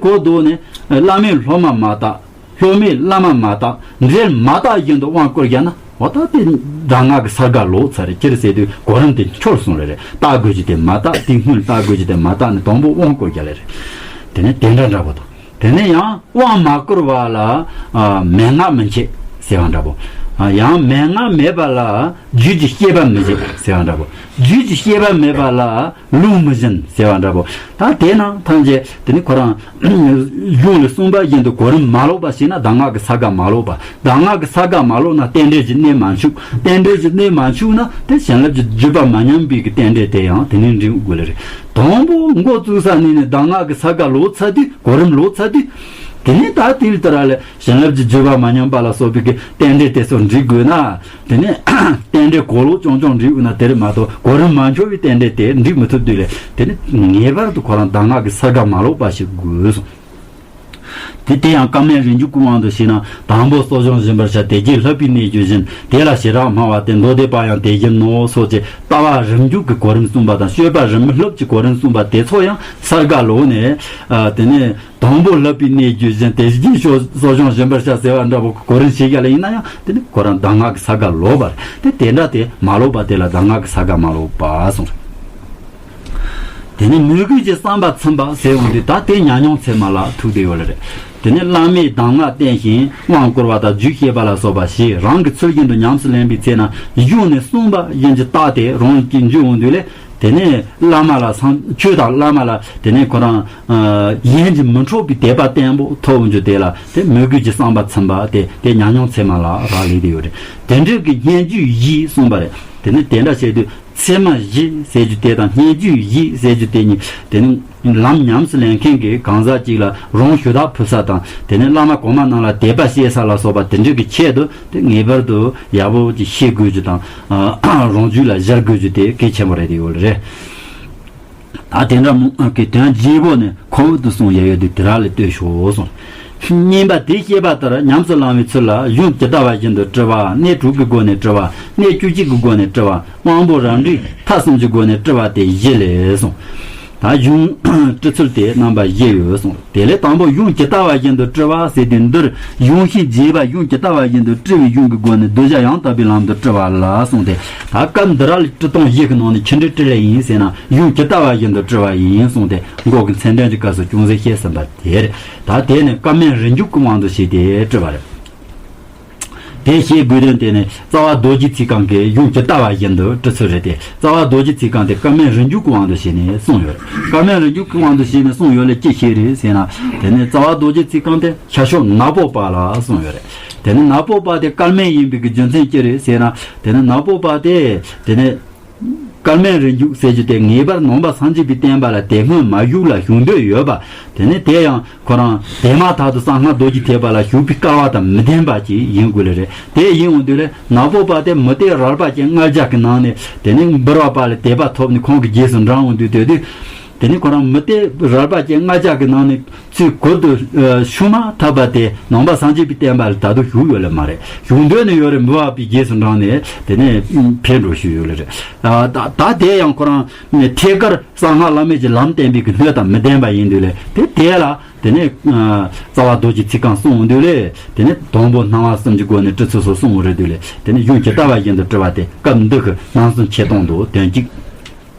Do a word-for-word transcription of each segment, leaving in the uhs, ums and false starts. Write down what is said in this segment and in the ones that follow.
གོ་ལྡོག་ནས་བླ་མས་སློབ་མ་མ་དག་སློབ་མས་བླ་མ་མ་དག་འབྲེལ་མ་དག་བཞིན་དུ་དབང་བསྐུར་བཞག་ན། འོ་ད་དེ་གདམས་ངག་གི་ས་ག་ལོག་ཚར་རེད། ཅི་རེད་ཟེར་དུས་གོ་རིམ་དེ་འཆོལ་སོང་ལེ་རེད། བལྟ་དགོས་ཀྱི་དེ་མ་བལྟ། དེ་སྔོན་བལྟ་དགོས་ཀྱི་དེ་མ་བལྟ་ནས་དང་པོ་དབང་བསྐུར་བཞག་ལེ་རེད། དེ་ནས་དེ་འདྲ་འདྲ་པོ་དང་། དེ་ནས་ཡང་དབང་མ་བསྐུར་བ་ལ་ཨ་མན་ངག་མི་འཆད་ཟེར་བ་འདྲ་པོ། ཨ་ཡང་མན་ངག་མེད་པ་ལ་རྒྱུད་ཀྱི་བཤད་པ་མི་བྱེད་ཟེར་བ་འདྲ་པོ། རྒྱུད་ཀྱི་བཤད་པ་མེད་པ་ལ་ལུང་མི་སྦྱིན་ཟེར་བ་འདྲ་པོ། ད་དེ་ནང་ཐམས་ཅད་དེ་ནི་ཁོ་རང་གཞུང་ལས་གསུངས་པ་བཞིན་དུ་གོ་རིམ་མ་ལོག་པ་བྱས་ན་གདམས་ངག་གི་ས་ག་མ་ལོག་པ། གདམས་ངག་གི་ས་ག་མ་ལོག་ན་རྟེན་འབྲེལ་གྱི་གནད་མ་འཆུག་རྟེན་འབྲེལ་གྱི་གནད་མ་འཆུག་ན་དེ་བྱིན་རླབས་ཀྱི་བརྒྱུད་པ་མ་ཉམས་པའི་གི་རྟེན་འབྲེལ་དེ་ཡང་དེ་ནས་འགྲིག་དགོས་ལེ་རེད། དང་པོ་འགོ་བཙུགས་ས་ནས་ནི་གདམས་ངག་གི་ས་ག་ལོག་ཚར་དུས། གོ་རིམ་ལོག་ཚར་དུས། དེ་ནས་ད་དེ་ལྟར་ལ་བྱིན་རླབས་ཀྱི་བརྒྱུད་པ་མ་ཉམས་པ་ལ་སོགས་པའི་གི་རྟེན་འབྲེལ་དེ་ཚོ་འགྲིག་དགོས་ན། དེ་ནས་རྟེན་འབྲེལ་གོ་ལོག་རྐྱང་རྐྱང་འགྲིག་དགོས་ན་དེ་རེད་མ་གཏོགས་གོ་རིམ་མ་འཆོལ་བའི་རྟེན་འབྲེལ་དེ་འགྲིག་མི་ཐུབ་དུས་ལས། དེ་ནས་ངེས་པར་དུ་ཁོ་རང་གདམས་ངག་གི་ས་ག་མ་ལོག་པ་ཞིག་དགོས་སོ། དེ་དེ་ཡང་བཀའ་མའི་རིང་འཇུག་གི་དབང་དུ་བྱས་ན། དང་པོ་གསོ་སྦྱོང་སྦྱིན་པར་བྱ། དེ་རྗེས་བསླབ་པའི་གནས་རྒྱུད་བཞིན། དེ་ལ་བྱེ་བྲག་སྨྲ་བ་སྟེ། མདོ་སྡེ་པ་ཡང་དེ་བཞིན་ནོ། སོགས་ཀྱི་ལྟ་བ་རིམ་འཇུག་གི་གོ་རིམ་གསུངས་པ་དང་། སྤྱོད་པ་རིམ་བསླབ་ཀྱི་གོ་རིམ་གསུངས་པ་དེ་ཚོ་ཡང་ས་ག་ལོག་ནས། ཨ་དེ་ནས་དང་པོ་བསླབ་པའི་གནས་རྒྱུད་བཞིན། དེ་རྗེས་གསོ་སྦྱོང་སྦྱིན་པར་བྱ་ཟེར་བ་འདྲ་པོ་གོ་རིམ་བྱེད་ཡ་ལ་ཡིན་ན་ཡང་དེ་ནི་ཁོ་རང་གདམས་ངག་གི་ས་ག་ལོག་པ་རེད། དེ་དེ་འདྲ་དེ་མ་ལོག་པ་དེ་ལ་གདམས་ངག་གི་ས་ག་མ་ལོག་པ་གསུངས། དེ་ནས་མོས་གུས་ཀྱི་བསམ་པ་ཚིམ་པ་ཟེར་འོང་དུས། ད་དེ་ཉམས་མྱོང་ཚད་མ་ལ་ཐུག་བསྡད་ཡོད་ལེ་རེད། དེ་ནས་བླ་མས་གདམས་ངག་བསྟན་ཞིང་དབང་བསྐུར་བ་དང་རྒྱུད་བཤད་པ་ལ་སོགས་པ་ཞེས་རང་གི་ཚུལ་བཞིན་དུ་ཉམས་སུ་ལེན་པའི་ཚེ་ན། གཞུང་ནས་གསུངས་པ་བཞིན་གྱི་རྟགས་དེ་རང་གིས་འཇུག་འོང་དུས་ལས། དེ་ནས་བླ་མ་ལ་སང་ཆོས་དང་བླ་མ་ལ་དེ་ནས་ཁོ་རང་ཨ་ཡིན་གྱི་མི་འཕྲོག་པའི་དད་པ་བརྟན་པོ་ཐོབ་འོང་རྒྱུ་དེ་ལ་དེ་མོས་གུས་ཀྱི་བསམ་པ་ཚིམ་པ་དེ་དེ་ཉམས་མྱོང་ཚད་མ་ལ་རག་ལས་བསྡད་ཡོད་རེད། དེ་འདྲའི་གི་སྙན་བརྒྱུད་བཞི་གསུངས་པ་རེད། དེ་ནས་དེ་འདྲ་བྱས་དུས། ཚད་མ་བཞི་ཟེར་རྒྱུ་དེ་དང་སྙན་བརྒྱུད་བཞི་ཟེར་རྒྱུ་དེ་གཉིས་དེ་ནི་ལམ་ཉམས་སུ་ལེན་མཁན་གྱི་གང་ཟག་ཅིག་ལ་རང་ཞུ་དག་ཕུལ་ས་དང་། དེ་ནི་བླ་མ་གོང་མ་རྣམས་ལ་དད་པ་བསྐྱེད་ས་ལ་སོགས་པ་དེ་འདྲ་གི་ཆེད་དུ་དེ་ངེས་པར་དུ་ཡག་པོ་ཅིག་ཤེས་དགོས་རྒྱུ་དང་། ཨ་རང་རྒྱུད་ལ་སྦྱར་དགོས་རྒྱུ་དེ་གལ་ཆེན་པོ་རེད་དེ་ཡོད་རེད། ད་དེ་འདྲ་མོ་གི་དོན་རྒྱས་པོ་ནི་ཁོ་བོ་དུ་གསུངས་ཡོད་ཡོད་དུས་དེ་ར་ལས་ལྟོས་ཤོག་གསུངས། གཉིས་པ་དེ་བཤད་པ་ལྟར་ཉམས་སུ་བླང་བའི་ཚུལ་ལ། གཞུང་ཇི་ལྟ་བ་བཞིན་དུ་དཀྲི་བ། གནད་དྲུག་གི་སྒོ་ནས་དཀྲི་བ། གནད་བཅུ་གཅིག་གི་སྒོ་ནས་དཀྲི་བ། དབང་པོ་རབ་འབྲིང་ཐ་གསུམ་གྱི་སྒོ་ནས་དཀྲི་བ་སྟེ་བཞི་ལས་གསུངས། ད་གཞུང་དཀྲི་ཚུལ་དེ་རྣམ་པ་བཞི་ཡོད་གསུངས། དེ་ལས་དང་པོ་གཞུང་ཇི་ལྟ་བ་བཞིན་དུ་དཀྲི་བ་ཟེར་དུས། འདིར་གཞུང་ཤིང་རྒྱས་པ་གཞུང་ཇི་ལྟ་བ་བཞིན་དུ་དཀྲི་བའི་གཞུང་གི་སྒོ་ནས་གདུལ་བྱ་ཡང་དག་པའི་ལམ་དུ་དཀྲི་བ་ལ་གསུངས་ཏེ། ད་སྐབས་འདི་ར་ལས་དཀྲི་སྟངས་བཞི་གི་ནང་ནས་ཆི་འདྲའི་དཀྲི་ལེ་ཡིན་ཟེར་ན། གཞུང་ཇི་ལྟ་བ་བཞིན་དུ་དཀྲི་བ་ཡིན་གསུངས་ཏེ། མགོ་གི་མཚན་དོན་གྱི་སྐབས་སུ་ཅུང་ཟད་བཤད་ཟིན་པ་དེ་རེད། ད་དེ་ནི་བཀའ་མའི་རིགས་འཇུག་གི་དབང་དུ་བྱས་ཏེ་དཀྲི་བ་རེད། དེ་བཤད་དགོས་དོན་དེ་ནི་རྩ་བ་རྡོ་རྗེ་ཚིག་རྐང་གི་གཞུང་ཇི་ལྟ་བ་བཞིན་དུ་དཀྲི་ཚུལ་རེད་དེ། རྩ་བ་རྡོ་རྗེ་ཚིག་རྐང་དེ་བཀའ་མའི་རིགས་འཇུག་གི་དབང་དུ་བྱས་ནས་གསུངས་ཡོད་རེད། བཀའ་མའི་རིགས་འཇུག་གི་དབང་དུ་བྱས་ནས་གསུངས་ཡོད་ལེ་ཅི་བཤད་རེད་ཟེར་ན། དེ་ནི་རྩ་བ་རྡོ་རྗེ་ཚིག་རྐང་དེ་ཤར་ཕྱོགས་ནག་པོ་པ་ལ་གསུངས་ཡོད་རེད། དེ་ནི་ནག་པོ་པ་དེ་བཀའ་མའི་ཡིན་པའི་གི་རྒྱུ་མཚན་ཅི་རེད་ཟེར་ན། དེ་ནི་ནག་པོ་པ་དེ་དེ་ནི་བཀའ་མའི་རིགས་འཇུག་ཟེར་རྒྱུ་དེ་ངེས་པར་ནང་པ་སངས་རྒྱས་པའི་བསྟན་པ་ལ་དེ་སྔོན་མ་ཞུགས་ལ་ཞུགས་འདོད་ཡོད་པ། དེ་ནི་དེ་ཡང་ཁོ་རང་དེ་མ་ཐག་ཏུ་གསང་སྔགས་རྡོ་རྗེ་ཐེག་པ་ལ་ཞུགས་པའི་སྐལ་བ་དང་མི་ལྡན་པ་ཅིག་ཡིན་དགོས་ལེ་རེད། དེ་ཡིན་འོང་དུས་ལས་ནག་པོ་པ་དེ་མུ་སྟེགས་རལ་པ་ཅན་ལྔ་བརྒྱ་གི་ནང་ནས་དེ་ནི་འབུལ་བ་པ་ལ་དད་པ་ཐོབ་ནས་ཁོང་གི་རྗེས་སུ་འབྲང་འོང་དུས། དེ་དུས་དེ་ནི་ཁོ་རང་མུ་སྟེགས་རལ་པ་ཅན་ལྔ་བརྒྱ་གི་ནང་ནས་ཚུར་གུད་དུ་ཞུ་མ་ཐུབ་པ་དེ་ནང་པ་སངས་རྒྱས་པའི་བསྟན་པ་ལ་ད་དུང་ཞུགས་ཡོད་ལེ་མ་རེད། ཞུགས་འདོད་ནི་ཡོད་རེད། འབུལ་བ་པའི་རྗེས་སུ་འབྲངས་ནས་དེ་ནས་ཕེབས་འགྲོ་ཞུས་ཡོད་ལེ་རེད། ད་ད་དེ་ཡང་ཁོ་རང་ཐད་ཀར་གསང་སྔགས་བླ་མེད་ཀྱི་ལམ་བསྟན་པའི་གི་སྣོད་དང་མི་ལྡན་པ་ཡིན་དུས་ལས། དེ་དེ་ལ་དེ་ནས་རྩ་བ་རྡོ་རྗེ་ཚིག་རྐང་གསུངས་འོང་དུས་ལས། དེ་ནས་དང་པོ་སྣང་བ་གསུམ་གྱི་སྒོ་ནས་དཀྲི་ཚུལ་སོགས་གསུངས་འོང་རེད་དུས་ལས། དེ་ནས་གཞུང་ཇི་ལྟ་བ་བཞིན་དུ་དཀྲི་བ་དེ་སྐབས་འདི་གི་སྣང་སེམས་ཆེ་མཐོང་དུ་དོན་གཅིག་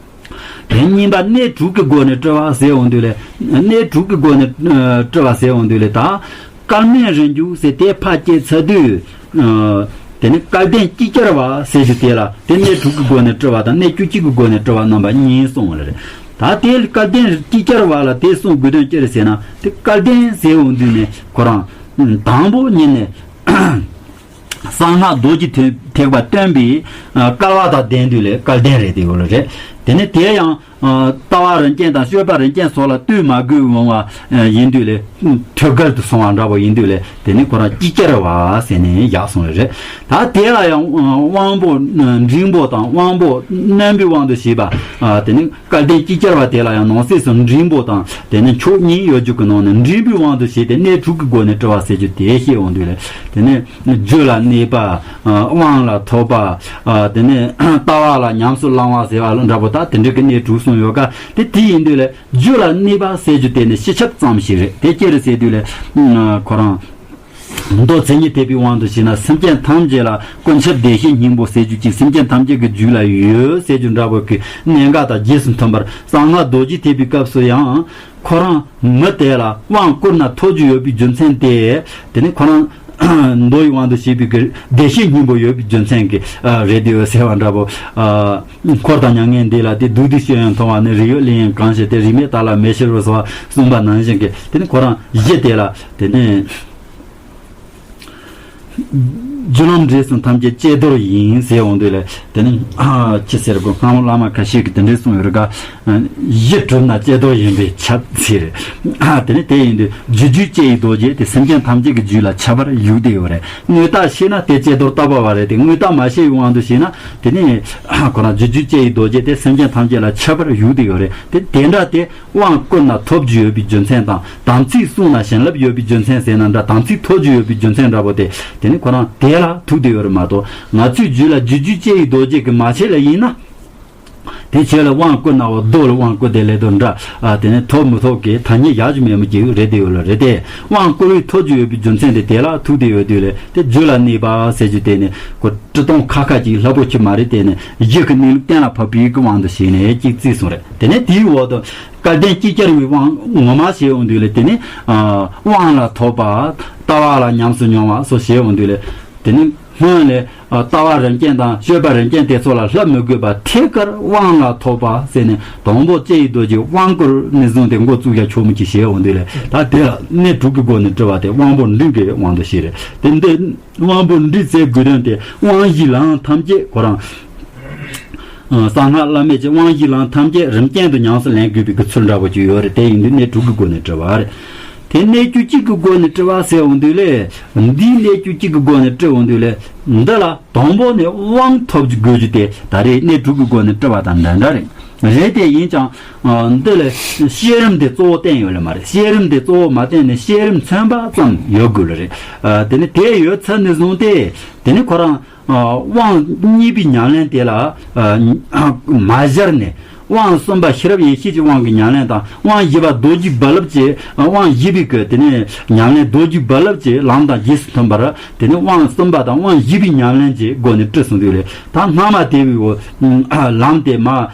དེ་གཉིས་པ་གནད་དྲུག་གི་སྒོ་ནས་དཀྲི་བ་ཟེར་འོང་དུས་ལས། གནད་དྲུག་གི་སྒོ་ནས་དཀྲི་བ་ཟེར་འོང་དུས་ལས། ད་བཀའ་མའི་རིགས་འཇུག་ཟེར་དེ་ཕར་བསྐྱེད་ཚར་དུས། དེ་ནི་བསྐལ་དོན་ཅིག་ཅར་བ་ཟེར་རྒྱུ་དེ་ལ་དེ་གནད་དྲུག་གི་སྒོ་ནས་དཀྲི་བ་དང་གནད་བཅུ་གཅིག་གི་སྒོ་ནས་དཀྲི་བ་རྣམ་པ་གཉིས་གསུངས་པ་རེད། ད་དེ་བསྐལ་དོན་ཅིག་ཅར་བ་ལ་དེ་གསུང་དགོས་དོན་ཅི་རེད་ཟེར་ན། དེ་བསྐལ་དོན་ཟེར་འོང་དུས་ནས་ཁོ་རང་དང་པོ་ཉིད་ནས། གསང་སྔགས་རྡོ་རྗེ་ཐེག་པ་སྟོན་པའི་སྐལ་བ་དང་ལྡན་དུས་ལས་བསྐལ་དོན་རེད་དེ་ཡོད་ལ་རེད། དེ་ནི་དེ་ཡང་ལྟ་བ་རིམ་བརྒྱན་དང་སྤྱོད་པ་རིམ་བརྒྱན་སོགས་ལ་ལྟོས་མ་དགོས་འོང་བ་ཡིན་དུས་ལས། ཐོད་རྒལ་དུ་སོང་བ་འདྲ་པོ་ཡིན་དུས་ལས། དེ་ནི་ཁོ་རང་ཅིག་ཅར་བ་ཟེར་ནས་བཞག་སོང་བ་རེད། ད་དེ་ལ་ཡང་དབང་པོ་འབྲིང་པོ་དང་དབང་པོ་རྣོན་པོའི་དབང་དུ་བྱས་པ། དེ་ནི་བསྐལ་དོན་ཅིག་ཅར་བ་དེ་ལ་ཡང་ནང་གསེས་སུ་འབྲིང་པོ་དང་དེ་ནི་མཆོག་གཉིས་ཡོད་རྒྱུ་གི་ནང་ནས་འབྲིང་པོའི་དབང་དུ་བྱས་ཏེ་གནད་དྲུག་གི་སྒོ་ནས་དཀྲི་བ་ཟེར་རྒྱུ་དེ་བཤད་འོང་དུས་ལས། དེ་ནི་རྒྱུད་ལ་གནས་པ། དབང་ལ་ཐོབ་པ། དེ་ནི་ལྟ་བ་ལ་ཉམས་སུ་བླང་བ་ཟེར་བ་འདྲ་པོ། ད་དེ་འདྲ་གི་གནས་དྲུག་གསུངས་ཡོད་ཀ། དེ་དེ་ཡིན་དུས་ལས་རྒྱུད་ལ་གནས་པ་ཟེར་རྒྱུ་དེ་ནི་སྤྱི་ཁྱབ་ཙམ་ཞིག་རེད། དེ་ཅི་རེད་ཟེར་དུས་ལས་ཁོ་རང་མདོ་མཚན་ཉིད་ཐེག་པའི་དབང་དུ་བྱས་ན། སེམས་ཅན་ཐམས་ཅད་ལ་ཀུན་ཁྱབ་བདེ་གཤེགས་སྙིང་པོ་ཟེར་རྒྱུ་ཅིག་སེམས་ཅན་ཐམས་ཅད་ཀྱི་རྒྱུད་ལ་ཡོད་ཟེར་རྒྱུ་འདྲ་པོ་གི་གནད་འགག་དང་རྗེས་སུ་མཐུན་པར། གསང་སྔགས་རྡོ་རྗེ་ཐེག་པའི་སྐབས་སུ་ཡང་ཁོ་རང་མི་དེ་ལ་དབང་བསྐུར་ན་ཐོབ་རྒྱུ་ཡོད་པའི་རྒྱུ་མཚན་དེ། དེ་ནི་ཁོ་རང་མདོ་ཡི་དབང་དུ་བྱས་པའི་གི་བདེ་གཤེགས་སྙིང་པོ་ཡོད་པའི་རྒྱུ་མཚན་གྱིས་རེད་དེ་ཟེར་བ་འདྲ་པོ། འཁོར་དང་མྱ་ངན་འདས་ལ་དེ། བདུད་སྡེ་སྤྱོད་ཡུལ་མཐོང་བ་ནི། རིགས་ཡོད་ལས་ཡིན་གང་ཞིག་དེ། རིས་མེད་བདག་ལ་མེ་ཤི་རོ་ཟེར་བ་གསུངས་པ་ནང་བཞིན་གྱི། དེ་ནི་ཁོ་རང་གཞི་དེ་ལ་དེ་ནི་རྒྱུ་ལམ་འབྲས་གསུམ་ཐམས་ཅད་ཀྱི་དོན་ཡིན་ཟེར་འོང་དུས་ལས། དེ་ནི་ཅི་ཟེར་དགོས། སྔ་མོ་བླ་མ་ཁ་ཤས་ཀྱིས་དེ་འདྲ་གསུངས་ཡོད་རེད་ཀ། གཞི་གྲུབ་ན་ཀྱེ་རྡོར་ཡིན་པས་ཁྱབ་ཟེར། དེ་ནི་དེ་ཡིན་དུས་རྒྱུ་རྒྱུད་ཀྱེ་ཡི་རྡོ་རྗེ་དེ་སེམས་ཅན་ཐམས་ཅད་ཀྱི་རྒྱུད་ལ་ཁྱབ་པར་བཞུགས་བསྡད་ཡོད་རེད། དངོས་བཏགས་ཤེས་ན་དེ་ཀྱེ་རྡོར་བཏགས་པ་བ་རེད་དེ། དངོས་བཏགས་མ་ཤེས་པའི་དབང་དུ་བྱས་ན་དེ་ནི་ཁོ་རང་རྒྱུ་རྒྱུད་ཀྱེ་ཡི་རྡོ་རྗེ་དེ་སེམས་ཅན་ཐམས་ཅད་ལ་ཁྱབ་པར་བཞུགས་བསྡད་ཡོད་རེད་དེ། དེ་འདྲ་དེ་དབང་བསྐུར་ན་ཐོབ་རྒྱུ་ཡོད་པའི་རྒྱུ་མཚན་དང་། དམ་ཚིག་བསྲུངས་ན་བྱིན་རླབས་ཡོད་པའི་རྒྱུ་མཚན་ཟེར་ན་འདྲ། དམ་ཚིག་ཐོབ་རྒྱུ་ཡོད་པའི་རྒྱུ་མཚན་འདྲ་པོ་དེ་དེ་ནི་ཁོ་རང་དེ་ལ་ཐུག་བསྡད་ཡོད་རེད་མ་གཏོགས། ང་ཚོའི་རྒྱུད་ལ་རྒྱུ་རྒྱུད་ཀྱེ་ཡི་རྡོ་རྗེ་གི་མ་ཤེས་ལ་ཡིན་ན། དེ་ཆོས་ལ་དབང་བསྐུར་ན་འོ་རྡོ་ལ་དབང་བསྐུར་དེ་ལས་དོན་འདྲ། ཨ་དེ་ནི་ཐོབ་མི་ཐོབ་ཀྱི་ཐ་སྙད་ཡག་ཅིག་མེད་མི་ཅིག་རེད་དེ་ཡོད་ལ་རེད་དེ། དབང་བསྐུར་བའི་ཐོབ་རྒྱུ་ཡོད་པའི་རྒྱུ་མཚན་དེ་དེ་ལ་ཐུག་དེ་ཡོད་དུས་ལས། དེ་རྒྱུད་ལ་གནས་པ་ཟེར་རྒྱུ་དེ་ནི་ཁོ་ཀྲི་སྟོང་ཁ་ཁ་ཅིག་ལྷག་པོ་ཆེ་མ་རེད། དེ་ནི་གཞི་གི་གནས་ལུགས་གཏན་ལ་ཕབ་པའི་གི་དབང་དུ་བྱས་ནས་ཅིག་བརྩིས་སོང་རེད། དེ་ནི་དེའི་འོག་ཏུ་སྐལ་ལྡན་ཅིག་ཅར་བའི་དབང་ངོ་མ་བྱས་འོང་དུས་ལས། དེ་ནི་ཨ་དབང་ལ་ཐོབ་པ། ལྟ་བ་ལ་ཉམས་སུ་མྱོང་བ་སོགས་བྱས་འོང་དུས་ལས། དེ་ནི་སྔོན་ལས་ཨ་ལྟ་བ་རིམ་ཅན་དང་སྤྱོད་པ་རིམ་ཅན་དེ་ཚོ་ལ་བསླབ་མི་དགོས་པར་ཐད་ཀར་དབང་ལ་ཐོབ་པ་ཟེར་ནས། དང་པོ་ཀྱེ་ཡི་རྡོ་རྗེ་དབང་བསྐུར་ནས་བཟུང་སྟེ་འགོ་བཙུགས་ཡ་ཆོག་མི་ཅིག་བྱས་འོང་དུས་ལས། ད་དེ་ལ་གནས་དྲུག་གི་སྒོ་ནས་དྲི་བ་དེ་དབང་པོ་འདྲེན་གྱི་དབང་དུ་བྱས་རེད་དེ། འདི་དབང་པོ་འདྲེན་ཟེར་དགོས་དོན་དེ་དབང་བཞིའི་ལམ་ཐམས་ཅད་ཁོ་རང་། ཨ་གསང་སྔགས་བླ་མེད་ཀྱི་དབང་བཞིའི་ལམ་ཐམས་ཅད་རིམ་ཅན་དུ་ཉམས་སུ་ལེན་དགོས་པའི་གི་ཚུལ་འདྲ་པོ་ཅིག་ཡོད་རེད། དེ་ཡིན་དུས་གནས་དྲུག་གི་སྒོ་ནས་དྲི་བ་རེད། དེ་གནས་བཅུ་གཅིག་གི་སྒོ་ནས་དྲི་བ་ཟེར་འོང་དུས་ལས། འདིའི་གནས་བཅུ་གཅིག་གི་སྒོ་ནས་དྲི་འོང་དུས་ལས། འདི་ལ་དང་པོ་ནས་དབང་ཐོབ་དགོས་རྒྱུ་དེ་ད་རེས་གནས་དྲུག་གི་སྒོ་ནས་དྲི་བ་དང་འདྲ་འདྲ་རེད། རེད་དེ་ཡིན་ཀྱང་། ཨ་འདི་ལས་བསྐྱེད་རིམ་དེ་གཙོ་བོ་བསྟན་ཡོད་ལེ་མ་རེད། བསྐྱེད་རིམ་དེ་གཙོ་བོ་མ་བསྟན་ནས་བསྐྱེད་རིམ་མཚོན་པ་ཙམ་ཡོད་དགོས་ལེ་རེད། ཨ་དེ་ནི་དེ་ཡོད་ཚར་ནས་བཟུང་སྟེ། དེ་ནི་ཁོ་རང་། ཨ་དབང་གཉིས་པའི་ཉམས་ལེན་དེ་ལ་ཨ་མ་སྦྱར་ནས། དབང་གསུམ་པ་ཤེས་རབ་ཡེ་ཤེས་ཀྱི་དབང་གི་ཉམས་ལེན་དང་། དབང་བཞི་པ་རྡོ་རྗེ་རྦ་རླབས་ཀྱི། ཨ་དབང་བཞི་པའི་གི་དེ་ནས་ཉམས་ལེན་རྡོ་རྗེ་རྦ་རླབས་ཀྱི་ལམ་དང་རྗེས་སུ་མཐུན་པར། དེ་ནས་དབང་གསུམ་པ་དང་དབང་བཞི་པའི་ཉམས་ལེན་གྱི་སྒོ་ནས་དྲིལ་སོང་དུས་ལས། ད་སྔ་མ་དེ་བའི་འོ་ལམ་དེ་མ་ཨ་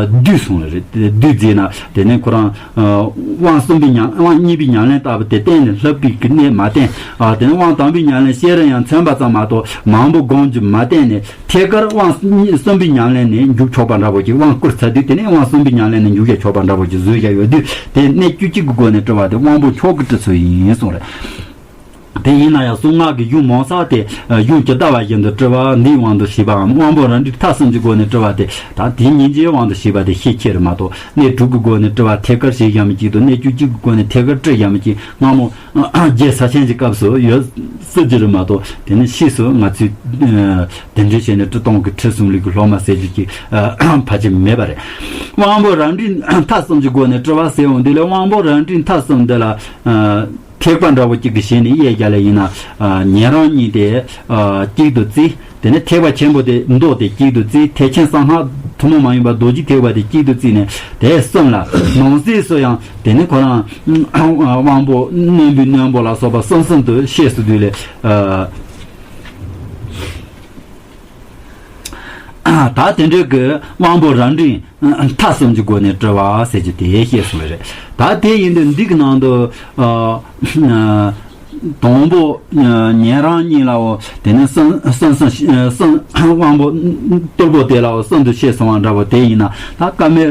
བསྡུས་སོང་ལེ་རེད། བསྡུས་རྗེས་ན་དེ་ནས་ཁོ་རང་། ཨ་དབང་གསུམ་པའི་ཉམས། དབང་གཉིས་པའི་ཉམས་ལེན་ལྟ་བུ་དེ་གཏན་ནས་ལྷག་པའི་གི་གནད་མ་བསྟན། ཨ་དེ་ནས་དབང་དང་པོའི་ཉམས་ལེན་བསྐྱེད་རིམ་ཡང་མཚོན་པ་ཙམ་མ་གཏོགས་མང་པོ་སྒོམ་རྒྱུ་མ་བསྟན་ནས། ཐད་ཀར་དབང་གསུམ་པའི་ཉམས་ལེན་ནས་འཇུག་ཆོག་པ་འདྲ་པོ་ཅིག་དབང་བསྐུར་ཚར་དུས་དེ་ནས་དབང་གསུམ་པའི་ཉམས་ལེན་ནས་འཇུག་བྱ་ཆོག་པ་འདྲ་པོ་ཅིག་བཟོས་བཞག་ཡོད་དུས། དེ་གནད་བཅུ་གཅིག་གི་སྒོ་ནས་དྲི་བ་དེ་དབང་པོ་མཆོག་གི་དྲི་ཚུལ་ཡིན་གསུངས་རེད། དེ་ཡིན་ན་ཡང་གསང་སྔགས་ཀྱི་གཞུང་མང་ས་དེ་གཞུང་ཇི་ལྟ་བ་བཞིན་དུ་དྲི་བ་འདིའི་དབང་དུ་བྱས་པའམ། དབང་པོ་རབ་འབྲིང་ཐ་གསུམ་གྱི་སྒོ་ནས་དྲི་བ་དེ་ད་དེའི་སྙིང་རྗེའི་དབང་དུ་བྱས་པ་དེ་ཤས་ཆེ་རེད་མ་གཏོགས། གནད་དྲུག་གི་སྒོ་ནས་དྲི་བ་ཐད་ཀར་བྱེད་བཞག་མི་གཅིག་དང་། གནད་བཅུ་གཅིག་གི་སྒོ་ནས་ཐད་ཀར་དྲི་བཞག་མི་གཅིག་སྔ་མོ་རྒྱལ་ས་ཆེན་གྱི་སྐབས་སུ་ཡོད་སྲིད་ཀྱི་རེད་མ་གཏོགས། དེ་ནི་ཕྱིས་སུ་ང་ཚོས་ཨ་དེ་འདྲའི་བྱས་ནས་ཁྲི་སྟོང་གི་ཁྲི་གསུམ་ལུགས་ཀྱི་སློབ་མ་ཟེར་རྒྱུ་ཅིག་ཨ་ཕལ་ཆེར་མེད་པ་རེད། དབང་པོ་རབ་འབྲིང་ཐ་གསུམ་གྱི་སྒོ་ནས་དྲི་བ་ཟེར་འོང་དུས་ལས། དབང་པོ་རབ་འབྲིང་ཐ་གསུམ་འདི་ལ་ཨ་ཐེག་པ་འདྲ་བོ་གཅིག་གི་ཞལ་ནས་དབྱེ་བྱས་ལ་ཡིན་ན། ཨ་ཉན་རང་གཉིས་ཏེ། ཨ་གཅིག་ཏུ་བརྩི། དེ་ནས་ཐེག་པ་ཆེན་པོ་དེ་མདོ་དེ་གཅིག་ཏུ་བརྩི། ཐེག་ཆེན་གསང་སྔགས་ཐུན་མོང་མ་ཡིན་པ་རྡོ་རྗེ་ཐེག་པ་དེ་གཅིག་ཏུ་བརྩིས་ནས་དེ་གསུམ་ལ། ནང་གསེས་སུ་ཡང་དེ་ནི་ཁོ་རང་དབང་པོ་རྣོན་པོའི་རྣོན་པོ་ལ་སོགས་པ་གསུམ་གསུམ་དུ་ཕྱེས་སུ་འདུས་ལས། ཨ་ད་དེ་འདྲའི་གི་དབང་པོ་རབ་འབྲིང་ཐ་གསུམ་གྱི་སྒོ་ནས་དྲི་བ་ཟེར་རྒྱུ་དེ་བཤད་སོང་བ་རེད། ད་དེ་ཡིན་དུས་འདི་གི་ནང་དུ་ཨ་དང་པོ་ཉན་རང་གཉིས་ལའོ། དེ་ནས་གསུམ་གསུམ་གསུམ་གསུམ་དབང་པོ་རྟུལ་པོ་དེ་ལའོ་གསུམ་དུ་ཕྱེས་སོང་བ་འདྲ་པོ་དེ་ཡིན་ན། ད་བཀའ་མའི་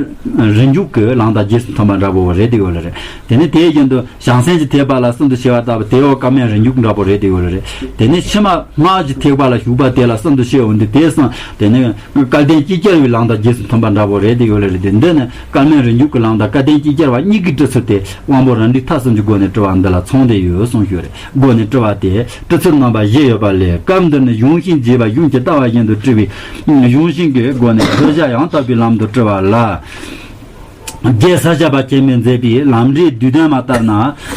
རིགས་འཇུག་གི་ལམ་དང་རྗེས་སུ་མཐུན་པ་འདྲ་པོ་རེད་དེ་ཡོད་ལ་རེད། དེ་ནས་དེ་བཞིན་དུ་བྱང་སེམས་ཀྱི་ཐེག་པ་ལ་གསུམ་དུ་ཕྱེ་བ་ལྟ་བུ་དེ་ཡང་བཀའ་མའི་རིགས་འཇུག་འདྲ་པོ་རེད་དེ་ཡོད་ལ་རེད། དེ་ནས་ཕྱི་མ་སྔགས་ཀྱི་ཐེག་པ་ལ་ཞུགས་པ་དེ་ལ་གསུམ་དུ་ཕྱེ་འོང་དུས་དེ་གསུམ་དེ་ནས་སྐལ་ལྡན་ཅིག་ཅར་བའི་ལམ་དང་རྗེས་སུ་མཐུན་པ་འདྲ་པོ་རེད་དེ་ཡོད་ལ་རེད་དེ། འདི་ནི་བཀའ་མའི་རིགས་འཇུག་གི་ལམ་དང་སྐལ་ལྡན་ཅིག་ཅར་བ་གཉིས་ཀྱི་དྲི་ཚུལ་དེ་དབང་པོ་རབ་འབྲིང་ཐ་གསུམ་གྱི་སྒོ་ནས་དྲི་བ་འདི་ལ་ཚང་བསྡད་ཡོད་གསུངས་ཞུ་རེད། སྒོ་ནས་དྲི་བ་དེ་དྲི་ཚུལ་རྣམ་པ་བཞི་ཡོད་པ་ལས། སྐབས་འདིར་ནི་གཞུང་ཤིང་རྒྱས་པ་གཞུང་ཇི་ལྟ་བ་བཞིན་དུ་དྲི་བའི་གཞུང་ཤིང་གི་སྒོ་ནས་བསྡུ་བྱ་ཡང་དག་པའི་ལམ་དུ་དྲི་བ་ལ། རྒྱལ་ས་སྐྱ་པ་ཆེན་པོས་མཛད་པའི་ལམ་འབྲས་བསྡུས་དོན་མ་ལྟར་ན།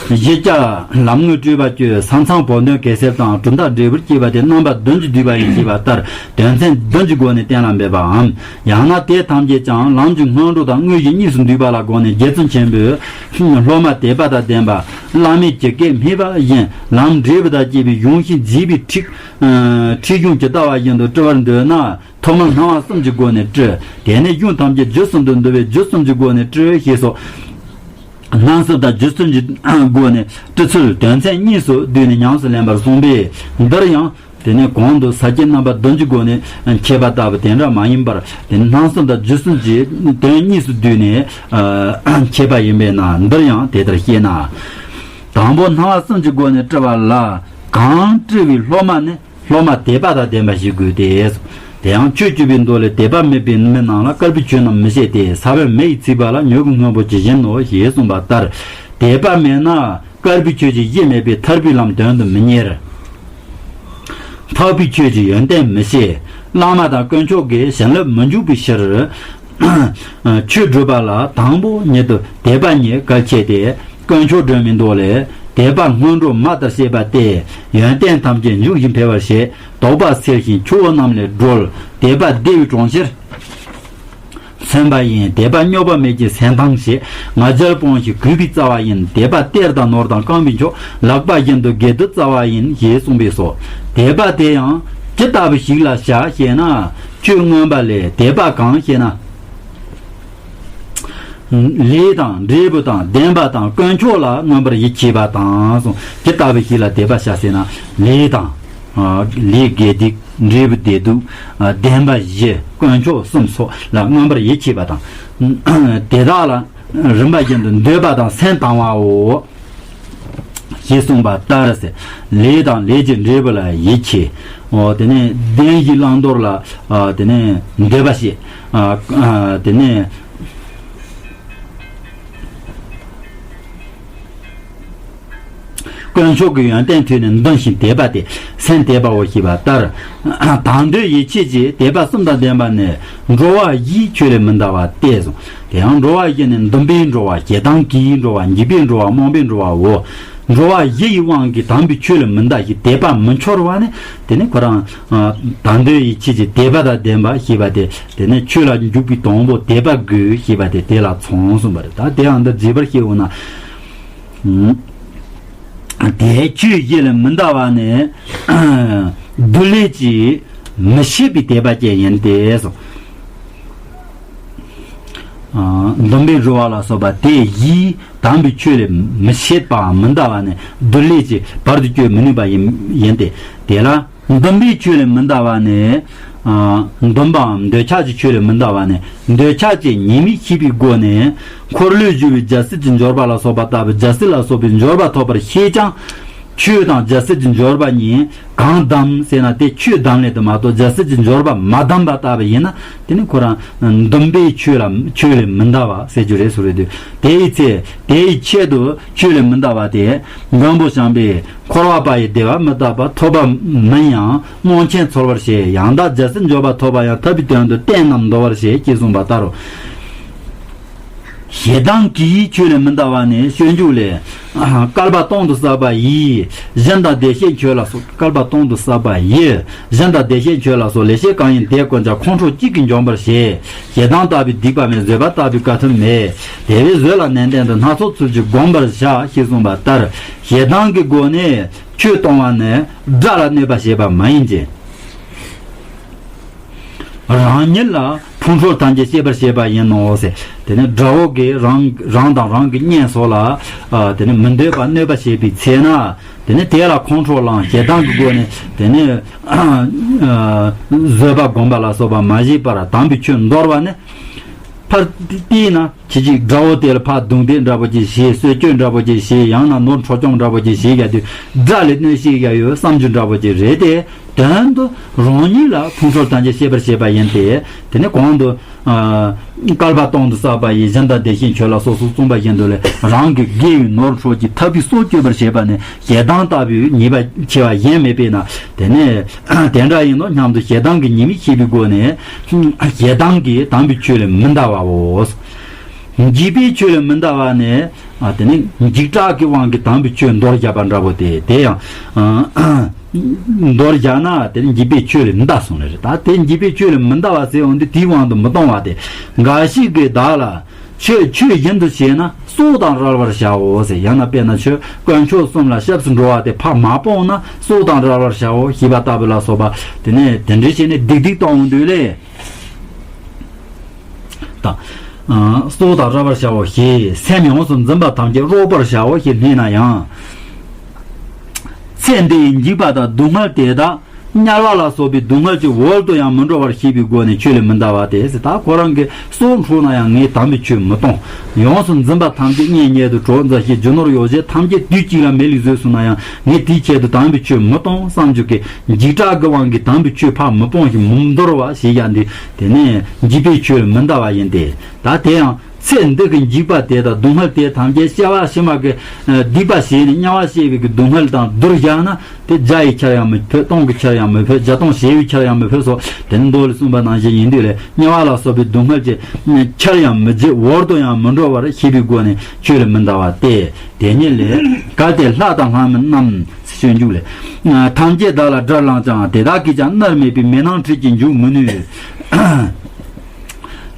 གཞི་ལྕགས་ལམ་དངོས་སྤྲུལ་པ་བཅུ་ས་མཚམས་བོགས་འདོན་གེ་སར་དང་གྲུབ་མཐའ་འབྲས་བུར་སྐྱེས་པ་དེ་རྣམ་པ་བདུན་གྱིས་བསྡུས་པ་ཡིན་ཞེས་པ་ལྟར་དོན་ཚན་བདུན་གྱི་སྒོ་ནས་གཏན་ལ་འབེབས་པའམ། ཡང་ན་དེ་ཐམས་ཅད་ཀྱང་ལམ་གྱི་སྔོན་འགྲོ་དང་དངོས་གཞི་གཉིས་སུ་འདུས་པ་ལ་དགོངས་ནས་རྗེ་བཙུན་ཆེན་པོས་སློབ་མ་དད་པ་དང་ལྡན་པ་བླ་མེད་ཀྱི་སྐད་སྨྲས་པ་བཞིན་ལམ་འབྲས་བུ་དང་བཅས་པའི་གཞུང་བཞིན་བགྱིས་པའི་ཁྲིད་ཁྲིད་གཞུང་ཇི་ལྟ་བ་བཞིན་དུ་སྤྲུལ་བར་འདོད་ན། ཐོག་མར་སྣང་བ་གསུམ་གྱི་སྒོ་ནས་སྤྲུལ། དེ་ནས་གཞུང་ཐམས་ཅད་རྗེས་སུ་འདུ་འདུ་བའི་རྗེས་གསུམ་གྱི་སྒོ་ནས་སྤྲུལ་ཞེས་སོ། སྣང་གསུམ་དང་རྗེས་གསུམ་གྱི་སྒོ་ནས་སྤྲུལ་ཚུལ་དོན་ཚན་གཉིས་སུ་བསྡུས་ནས་ཉམས་སུ་ལེན་པར་གསུངས་པས། འདིར་ཡང་དེ་ནས་གོང་དུ་ས་བཅད་རྣམ་པ་བདུན་གྱི་སྒོ་ནས་འཆད་པ་ལྟ་བུ་དེ་འདྲ་མ་ཡིན་པར། དེ་ནས་སྣང་གསུམ་དང་རྗེས་གསུམ་གྱི་དོན་གཉིས་སུ་བསྡུས་ནས་འཆད་པ་ཡིན་པས་ན། འདིར་ཡང་དེ་ལྟར་བཤད་ན། དང་པོ་སྣང་བ་གསུམ་གྱི་སྒོ་ནས་སྤྲུལ་བ་ལ། གང་སྤྲུལ་བའི་སློབ་མ་ནི། སློབ་མ་དད་པ་དང་ལྡན་པ་ཞིག་དགོས་ཏེ། དེ་ཡང་ཆོས་སྤྱོད་པའི་མདོ་ལས། དད་པ་མེད་པའི་མི་རྣམས་ལ། དཀར་པོའི་ཆོས་རྣམས་མི་བཤད་དེ། ས་བོན་མེ་ཡིས་ཚིག་པ་ལ། མྱུ་གུ་སྔོན་པོ་ཇི་བཞིན་ནོ། ཞེས་གསུངས་པ་ལྟར། དད་པ་མེད་ན་དཀར་པོའི་ཆོས་ཀྱི་གཞི་མེད་པས་ཐར་པའི་ལམ་དོན་དུ་མི་གཉེར། འཕགས་པའི་ཆོས་ཀྱི་ཡོན་ཏན་མི་ཤེས། བླ་མ་དང་དཀོན་མཆོག་གི་བྱིན་རླབས་མི་འཇུག་པའི་ཕྱིར། ཆོས་སྒྲུབ་པ་ལ་དང་པོ་ཉིད་དུ་དད་པ་ཉིད་གལ་ཆེ་སྟེ། དཀོན་མཆོག་སྒྲོལ་མའི་མདོ་ལས། དད་པ་སྔོན་འགྲོ་མ་ལྟར་བཤད་པ་སྟེ། ཡོན་ཏན་ཐམས་ཅད་འཇུག་ཅིང་འཕེལ་བར་བྱེད། དོགས་པ་སེལ་ཞིང་ཆུ་བོ་རྣམས་ལས་སྒྲོལ། དད་པ་བདེ་བའི་གྲོང་ཁྱེར་མཚོན་པ་ཡིན། དད་པ་རྙོག་པ་མེད་ཅིང་སེམས་ཐང་ཞེས། ང་རྒྱལ་སྤོང་ཞིང་གུས་པའི་རྩ་བ་ཡིན། དད་པ་གཏེར་དང་ནོར་དང་རྐང་པའི་མཆོག་ལག་པ་བཞིན་དུ་དགེ་སྡུད་རྩ་བ་ཡིན། ཞེས་གསུངས་པས་སོ། དད་པ་དེ་ཡང་ཇི་ལྟ་བུ་ཞིག་ལ་བྱ་ཞེ་ན། ཆོས་མངོན་པ་ལས། དད་པ་གང་ཞེ་ན། ལས་དང་འབྲས་བུ་དང་ལྡན་པ་དང་དཀོན་མཆོག་ལ་མངོན་པར་ཡིད་ཆེས་པ་དང་གསུངས། ཇི་ལྟ་བུ་ཞིག་ལ་དད་པ་བྱ་ཟེར་ན། ལས་དང་། ལས་དགེ་སྡིག་འབྲས་བུ་བདེ་སྡུག་ལྡན་པ་བཞི་དཀོན་མཆོག་གསུམ་སོགས་ལ་མངོན་པར་ཡིད་ཆེས་པ་དང་། དེ་དག་ལ་རིམ་པ་བཞིན་དུ་འདོད་པ་དང་སེམས་དང་བའོ། ཞེས་གསུངས་པ་ལྟར་ཟེར། ལས་དང་ལས་ཀྱི་འབྲས་བུ་ལ་ཡིད་ཆེས། འོ་དེ་ནས་བདེན་བཞི་བླང་དོར་ལ། ཨ་དེ་ནས་འདོད་པ་བྱེད། ཨ་ཨ་དེ་ནས་དཀོན་མཆོག་གི་ཡོན་ཏན་ཐོས་ནས་འདུན་ཞིང་དད་པ་སྟེ་སེམས་དད་པའོ་ཞེས་པ་ལྟར། དང་འདོད་ཡིད་ཆེས་ཀྱི་དད་པ་གསུམ་དང་ལྡན་པ་ནི་འགྲོ་བ་བཞིའི་ཆོས་ལས་མི་འདའ་བ་སྟེ་གསུངས། དེ་ཡང་འགྲོ་བ་བཞི་ནི་འདུན་པས་འགྲོ་བ། ཞེ་སྡང་གིས་འགྲོ་བ། འཇིགས་པས་འགྲོ་བ། རྨོངས་པས་འགྲོ་བའོ། འགྲོ་བ་བཞི་ཡི་དབང་གིས་དམ་པའི་ཆོས་ལས་མི་འདའ་ཞིང་དད་པ་མི་འཆོར་བ་ནི། དེ་ནི་ཁོ་རང་། ཨ་དང་འདོད་ཡིད་ཆེས་ཀྱི་དད་པ་དང་ལྡན་པ་ཞེས་པ་དེ། དེ་ནི་ཆོས་ལ་འཇུག་པའི་དང་པོ་དད་པ་དགོས་ཞེས་པ་དེ་དེ་ལ་མཚོན་གསུངས་པ་རེད། ད་དེ་ཡང་འདི་མཛེས་པར་ཤེས་འོང་ན། དེ་ཆོས་བཞི་ལས་མི་འདའ་བ་ནི། སྡུག་བསྔལ་གྱིས་མི་ཤེས་པའི་དད་པ་ཅན་ཡིན་ཏེ་གསུངས། འདུན་པས་འགྲོ་བ་ལ་སོགས་པ་དེ་བཞིའི་དམ་པའི་ཆོས་ལས་མི་ཤེས་པའམ་མི་འདའ་བ་ནི་སྡུག་བསྔལ་གྱིས་བར་དུ་གཅོད་མི་ནུས་པ་ཡིན་ཡིན་ཏེ། དེ་ལ་འདུན་པའི་ཆོས་ལས་མི་འདའ་བ་ནི། འདུན་པའམ་འདོད་ཆགས་ཀྱི་ཆོས་ལས་མི་འདའ་བ་ནི་འདོད་ཆགས་ཀྱི་ཉེས་དམིགས་ཤེས་པའི་སྒོ་ནས། འཁོར་ལོས་སྒྱུར་བའི་རྒྱལ་སྲིད་ཀྱི་འབྱོར་པ་ལ་སོགས་པ་ལྟ་བུ་རྒྱལ་སྲིད་ལ་སོགས་པའི་འབྱོར་པ་ཐོབ་པར་ཤེས་ཀྱང་། ཆོས་དང་རྒྱལ་སྲིད་ཀྱི་འབྱོར་པ་གཉིས་གང་བདམས་ཟེར་ན། དེ་ཆོས་བདམས་ལས་དུ་མ་གཏོགས་རྒྱལ་སྲིད་ཀྱི་འབྱོར་པ་མ་བདམས་པ་ལྟ་བུ་ཡིན་ན། དེ་ནི་ཁོ་རང་འདུན་པའི་ཆོས་ལ་ཆོས་ལས་མི་འདའ་བ་ཟེར་རྒྱུ་རེད་ཟེར་རེད་དུས། དེ་ཡི་ཚེ་དེ་ཡི་ཆེད་དུ་ཆོས་ལས་མི་འདའ་བ་དེ། མགོན་པོ་བྱམས་པས་འཁོར་བ་པ་ཡི་བདེ་བ་མི་རྟག་པ་ཐོབ་པ་མིན་ཡང་སྨོན་ཆེན་འཚོལ་བར་བྱེད། ཡང་དག་རྒྱལ་སྲིད་འབྱོར་པ་ཐོབ་པ་ཡང་། ཐར་པའི་དོན་དུ་བསྟན་རྣམས་འདོར་བར་བྱེད། ཅེས་གསུངས་པ་ལྟར་རོ། ཞེ་སྡང་གིས་ཆོས་ལས་མི་འདའ་བ་ནི་སྤྱོད་འཇུག་ལས། བསྐལ་པ་སྟོང་དུ་བསགས་པ་ཡིས། གཞན་དང་བདེ་གཤེགས་མཆོད་ལ་སོགས། བསྐལ་པ་སྟོང་དུ་བསགས་པ་ཡིས། གཞན་དང་བདེ་གཤེགས་མཆོད་ལ་སོགས། ལེགས་བཤད་གང་ཡིན་དེ་ཀུན་ཀྱང་། ཁོང་ཁྲོ་གཅིག་གིས་འཇོམས་པར་བྱེད། ཞེ་སྡང་ལྟ་བུའི་སྡིག་པ་མེད། བཟོད་པ་ལྟ་བུའི་དཀའ་ཐུབ་མེད། དེ་བས་བཟོད་ལ་ནན་ཏན་དུ། སྣ་ཚོགས་ཚུལ་གྱིས་བསྒོམ་པར་བྱ། ཞེས་གསུངས་པ་ལྟར། ཞེ་སྡང་གི་སྒོ་ནས་ཆོས་གཏོང་བ་ནི་དགྲ་ལ་གནོད་པ་བྱེད་པ་མ་ཡིན་གྱི། རང་ཉིད་ལ་ཕུང་ཁྲོལ་ཐམས་ཅད་སྐྱེད་པར་བྱེད་པ་ཡིན་ནོ་ཟེར། དེ་ནི་དགྲ་བོ་གིས་རང་རང་དང་རང་གི་གཉེན་སོགས་ལ། ཨ་དེ་ནི་མི་འདོད་པ་གནོད་པ་བྱེད་པའི་ཚེ་ན། དེ་ནི་དེ་ལ་ཁོང་ཁྲོ་ལངས། ཞེ་སྡང་གི་སྒོ་ནས་དེ་ནི་ཨ་བཟོད་པ་སྒོམ་པ་ལ་སོགས་པ་མ་བྱས་པར་དམ་པའི་ཆོས་འདོར་བ་ནི། ཕར་བལྟས་ན། ཁྱེད་ཀྱིས་དགྲ་བོ་དེ་ལ་ཕར་རྡུང་རྡེག་འདྲ་པོ་ཅིག་བྱས། གསོད་གཅོད་འདྲ་པོ་ཅིག་བྱས། ཡང་ན་ནོར་འཕྲོག་བཅོམ་འདྲ་པོ་ཅིག་བྱས། ཡ་དུས་དགྲ་ལ་གནོད་བྱེད་ཡ་ཡོད་བསམ་རྒྱུ་འདྲ་པོ་ཅིག་རེད་དེ། དོན་དུ་རང་ཉིད་ལ་ཕུང་ཁྲོལ་ཐམས་ཅད་སྐྱེད་པར་བྱེད་པ་ཡིན་ཏེ། དེ་ནི་གོང་དུ། ཨ་བསྐལ་པ་སྟོང་དུ་བསགས་པ་ཡིས། གཞན་དང་བདེ་གཤེགས་མཆོད་ལ་སོགས་སུ་གསུངས་པ་བཞིན་དུ་ལས། རང་གི་དགེ་བའི་ནོར་འཕྲོག་གིས་ཐར་པའི་སྲོག་གཅོད་པར་བྱེད་པ་ནི་ཞེ་སྡང་ལྟ་བུའི་ཉེས་པ་ཆེ་བ་གཞན་མེད་པས་ན། དེ་ནི་དེ་འདྲ་ཡིན་ནོ་སྙམ་དུ་ཞེ་སྡང་གི་ཉེས་དམིགས་ཤེས་པའི་སྒོ་ནས། ཞེ་སྡང་གིས་དམ་པའི་ཆོས་ལས་མི་འདའ་བའོ། འཇིགས་པའི་ཆོས་ལས་མི་འདའ་བ་ནི། ཨ། དེ་ནི་འཇིགས་སྐྲག་གི་དབང་གིས་དམ་པའི་ཆོས་འདོར་བཞག་པ་འདྲ་པོ་དེ། དེ་ཡང་། ཨ། འདོར་བཞག་ན་དེ་ནི་འཇིགས་པའི་ཆོས་ལས་མི་འདའ་གསུངས་ནི་རེད། ད་དེ་འཇིགས་པའི་ཆོས་ལས་མི་འདའ་བ་ཟེར་འོང་དུས་དེའི་དབང་དུ་མི་གཏོང་བ་སྟེ། འགའ་ཞིག་གིས་བདག་ལ། ཆོས་ཆོས་བཞིན་དུ་བྱས་ན་སྲོག་དང་རལ་བར་བྱའོ་ཟེར། ཡང་ན་དཔེར་ན་ཆོས་དཀོན་མཆོག་གསུམ་ལ་སྐྱབས་སུ་འགྲོ་བ་དེ་ཕར་མ་སྤངས་ན་སྲོག་དང་རལ་བར་བྱའོ་ཞེས་པ་ལྟ་བུ་ལ་སོགས་པ། དེ་ནས་དེ་འདྲའི་བྱས་ནས་སྡིག་སྡིག་གཏོང་འོང་དུས་ལས། ད། ཨ། སྲོག་དང་རལ་བར་བྱའོ་ཞེས་སེམས་ཡོངས་སུ་འཛིན་པ་ཐམས་ཅད་རོགས་པར་བྱའོ་ཞེས་སྨྲས་ན་ཡང་། ཚེ་འདིའི་འཇིགས་པ་དང་སྡུག་བསྔལ་དེ་དག་དམྱལ་བ་ལ་སོགས་པའི་སྡུག་བསྔལ་གྱི་འོག་ཏུ་ཡང་མི་འགྲོ་བར་ཤེས་པའི་སྒོ་ནས་ཆོས་ལས་མི་འདའ་བ་སྟེ་ཟེར། ད་ཁོ་རང་གི་སྲོག་འཕྲོག་ན་ཡང་ངས་དམ་པའི་ཆོས་མི་གཏོང་། ཡོངས་སུ་འཛིན་པ་ཐམས་ཅད་གཉེན་ཉེ་དུ་གྲོགས་མཛའ་བཤེས་རྒྱུ་ནོར་ཡོ་བྱད་ཐམས་ཅད་དུས་གཅིག་ལ་མེ་ལ་བཟོས་སོང་ན་ཡང་ངས་དེའི་ཆེད་དུ་དམ་པའི་ཆོས་མི་གཏོང་བསམ་རྒྱུ་གི་འཇིགས་སྐྲག་གི་དབང་གིས་དམ་པའི་ཆོས་ཕར་མི་སྤོང་ཞིང་མི་འདོར་བ་ཞེས་བྱ་འདི། དེ་ནས་འཇིགས་པའི་ཆོས་ལས་མི་འདའ་བ་ཡིན་ཏེ། ད་དེ་ཡང་ཚེ་འདི་གི་འཇིགས་པ་དེ་དང་སྡུག་བསྔལ་དེ་ཐམས་ཅད་སྐྱེ་བ་ཕྱི་མ་གི་སྡིག་པ་བྱས་ནས་དམྱལ་བ་སྐྱེ་བའི་གི་སྡུག་བསྔལ་དང་བསྡུར་བཞག་ན་དེ་བརྒྱ་ཡི་ཆར་ཡང་མི་ཕོད། སྟོང་གི་ཆར་ཡང་མི་ཕོད། བརྒྱ་སྟོང་བྱེ་བའི་ཆར་ཡང་མི་ཕོད་སོ། དེ་ནི་མདོ་ལས་གསུངས་པ་ནང་བཞིན་ཡིན་དུས་ལས་དམྱལ་བ་ལ་སོགས་པའི་སྡུག་བསྔལ་གྱི་ཆར་ཡང་མི་བརྗེད། འོག་ཏུ་ཡང་མི་འགྲོ་བར་ཤེས་པའི་སྒོ་ནས་ཆོས་ལས་མི་འདའ་བ་སྟེ། དེ་ཉིད་ལས་གལ་ཏེ་ལྷ་དང་ལྷ་མིན་རྣམས། སྤྱོད་འཇུག་ལས། ཐམས་ཅད་བདག་ལ་དགྲར་ལངས་ཀྱང་དེ་དག་གིས་ཀྱང་མནར་མེད་པའི་མེ་ནང་ཁྲོད་ཀྱི་འཇུག་མི་ནུས།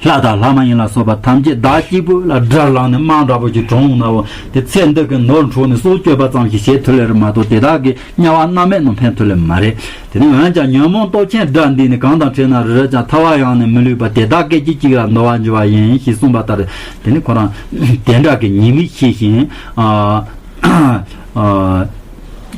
ལྷ་དང་ལྷ་མ་ཡིན་ལ་སོགས་པ་ཐམས་ཅད་བདག་གཅིག་པུ་ལ་དགྲར་ལངས་ནས་དམག་འདྲ་པོ་ཞིག་གྲོངས་ན་འོ་དེ་ཚེ་འདི་གི་ནོར་འཕྲོག་ནས་སྲོག་གཅོད་པ་ཙམ་ཞིག་བྱེད་ཐུབ་ལེ་རེད་མ་གཏོགས་དེ་དག་གིས་དམྱལ་བ་མནར་མེད་རྣམས་འཕེན་ཐུབ་ལེ་མ་རེད། དེ་ནས་འོན་ཀྱང་ཉོན་མོངས་སྟོབས་ཆེན་དགྲ་འདིས་ནི་གང་དང་འཕྲད་ན་རེ་རེ་ཀྱང་ཐལ་བ་ཡང་ནི་མི་ལུས་པ་དེ་དག་སྐད་ཅིག་གཅིག་ལ་འདོར་བར་འགྱུར་བ་ཡིན་ཞེས་གསུངས་པ་ལྟར། དེ་ནི་ཁོ་རང་དེ་འདྲ་གི་ཉེས་དམིགས་ཤེས་ཤིང་། ཨ། ཨ།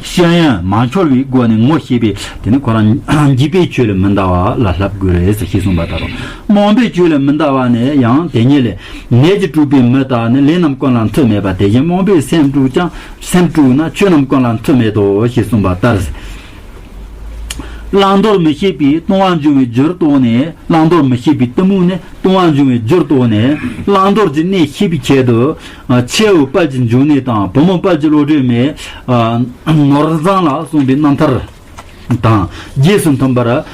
ཤེས་ཡོན་མ་འཆོལ་བའི་སྒོ་ནས་ངོ་ཤེས་པས་དེ་ནི་ཁོ་རང་འཇིགས་པའི་ཆོས་ལས་མི་འདའ་བ་ལ་བསླབ་དགོས་རེད་ཟེར་ཞེས་གསུངས་པ་ལྟར་རོ། རྨོངས་པའི་ཆོས་ལས་མི་འདའ་བ་ནི་ཡང་དེ་ཉིད་ལས། ནད་ཀྱིས་དཀྲུགས་པའི་མི་དག་ནི་ལས་རྣམས་ཀུན་ལ་མཐུ་མེད་པ་དེ་བཞིན་རྨོངས་པའི་སེམས་དཀྲུགས་ཀྱང་སེམས་དཀྲུགས་ན་ཆོས་རྣམས་ཀུན་ལ་མཐུ་མེད་དོ་ཞེས་གསུངས་པ་ལྟར། བླང་དོར་མི་ཤེས་པས་ལྟུང་བ་འབྱུང་བའི་རྒྱུར་རྟོགས་ནས། བླང་དོར་མི་ཤེས་པའི་གཏི་མུག་ནི་ལྟུང་བ་འབྱུང་བའི་རྒྱུར་རྟོགས་ནས། བླང་དོར་གྱི་གནས་ཤེས་པའི་ཆེད་དུ། ཨ། ཁྱེའུ་དཔལ་གྱི་འབྱུང་གནས་དང་བུ་མོ་དཔལ་གྱི་བློ་གྲོས་མའི། ཨ། ནོར་བཟང་ལ་གསུངས་པའི་རྣམ་ཐར་དང་རྗེས་སུ་མཐུན་པར། ཨ།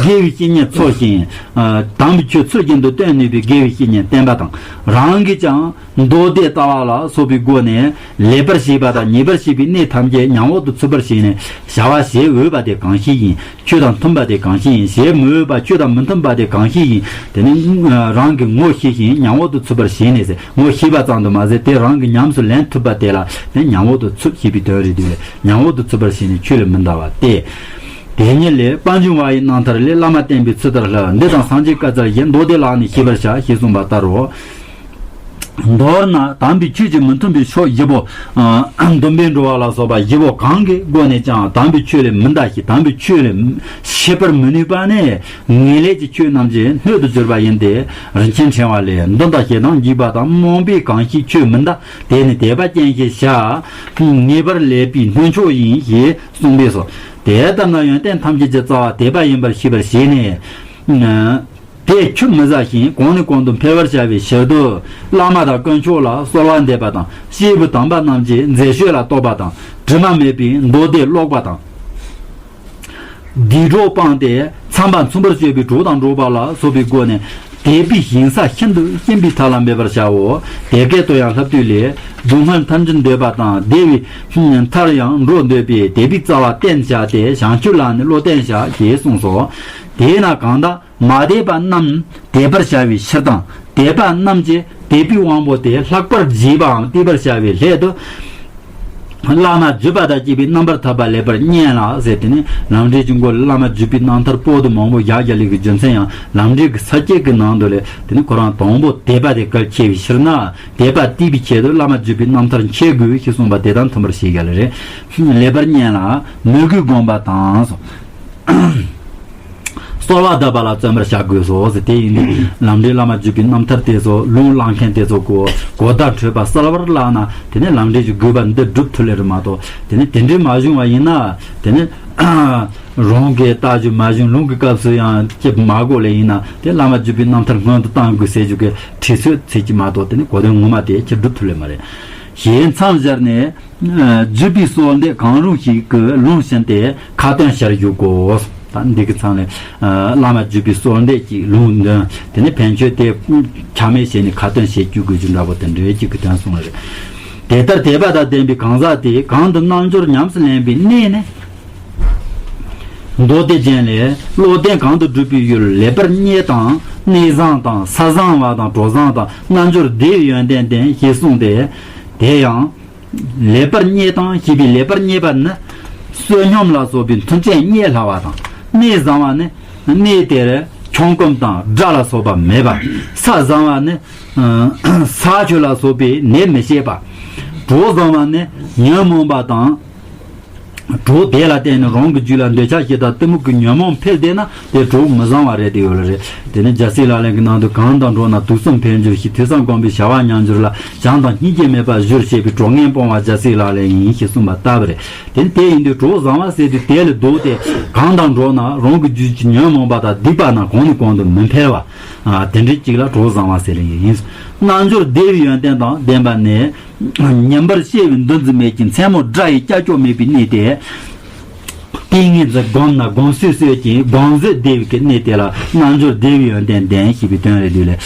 དགེ་བའི་བཤེས་གཉེན་འཚོལ་ཞིང་། ཨ། དམ་པའི་ཆོས་ཚུལ་བཞིན་དུ་སྟོན་ནུས་པའི་དགེ་བའི་བཤེས་གཉེན་བསྟེན་པ་དང་། རང་གིས་ཀྱང་མདོ་སྡེ་ལྟ་བ་ལ་སོགས་པའི་སྒོ་ནས་ལེགས་པར་ཤེས་པ་དང་ཉེས་པར་ཤེས་པའི་གནས་ཐམས་ཅད་ཉམས་འོག་ཏུ་ཚུད་པར་བྱས་ནས་བྱ་བ་བྱེད་འོས་པ་དེ་གང་ཞིག་ཡིན། ཆོས་དང་མཐུན་པ་དེ་གང་ཞིག་ཡིན། བྱེད་མི་འོས་པ་ཆོས་དང་མི་མཐུན་པ་དེ་གང་ཞིག་ཡིན། དེ་ནི་རང་གིས་ངོ་ཤེས་ཤིང་ཉམས་འོག་ཏུ་ཚུད་པར་བྱས་ནས་ཟེར། ངོ་ཤེས་པ་ཙམ་དུ་མ་ཟད་དེ་རང་གིས་ཉམས་སུ་ལེན་ཐུབ་པ་དེ་ལ་ནི་ཉམས་འོག་ཏུ་ཚུད་ཞེས་པའི་དོན་རེད་དེ་ལས་ཉམས་འོག་ཏུ་ཚུད་པར་བྱས་ནས་ཆོས་ལས་མི་འདའ་བ་སྟེ། དེ་ཉིད་ལས་དཔལ་འབྱུང་བ་ཡི་རྣམ་ཐར་ལས། བླ་མ་བསྟེན་པའི་ཚུལ་ལྟར་བསླབ། འདི་དང་སངས་རྒྱས་བཀའ་རྩལ་བཞིན། མདོ་སྡེ་ལ་ནི་ཤེས་པར་བྱ། ཞེས་གསུངས་པ་ལྟར་རོ། མདོར་ན་དམ་པའི་ཆོས་ཀྱི་མི་མཐུན་པའི་ཕྱོགས་བཞི་པོ། ཨ། འདུན་པའི་འགྲོ་བ་ལ་སོགས་པ་བཞི་པོ་གང་གི་སྒོ་ནས་ཀྱང་དམ་པའི་ཆོས་ལས་མི་འདའ་ཞིང་དམ་པའི་ཆོས་ལས་ཤེས་པར་མི་ནུས་པ་ནི་ངེས་ལེགས་ཀྱི་ཆོས་རྣམས་ཀྱི་སྣོད་དུ་གྱུར་པ་ཡིན་ཏེ། རིན་ཆེན་ཕྲེང་བ་ལས། འདུན་དང་ཞེ་སྡང་འཇིགས་པ་དང་། རྨོངས་པས་གང་ཞིག་ཆོས་མི་འདའ། དེ་ནི་དད་པ་ཅན་ཞེས་བྱ། ངེས་པར་ལེགས་པའི་སྣོད་མཆོག་ཡིན། ཞེས་གསུངས་པས་སོ། དེ་ལྟར་ན་ཡོན་ཏན་ཐམས་ཅད་ཀྱི་རྩ་བ་དད་པ་ཡིན་པར་ཤེས་པར་བྱས་ནས། དེས་ཆུད་མི་ཟ་ཞིང་གོང་ནས་གོང་དུ་འཕེལ་བར་བྱ་བའི་ཕྱིར་དུ། བླ་མ་དང་དཀོན་མཆོག་ལ་གསོལ་བ་འདེབས་པ་དང་། སྐྱེས་བུ་དམ་པ་རྣམས་ཀྱི་མཛད་སྤྱོད་ལ་རྟོག་པ་དང་། དྲི་མ་མེད་པའི་མདོ་སྡེ་ཀློག་པ་དང་། སྡིག་གྲོགས་སྤངས་ཏེ་མཚམས་པ་མཚུངས་པར་སྤྱོད་པའི་གྲོགས་དང་འགྲོགས་པ་ལ་སོགས་པའི་སྒོ་ནས་དད་པའི་ཞིང་ས་ཤིན་ཏུ་གཤིན་པའི་མཐའ་ལ་འབད་པར་བྱའོ། དེ་སྐད་དུ་ཡང་བསླབ་དུས་ལས། སྡུག་བསྔལ་ཐར་གྱི་འདོད་པ་དང་བདེ་བའི་མཐར་ཡང་འགྲོ་འདོད་པས་དད་པའི་རྩ་བ་བརྟན་བྱ་སྟེ། བྱང་ཆུབ་ལ་ནི་བློ་བརྟན་བྱ། ཞེས་གསུངས་སོ། དེས་ན་གང་དག་མ་དད་པ་རྣམས་དད་པར་བྱ་བའི་ཕྱིར་དང་། དད་པ་རྣམས་ཀྱི་དད་པའི་དབང་པོ་དེ་ལྷག་པར་རྒྱས་པའམ་བརྟན་པར་བྱ་བའི་སླད་དུ། བླ་མ་བརྒྱུད་པ་དང་བཅས་པའི་རྣམ་པར་ཐར་པ་ལེགས་པར་བསྙེན་ལ་ཟེར། དེ་ནི་ལམ་འབྲས་ཀྱི་མགོ་ལ་བླ་མ་བརྒྱུད་པའི་རྣམ་ཐར་པོ་དུ་མང་པོ་བཞག་རྒྱ་ལས་ཀྱི་རྒྱུ་མཚན་ཡང་ལམ་འབྲས་ཀྱི་ས་བཅད་ཀྱི་ནང་དུ་ལས། དེ་ནི་ཁོ་རང་དང་པོ་དད་པ་དེ་གལ་ཆེ་བའི་ཕྱིར་ན། དད་པ་བརྟན་པའི་ཆེད་དུ་བླ་མ་བརྒྱུད་པའི་རྣམ་ཐར་འཆད་དགོས་ཞེས་གསུངས་པ་དེ་དང་མཐུན་པར་བྱེད་རྒྱ་ལ་རེད། ལེགས་པར་བསྙེན་ལ་མོས་གུས་བསྒོམ་པ་དང་། གསོལ་བ་གདབ་པ་ལ་བརྩོན་པར་བྱ་དགོས་སོ་ཟེར། དེ་ཡིན་དུས་ལམ་འབྲས་བླ་མ་བརྒྱུད་པའི་རྣམ་ཐར་དེ་ཚོ་ལུང་བླངས་མཁན་དེ་ཚོ་གོ་གོ་བརྡ་འཕྲོད་པ་གསལ་བར་བཀླགས་ན། དེ་ནས་ལམ་འབྲས་ཀྱི་དགོས་པ་འདི་འགྲུབ་ཐུབ་ལེ་རེད་མ་གཏོགས། དེ་ནས་དེ་འདྲའི་མ་བྱུང་བ་ཡིན་ན། དེ་ནས་རང་གིས་ལྟ་རྒྱུ་མ་བྱུང་། ལུང་གི་སྐབས་སུ་ཡང་སྐྱེ་མ་དགོས་ལེ་ཡིན་ན། དེ་བླ་མ་བརྒྱུད་པའི་རྣམ་ཐར་སྔོན་དུ་བཏང་དགོས་ཟེར་རྒྱུ་གི་ཁྲིད་ཚོད་ཚིག་གཅིག་མ་གཏོགས་དེ་ནས་གོ་དོན་ངོ་མ་དེ་ཁྱེད་འགྲུབ་ཐུབ་ལེ་མ་རེད། ཞེས་མཚམས་སྦྱར་ནས། བརྒྱུད་པའི་སྲོལ་འདི་གང་རུང་ཞིག་གི་ལུང་བྱིན་ཏེ་ཁ་ཏོན་བྱར་བཞུགས་གོ། འདི་གི་མཚམས་ལས་བླ་མ་བརྒྱུད་པའི་གསོལ་འདེབས་ཀྱི་ལུང་འདོན། དེ་ནས་ཕན་ཆོད་དེ་ཆ་མེད་བྱས་ནས་ཁ་ཏོན་བྱེད་བཅུག་དགོས་རྒྱུ་འདྲ་པོ་དེ་འདྲའི་གཅིག་གི་དོན་གསུངས་པ་རེད། དེ་ལྟར་དད་པ་དང་ལྡན་པའི་གང་ཟག་དེས་གང་དུ་རྣལ་འབྱོར་ཉམས་སུ་ལེན་པའི་གནས་ནི། མདོ་སྡེ་རྒྱན་ལས། བློ་ལྡན་གང་དུ་བསྒྲུབས་པའི་ཡུལ། ལེགས་པར་རྙེད་དང་གནས་བཟང་དང་ས་བཟང་བ་དང་གྲོགས་བཟང་དང་རྣལ་འབྱོར་སྡེ་ཡི་ཡོན་ཏན་ལྡན་ཞེས་གསུངས་ཏེ། དེ་ཡང་། ལེགས་པར་རྙེད་དང་ཞེས་པའི་ལེགས་པར་རྙེད་པ་ནི། བསོད་སྙོམས་ལ་སོགས་པའི་མཐུན་རྐྱེན་རྙེད་སླ་བ་དང་། གནས་བཟང་བ་ནི། གནས་དེར་ཆང་སྐམ་དང་དགྲ་ལ་སོགས་པ་མེད་པ། ས་བཟང་བ་ནི། ས་ཆུ་ལ་སོགས་པའི་ནད་མི་བྱེད་པ། གྲོགས་བཟང་བ་ནི་ཉོན་མོངས་པ་དང་། གྲོགས་དེ་ལ་བརྟེན་ནས་རང་གི་རྒྱུད་ལ་འདོད་ཆགས་ཞེ་སྡང་གཏི་མུག་གི་ཉོན་མོངས་འཕེལ་བསྡད་ན་དེ་གྲོགས་མི་བཟང་བ་རེད་དེ་ཡོད་ལ་རེད། དེ་ནས་རྒྱལ་སྲས་ལག་ལེན་གྱི་ནང་དུ་གང་དང་འགྲོགས་ན་དུག་གསུམ་འཕེལ་འགྱུར་ཞིང་། ཐོས་བསམ་སྒོམ་པའི་བྱ་བ་ཉམས་འགྱུར་ལ། བྱམས་དང་སྙིང་རྗེ་མེད་པར་བཞུར་ཞེས་པའི་གྲོགས་ངན་སྤོང་བ་རྒྱལ་སྲས་ལག་ལེན་ཡིན་ཞེས་གསུངས་པ་ལྟ་བུ་རེད། དེ་ནས་དེ་ཡིན་དུས་གྲོགས་བཟང་བ་ཟེར་དུས་དེ་ལས་ལྡོག་སྟེ་གང་དང་འགྲོགས་ན་རང་གི་རྒྱུད་ཀྱི་ཉོན་མོངས་པ་དང་སྡིག་པ་རྣམས་གོང་ནས་གོང་དུ་མི་འཕེལ་བ། དེ་འདྲའི་གཅིག་ལ་གྲོགས་བཟང་བ་ཟེར་ཡིན། རྣལ་འབྱོར་སྡེ་བའི་ཡོན་ཏན་དང་ལྡན་པ་ནི། ཉིན་པར་བཤད་པའི་འདུ་འཛི་མེད་ཅིང་མཚན་མོ་སྒྲ་ཡི་ཀྱག་ཀྱོག་མེད་པའི་གནས་ཏེ། ཏིང་ངེ་འཛིན་བསྒོམས་ན་བསྒོམ་སོས་སོས་ཀྱི་བསྒོམ་བཟོད་བདེ་བའི་གནས་དེ་ལ་རྣལ་འབྱོར་སྡེ་བའི་ཡོན་ཏན་ལྡན་ཞེས་པའི་དོན་རེད་འདུག་ལས།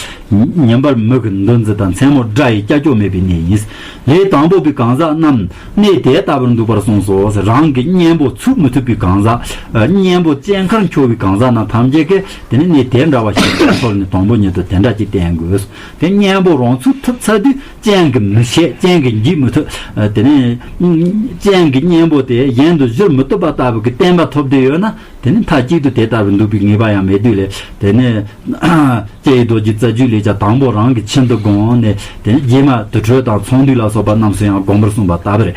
ཉིན་པར་མིག་གི་འདུ་འཛི་དང་མཚན་མོ་སྒྲ་ཡི་ཀྱག་ཀྱོག་མེད་པའི་གནས་ཡིན། ལས་དང་པོ་པའི་གང་ཟག་རྣམས་གནས་དེ་ལྟ་བུར་འདུག་པར་གསུངས་སོ། རང་གི་གཉེན་པོ་ཚུགས་མི་ཐུབ་པའི་གང་ཟག་གཉེན་པོ་སྐྱེ་ཁར་འཁྱོར་བའི་གང་ཟག་རྣམས་ཐམས་ཅད་ཀྱིས་དེ་ནི་གནས་དེ་འདྲ་བ་ཞིག་ཏུ་ཚོར་ནས་དང་པོ་ཉིད་དུ་དེ་འདྲ་ཅིག་བསྟེན་དགོས། དེ་གཉེན་པོ་རང་ཚུགས་ཐུབ་ཚར་དུས་སྤྱན་གྱིས་མི་ཤེས། སྤྱན་གྱིས་འགྱེད་མི་ཐུབ། དེ་ནས་སྤྱན་གྱི་གཉེན་པོ་དེ་གཞན་དུ་བཞུར་མི་བཏུབ་པ་ལྟ་བུ་གི་བརྟན་པ་ཐོབ་བསྡད་ཡོད་ན་དེ་ནི་མཐའ་གཅིག་ཏུ་དེ་ལྟ་བུ་འདུག་པའི་ངེས་པ་ཡང་མེད་དུས་ལས། དེ་ནས་ལྕེ་ཡི་རྡོ་རྗེ་རྩ་རྒྱུད་ལས་ཀྱང་དང་པོ་རང་གི་ཁྱིམ་དུ་བསྒོམས་ནས་དེ་ནས་རྗེས་མ་དུར་ཁྲོད་དང་ཚོགས་འདུས་ལ་སོགས་པ་རྣམས་སུ་ཡང་བསྒོམ་པར་གསུངས་པ་ལྟ་བུ་རེད།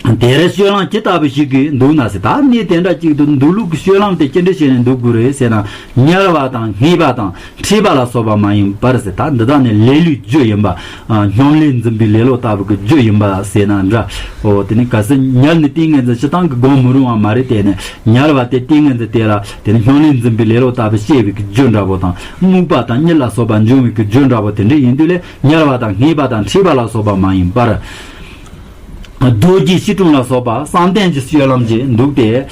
དེར་སྤྱོད་ལམ་ཇི་ལྟ་བུ་ཞིག་གིས་འདུག་ན་ཟེར། ད་གནས་དེ་འདྲ་གཅིག་ཏུ་འདུག་ལུགས་ཀྱི་སྤྱོད་ལམ་དེ་ཅི་འདྲ་བྱས་ནས་འདུག་དགོས་རེད་ཟེར་ན། ཉལ་བ་དང་སྔས་པ་དང་མཁྲིས་པ་ལ་སོགས་པ་མ་ཡིན་པར་ཟེར། ད་འདི་དག་ནི་ལེ་ལོའི་རྒྱུ་ཡིན་པ། སྙོམ་ལས་འཛིན་པའི་ལེ་ལོ་ལྟ་བུ་གི་རྒྱུ་ཡིན་པ་ཟེར་ན་འདྲ། འོ་དེ་ནི་གལ་སྲིད་ཉལ་ནས་ཏིང་ངེ་འཛིན་སྤྱིར་བཏང་གི་སྒོམ་མི་རུང་བ་མ་རེད། དེ་ནི་ཉལ་བ་དེ་ཏིང་ངེ་འཛིན་དེ་ལ་དེ་ནི་སྙོམ་ལས་འཛིན་པའི་ལེ་ལོ་ལྟ་བུ་སྐྱེ་བའི་གི་རྒྱུ་འདྲ་པོ་དང་རྨུགས་པ་དང་གཉིད་ལ་སོགས་པ་འབྱུང་བའི་གི་རྒྱུ་འདྲ་པོ་དེ་འདྲ་ཡིན་དུས་ལས་ཉལ་བ་དང་སྔས་པ་དང་མཁྲིས་པ་ལ་སོགས་པ་མ་ཡིན་པར། རྡོ་རྗེ་སྐྱིལ་ཀྲུང་ལ་སོགས་པ་བསམ་གཏན་གྱི་སྤྱོད་ལམ་གྱིས་འདུག་སྟེ།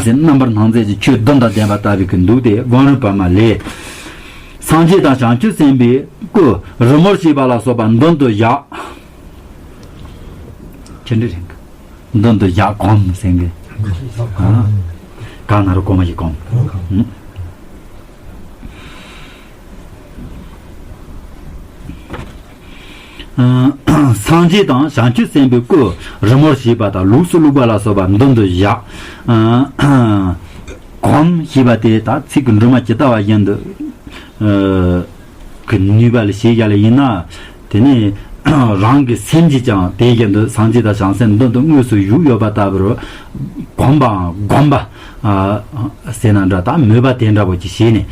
རྣམ་པར་སྣང་མཛད་ཀྱི་ཆོས་བདུན་དང་ལྡན་པ་ལྟ་བུའི་གི་འདུག་སྟེ་སྒོམ་རིམ་པ་མ་ལས། སངས་རྒྱས་དང་བྱང་ཆུབ་སེམས་དཔའི་སྐུ་རི་མོར་བྱས་པ་ལ་སོགས་པ་མདུན་དུ་བཞག་ཁྱེད་འདྲི་རེད། མདུན་དུ་བཞག་སྒོམ་ཟེར་གི། གང་ན་རུ་གོ་མ་ཞིག་སྒོམ། སངས་རྒྱས་དང་བྱང་ཆུབ་སེམས་དཔའི་སྐུ་རི་མོར་བྱས་པ་དང་ལུགས་སུ་བླུགས་པ་ལ་སོགས་པ་མདུན་དུ་བཞག་གོམས་ཞེས་པ་དེ་དག་ཚིག་གི་འབྲུ་མ་ཇི་ལྟ་བ་བཞིན་དུ་གི་ནུས་པ་ལ་བྱས་བཞག་ལ་ཡིན་ན། དེ་ནས་རང་གི་སེམས་ཀྱིས་ཀྱང་དེ་བཞིན་དུ་སངས་རྒྱས་དང་བྱང་སེམས་མདུན་དུ་དངོས་སུ་བཞུགས་ཡོད་པ་ལྟ་བུར་གོམས་པའམ་སྒོམ་པ། ཟེར་ན་འདྲ། ད་མོས་པ་དེ་འདྲ་པོ་ཅིག་བྱས་ནས།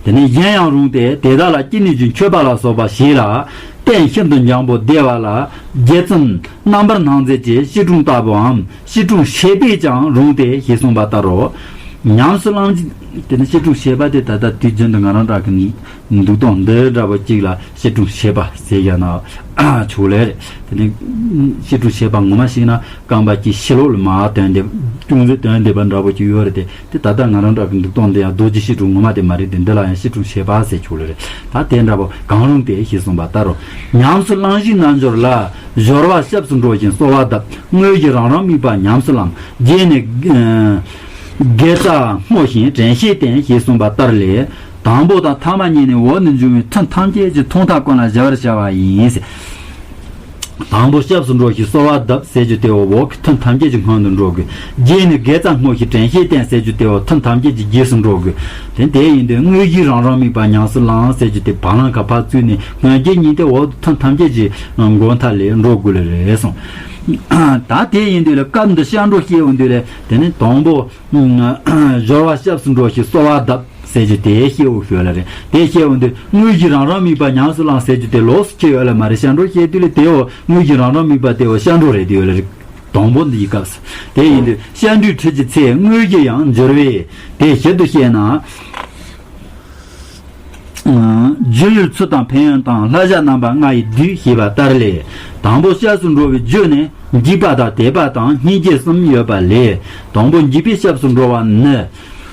དེ་ནས་གཞན་ཡང་རུང་སྟེ་དེ་དག་ལ་ཅི་ནུས་ཀྱིས་མཆོད་པ་ལ་སོགས་པ་བྱས་ལ། རྟེན་ཤིན་ཏུ་འཇམ་པོ་བདེ་བ་ལ་རྗེ་བཙུན་རྣམ་པར་སྣང་མཛད་ཀྱི་སྐྱིལ་ཀྲུང་ལྟ་བུའམ་སྐྱིལ་ཀྲུང་བྱེད་པས་ཀྱང་རུང་སྟེ་ཞེས་གསུངས་པ་ལྟར་རོ། ཉམས་སུ་བླང་། དེ་ནས་སྐྱིལ་ཀྲུང་བྱེད་པ་དེ་ད་ལྟ་དུས་རྒྱུན་དུ་ང་རང་འདྲ་གི་འདུག་སྟངས་འདི་འདྲ་པོ་གཅིག་ལ་སྐྱིལ་ཀྲུང་བྱེད་པ་ཟེར་ཡ་ན་ཆོག་ལེ་རེད། དེ་ནས་སྐྱིལ་ཀྲུང་བྱེད་པ་ངོ་མ་ཞིག་ན། རྐང་པ་གཅིག་ཕྱི་ལོགས་ལ་མར་བཏོན་ཏེ་ཅུང་ཟད་བཏོན་བསྡད་པ་འདྲ་པོ་ཅིག་ཡོད་རེད་དེ། དེ་ད་ལྟ་ང་རང་འདྲ་གི་འདུག་སྟངས་འདི་ཡང་རྡོ་རྗེ་སྐྱིལ་ཀྲུང་ངོ་མ་དེ་མ་རེད་དེ། འདི་ལ་ཡང་སྐྱིལ་ཀྲུང་བྱེད་པ་ཟེར་ཆོག་ལེ་རེད། ད་དེ་འདྲ་པོ་གང་རུང་སྟེ་ཞེས་གསུངས་པ་ལྟར་རོ། ཉམས་སུ་བླང་ཞིང་རྣལ་འབྱོར་ལ། སྦྱོར་བ་སྐྱབས་སུ་འགྲོ་ཞིང་གསོལ་བ་གདབ། དངོས་གཞི་རང་རང་དམིགས་པ་ཉམས་སུ་བླང་། རྗེས་ནས་དགེ་རྩ་བསྔོ་ཞིང་དྲན་ཤེས་བསྟེན་ཞེས་གསུངས་པ་ལྟར་ལས། དང་པོ་དང་ཐ་མ་གཉིས་ནི་འོག་ནས་འབྱུང་བའི་ཐུན་ཐམས་ཅད་ཀྱི་ཐོག་མཐའ་ཀུན་ལ་བཞག་པར་བྱ་བ་ཡིན། དང་པོ་སྐྱབས་སུ་འགྲོ་ཞིང་གསོལ་བ་གདབ་ཟེར་རྒྱུ་དེ་འོག་གི་ཐུན་ཐམས་ཅད་ཀྱི་སྔོན་དུ་འགྲོ་དགོས། རྗེས་ནས་དགེ་རྩ་བསྔོ་ཞིང་དྲན་ཤེས་བསྟེན་ཟེར་རྒྱུ་དེ་འོག་ཐུན་ཐམས་ཅད་ཀྱི་རྗེས་སུ་འགྲོ་དགོས། དེ་དེ་ཡིན་དུས་དངོས་གཞི་རང་རང་དམིགས་པ་ཉམས་སུ་བླང་ཟེར་རྒྱུ་དེ་བ་ལང་ཁ་ཕར་བཙུགས་ནས་སྔོན་རྗེས་གཉིས་དེ་འོག་ཐུན་ཐམས་ཅད་ཀྱི་མགོ་མཐའ་ལས་འགྲོ་དགོས་ལེ་རེད་གསུངས། ད་དེ་ཡིན་དུས་ལ་སྐབས་འདི་སྐྱབས་འགྲོ་བཤད་འོང་དུས་ལ་དེ་ནི་དང་པོ་སྦྱོར་བ་སྐྱབས་སུ་འགྲོ་ཞིང་གསོལ་བ་གདབ། ཟེར་རྒྱུ་དེ་བཤད་འོ་ཞུ་ལ་རེད། དེ་བཤད་འོ་འདི་དངོས་གཞི་རང་རང་དམིགས་པ་ཉམས་སུ་བླང་ཟེར་རྒྱུ་དེ་ལོགས་སུ་ཁྱེར་ཡོད་ལ་མ་རེད། སྐྱབས་འགྲོ་བཤད་དུས་ལ་དེའོ་དངོས་གཞི་རང་རང་དམིགས་པ་དེའོ་སྐྱབས་འགྲོ་རེད་དེ་ཡོད་ལ་རེད། དང་པོ་འདི་ཡི་སྐབས་སུ་དེ་ཡིན་དུས་སྐྱབས་འགྲོའི་ཁྲིད་ཀྱི་ཚེ་དངོས་གཞི་ཡང་འབྱོར་བས་དེ་ཞིབ་ཏུ་བཤད་ན། རྒྱུ་ཡུལ་ཚུལ་དང་ཕན་ཡོན་དང་ལྷ་བྱ་རྣམ་པ་ལྔ་ཡི་བསྡུས་ཞེས་པ་ལྟར་ལས། དང་པོ་སྐྱབས་སུ་འགྲོ་བའི་རྒྱུ་ནི་འཇིགས་པ་དང་དད་པ་དང་སྙིང་རྗེ་གསུམ་ཡོད་པ་ལས། དང་པོ་འཇིགས་པས་སྐྱབས་སུ་འགྲོ་བ་ནི།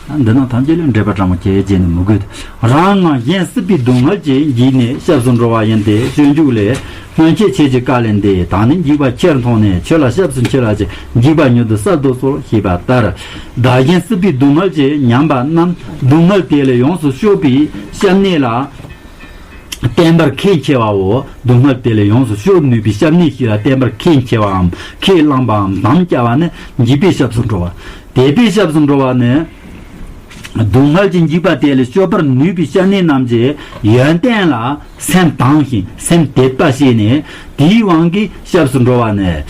འདི་རྣམས་ཐམས་ཅད་ལས་འབྲེལ་པ་དྲང་མོ་སྐྱེ་བྱེད་ནི་མི་དགོས། རང་ངམ་གཞན་སྲིད་པའི་སྡུག་བསྔལ་གྱིས་འཇིགས་ནས་སྐྱབས་སུ་འགྲོ་བ་ཡིན་ཏེ། སྤྱོད་འཇུག་ལས། སྔོན་ཆད་ཁྱེད་ཀྱི་བཀའ་ལས་འདས། ད་ནི་འཇིགས་པ་ཁྱེར་མཐོང་ནས། ཁྱོད་ལ་སྐྱབས་སུ་མཆི་བར་བྱ། འཇིགས་པ་མྱུར་དུ་བསལ་དུ་གསོལ། ཞེས་པ་ལྟར། བདག་གཞན་སྲིད་པའི་སྡུག་བསྔལ་གྱིས་ཉམས་པ་རྣམས་སྡུག་བསྔལ་དེ་ལས་ཡོངས་སུ་སྐྱོབ་པའི་སྐྱབས་གནས་ལ་བརྟེན་པར་ཁས་འཆེ་བའོ། སྡུག་བསྔལ་དེ་ལས་ཡོངས་སུ་སྐྱོབ་ནུས་པའི་སྐྱབས་གནས་ཤིག་ལ་བརྟེན་པར་ཁས་འཆེ་བའམ། ཁས་བླངས་པའམ། དམ་བཅའ་བ་ནི་འཇིགས་པའི་སྐྱབས་སུ་འགྲོ་བ། དད་པའི་སྐྱབས་སུ་འགྲོ་བ་ནི། སྡུག་བསྔལ་གྱི་འཇིགས་པ་དེ་ལས་སྐྱོབ་པར་ནུས་པའི་སྐྱབས་གནས་རྣམས་ཀྱི་ཡོན་ཏན་ལ་སེམས་དང་ཞིང་སེམས་དད་པ་བྱས་ནས། དེའི་དབང་གིས་སྐྱབས་སུ་འགྲོ་བ་ནི།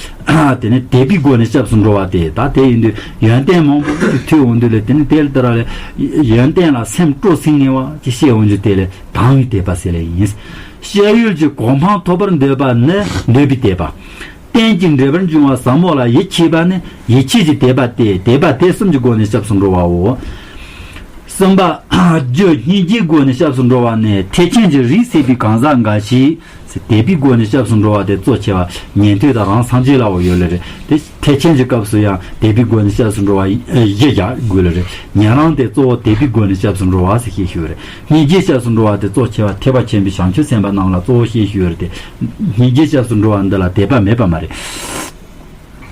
དེ་ནི་དད་པའི་སྒོ་ནས་སྐྱབས་སུ་འགྲོ་བ་སྟེ། ད་དེ་ཡིན་དུས་ཡོན་ཏན་མང་པོ་ཞིག་ཐོས་འོང་དུས་ལས། དེ་ནི་དེ་ལྟར་ལས་ཡོན་ཏན་ལ་སེམས་སྤྲོ་ཟིང་ངེ་བ་ཅིག་སྐྱེ་འོང་རྒྱུ་དེ་ལས་དང་བའི་དད་པ་ཟེར་ལེ་ཡིན། སྐྱབས་ཡུལ་གྱི་གོ་འཕང་ཐོབ་པར་འདོད་པ་ནི་འདོད་པའི་དད་པ། རྟེན་ཅིང་འབྲེལ་བར་འབྱུང་བ་ཟབ་མོ་ལ་ཡིད་ཆེས་པ་ནི་ཡིད་ཆེས་ཀྱི་དད་པ་སྟེ། དད་པ་དེ་གསུམ་གྱི་སྒོ་ནས་སྐྱབས་སུ་འགྲོ་བའོ། གསུམ་པ། རྒྱུ་སྙིང་རྗེའི་སྒོ་ནས་སྐྱབས་སུ་འགྲོ་བ་ནི། ཐེག་ཆེན་གྱི་རིགས་སད་པའི་གང་ཟག་འགའ་ཞིག་དད་པའི་སྒོ་ནས་སྐྱབས་སུ་འགྲོ་བ་དེ་གཙོ་ཆེ་བ། ཉན་ཐོས་དང་རང་སངས་རྒྱས་ལ་འོ་ཡོད་ལེ་རེད་དེ། ཐེག་ཆེན་གྱི་སྐབས་སུ་ཡང་དད་པའི་སྒོ་ནས་སྐྱབས་སུ་འགྲོ་བ་བཞི་བཞག་དགོས་ལེ་རེད། ཉན་རང་དེ་གཙོ་བོ་དད་པའི་སྒོ་ནས་སྐྱབས་སུ་འགྲོ་བ་ཟེར་ཤེས་ཤིག་རེད། སྙིང་རྗེ་སྐྱབས་སུ་འགྲོ་བ་དེ་གཙོ་ཆེ་བ་ཐེག་པ་ཆེན་པོའི་བྱང་ཆུབ་སེམས་དཔའ་རྣམས་ལ་གཙོ་བོ་ཤེས་ཤིག་ཡོད་རེད་དེ། སྙིང་རྗེ་སྐྱབས་སུ་འགྲོ་བ་འདི་ལ་དད་པ་མེད་པ་མ་རེད།